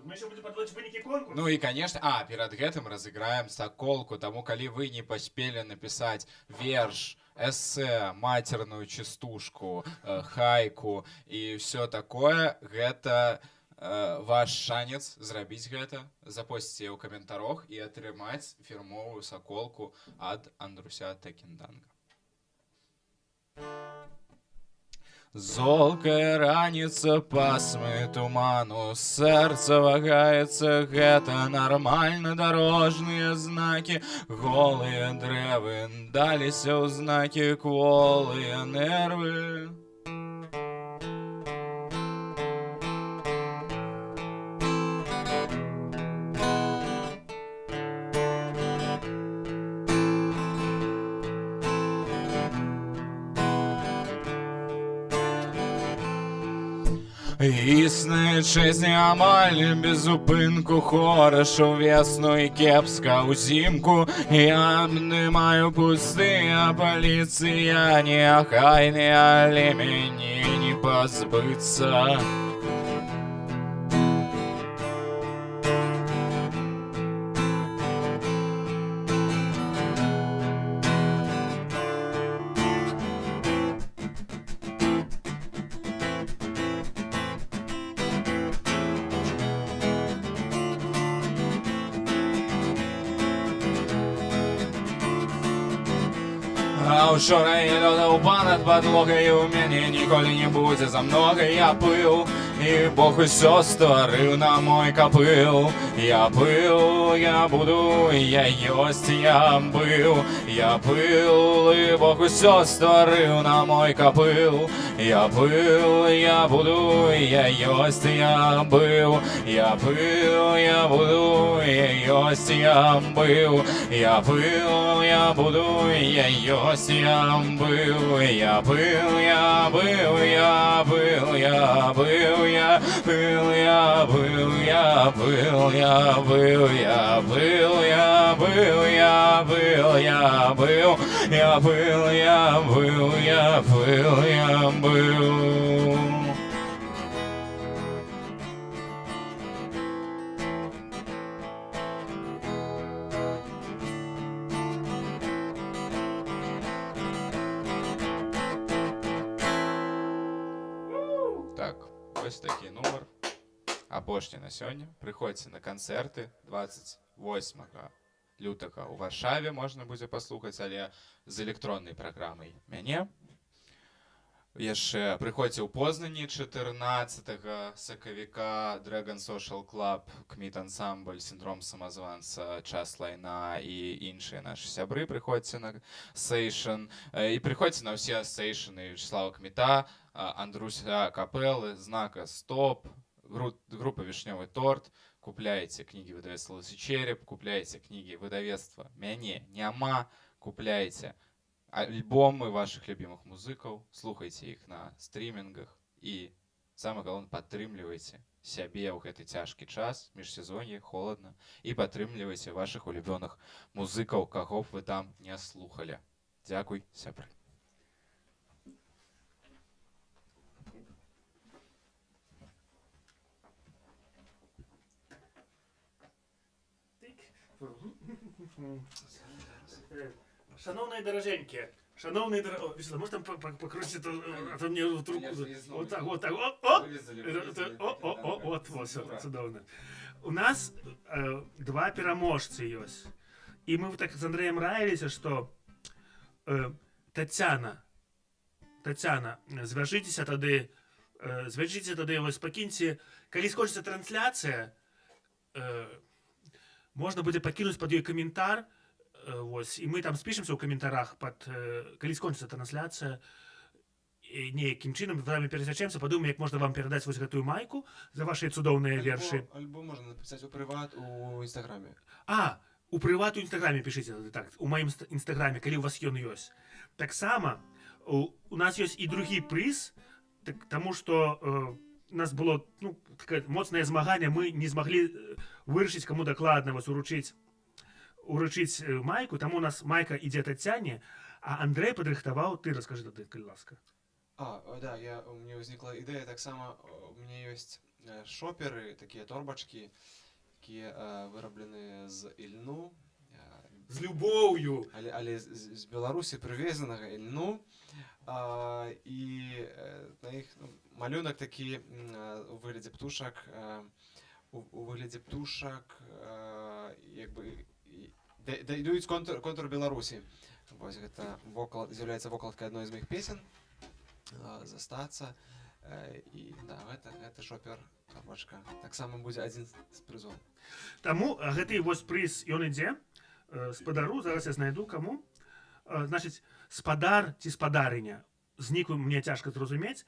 Мы яшчэ будзем падводзіць вынікі конкурсу. Ну і, конечно, перад гэтым разыграем саколку, таму калі вы не паспелі напісаць верш, эссе, мацерную частушку, хайку і все такое, гэта ваш шанец зрабіць гэта, запосціць яе ў каментарох і атрымаць фірмовую саколку ад Андруся Тэкінданга. Золкая раніца, пасмы туману, сэрца вагаецца, гэта нармальна, дарожныя знакі, голыя дрэвы даліся ў знакі, кволыя нервы. Існы чэзне амаль без упынку, хораша ўвесну і кепска ўзімку. Я абнымаю пустыя паліцыя неахайныя, але мяне не пазбыцца. А учора я лётаў па-над падлогай, у мяне ніколі не будзе за многа. Я пыл, і Бог усё стварыў на мой капыл. Я пыл, я буду, я ёсць, я быў. Я пыл, і Бог усё стварыў на мой капыл. Я пыл, я буду, я ёсць, я быў. Я пыл, я буду, я ёсць, я быў. Я пыл, я буду, я ёсць, я быў. Я пыл, я быў, я быў, я быў, я пыл, я быў, я быў, я быў, я быў, я быў, я быў, я быў, я быў, я быў, я быў, я быў. Вось такі нумар. Апошні на сёння. Прыходзьце на канцэрты 28 лютага ў Варшаве можна будзе паслухаць, але з электроннай праграмай мяне. Яшчэ прыходзьце ў Познані 14 сакавіка, Dragon Social Club, Кміт Ансамбль, Синдром самазванца, Час лайна і іншыя нашы сябры. Прыходзьце на сейшн і прыходзьце на ўсе сейшны Вячаслава Кміта, Андруся Капелы, Знака Стоп, група Вішнёвы торт. Купляйце кнігі выдавецтва «Лысы Череп», купляйце кнігі выдавецтва «Мяне няма», купляйце альбомы вашых любімых музыкаў, слухайце іх на стрімінгах і, самае галоўнае, падтрымлівайце сябе ў гэты цяжкі час, міжсезонье, холадна, і падтрымлівайце вашых улюбёных музыкаў, каго б вы там не слухалі. Дзякуй, сябры. Шаноўныя даражэнькія, шаноўныя дара... О, Вячаслаў, можна там пакруціць, а то мне в руку. Вот так, вот так. О, о! О, о, о, вот, вот, усё, цудоўна. У нас два пераможцы ёсць. І мы так з Андрэем раіліся, што Тацяна, Тацяна, звяжыцеся тады, вось пакіньце, калі скончыцца трансляцыя, можна будзе пакінуць пад ёй каментар, вось, і мы там спішемся ў каментарах пад, калі скончыцца трансляцыя, і нейкім чынам з вами перасячэмся, падумаем, як можна вам перадаць вось гэтую майку за ваши цудоўныя вершы. Альбо можна напісаць у прыват у інстаграме. А, у прыват у інстаграме пішыце тады, так, у маім інстаграме, калі у вас ён ёсць. Таксама у нас ёсць і другі прыз, так, таму што у нас было, ну, такое моцнае змаганне, мы не змаглі вырашыць, каму дакладна вось уручыць майку, таму у нас майка ідзе Тацяне, а Андрэй падрыхтаваў, ты раскажы тады, калі ласка. А, да, у меня возникла идея таксама, у меня есть шоперы, такія торбачкі, якія выраблены з ільну, З любоўю. але з Беларусі прывезенага ільну, і на іх, ну, малюнак такі, у выглядзе птушак, як бы, і даюць контур Беларусі. Вось гэта з'яўляецца вокладкай адной з маіх песен, «Застацца». І да, гэта шопер, торбачка. Таксама будзе адзін з прызоў. Таму гэты вось прыз, ён ідзе спадару, зараз я знайду каму. Значыць, спадар ці спадарыня, з ніку мне цяжка зразумець,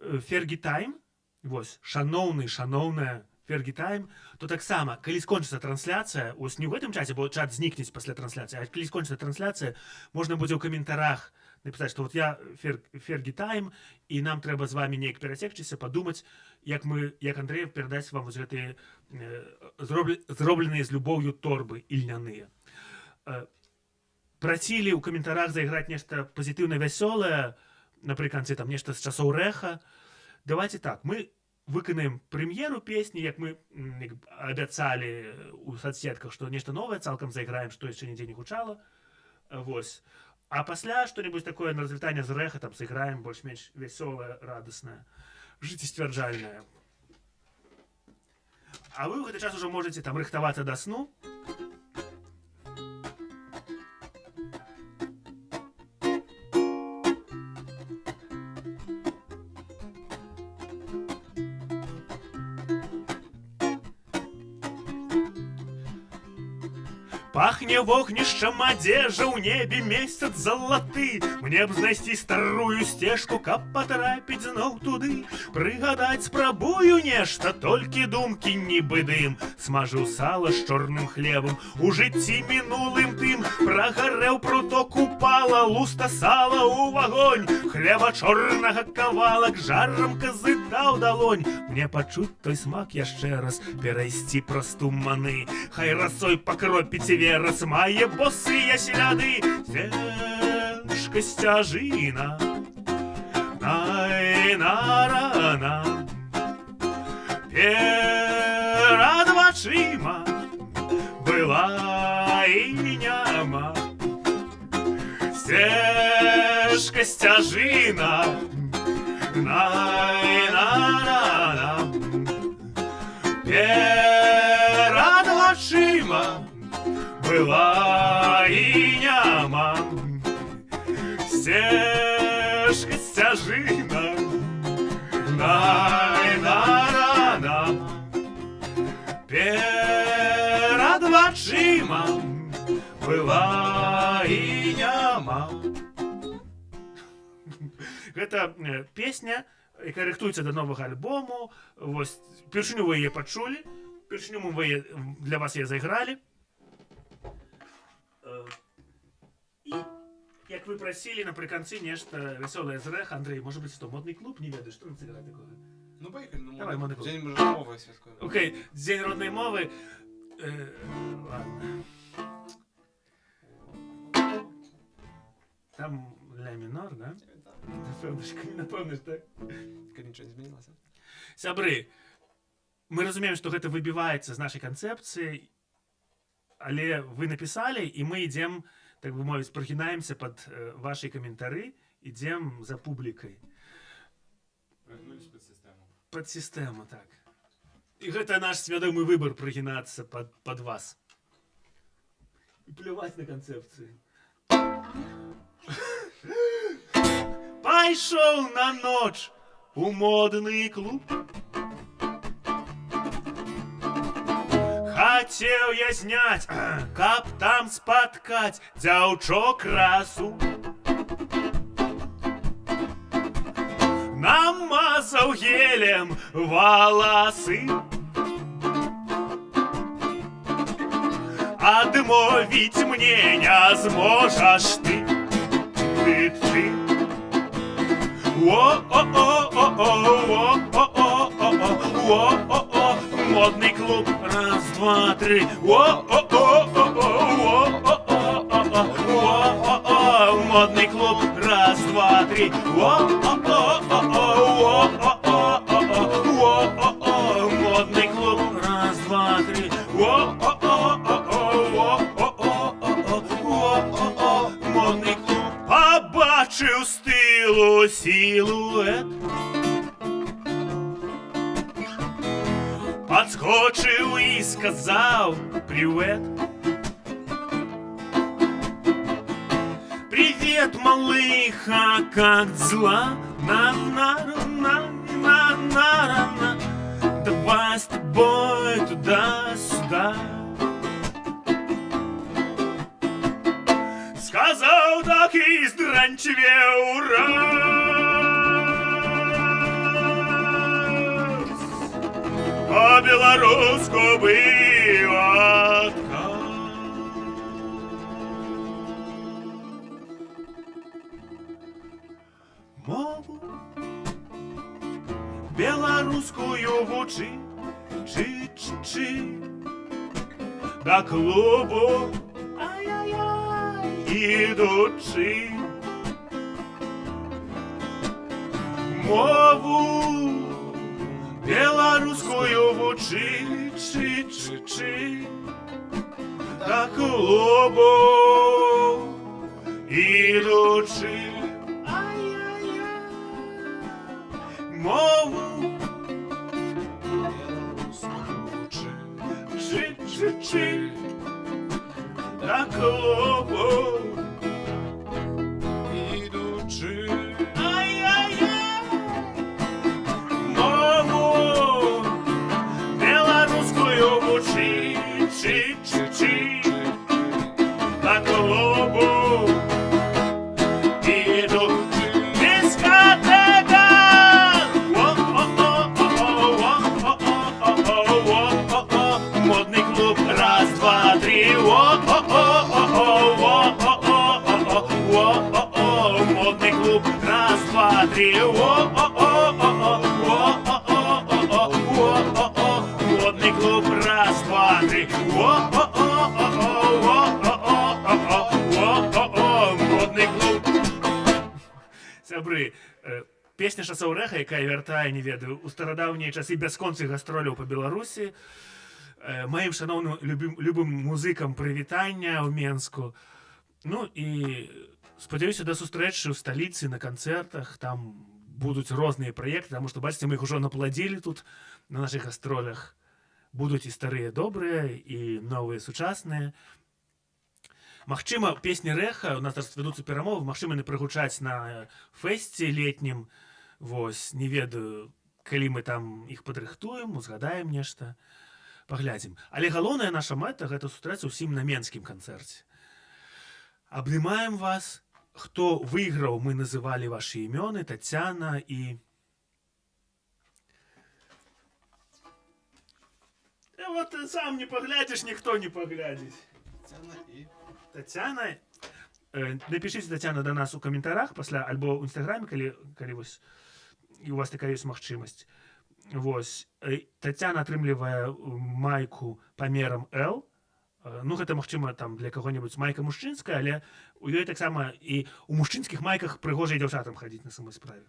Фергі Тайм, вось, шаноўны, шаноўная Фергі Тайм, то таксама, калі скончыцца трансляцыя, ось не ў гэтым чаце, бо чат знікнець пасля трансляцыі, а калі скончыцца трансляцыя, можна будзе ў каментарах напісаць, што вот я Фергі Тайм, і нам трэба з вами неяк перасекчыся, падумаць, як Андрэй перадаць вам вось гэтыя зробленыя з любоўю торбы ільняныя. Прасілі ў каментарах зайграць нешта пазітыўна вясёлае, напрыканцы там нешта з часоў Рэха. Давайте так, мы выканаем прэм'еру песні, як мы як абяцалі у соцсетках, што нешта новае цалкам зайграем, што яшчэ нідзе не гучала. Вось. А пасля что-нибудь такое на развітанне з Рэха там сыграем, больш-менш вясёлае, радаснае, жыццесцвярджальнае. А вы ў гэты час ужо можаце там рыхтавацца да сну. Пахне вогнішчам адзежа, ў небе месяц залаты. Мне б знайсці старую сцежку, каб патрапіць зноў туды. Прыгадаць спрабую нешта, толькі думкі нібы дым. Смажыў сала з чорным хлебам у жыцці мінулым тым. Прагарэў пруток, упала луста сала ў вагонь. Хлеба чорнага кавалак жарам казытаў далонь. Мне пачуць той смак яшчэ раз, перайсці праз туманы. Хай расой пакропіць верас мае босыя сляды. Сцежка, сцяжына, най-на-рана, перад вачыма была і няма. Сцежка, сцяжына, най-на-рана. Была і няма. Сцежка, сцяжына. Най на на на. Перад вачыма была і няма. Гэта песня, якая рыхтуецца да новага альбому. Вось упершыню вы яе пачулі, упершыню мы вы яе- для вас яе зайгралі. І як вы прасілі, напрыканцы нешта вясёлае з Рэха. Андрей, может быть, что, «Модный клуб», не ведаю, што нам сыграць такое? Ну, поехали. Ну, Давай, «Модный клуб». Дзень мы же мовы святкуем. Окей, дзень роднай мовы. Ладно. Там ля мінор, да? Напэўна ж, напэўна ж, так? Калі нічога не змянілася. Сябры, мы разумеем, што гэта выбіваецца з нашай канцэпцыі, але вы напісалі, і мы ідзем, так бы мовіць, прагінаемся пад вашы каментары, ідзем за публікай. Прыгнулись под сістэму. Пад сістэму, так. І гэта наш свядомы выбар — прагінацца пад вас. І пляваць на канцэпцыі. Пайшоў на ноч у модны клуб. Хацеў я зняць, каб там спаткаць дзяўчо красу. Намазаў гелем валасы. Адмовіць мне не зможаш ты. Ты, ты. О-о-о-о-о-о-о-о-о-о-о, модный клуб, раз, два, три. О-о-о-о-о-о-о-о-о-о, модный клуб, раз, два, три. О-о-о-о-о-о-о-о-о-о, модный клуб, раз, два, три. О-о-о-о-о-о-о-о-о-о, модный клуб. Пабачыў з тылу сілуэт. Падскочыў і сказаў: «Привет». Привет, малыха, как дела? На на на на на на. Давай с тобой туда-сюда. Сказаў так і здранчвеў раз. По-беларуску быў адказ. Мову беларускую вучы, чы чы чы, да клубу, ай-яй-яй, ідучы. Мову беларускую вучы, чы чы чы, да клубу ідучы. Ай-яй-яй. Мову чы чы чы, да клубу Ідучы. Ай-яй-яй. Мову беларускую вучы, чы чы чы, да клубу ідучы. Дискотека! О-о-о-о-о-о-о-о-о-о, модный клуб, раз, два, три. О-о-о-о-о-о-о-о-о-о, модный клуб, раз, два, три. О-о-о-о-о-о-о-о-о, модный клуб, раз, два, три. О-о-о-о-о-о-о-о-о, модный клуб. Сябры, песня часоў Рэха, якая вяртае, не ведаю, у старадаўнія часы бясконцых гастроляў па Беларусі. Маім шаноўным любым музыкам прывітання ў Менску. Ну і спадзяюся, да сустрэчы ў сталіцы на канцэртах. Там будуць розныя праекты, таму што, бачыце, мы іх ужо напладзілі тут на нашых гастролях. Будуць і старыя добрыя, і новыя сучасныя. Магчыма, песні Рэха, у нас зараз вядуцца перамовы, магчыма, яны прагучаць на фэсце летнім. Вось, не ведаю, калі мы там іх падрыхтуем, узгадаем нешта, паглядзім. Але галоўная наша мэта — гэта сустрэцца ўсім на менскім канцэрце. Абнімаем вас. Хто выйграў, мы называлі вашы імёны: Тацяна і вот ты сам не паглядзіш, ніхто не паглядзіць. Тацяна і Тацяна. Напішыце, Тацяна, да нас у каментарах пасля альбо ў інстаграме, калі вось і у вас такая ёсць магчымасць. Вось. Тацяна атрымлівае майку памерам L. Ну, гэта, магчыма, там для каго-небудзь майка мужчынская, але у ёй таксама і у мужчынскіх майках прыгожа і дзяўчатам хадзіць на самой справе.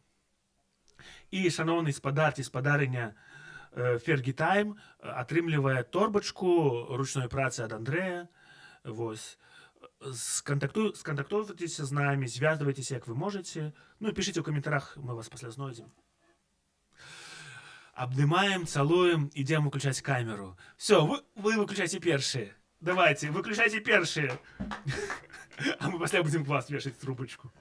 І шаноўны спадар ці спадарыня Фергі Тайм атрымлівае торбачку ручной працы ад Андрэя. Вось. Скантактуйцеся з намі, звязвайцеся, як вы можаце. Ну і пішыце ў каментарах, мы вас пасля знойдзем. Абдымаем, цалуем, ідзем выключаць камеру. Все, вы выключайце першыя. Давайте, выключайце першыя. А мы пасля будзем вас вешаць трубочку.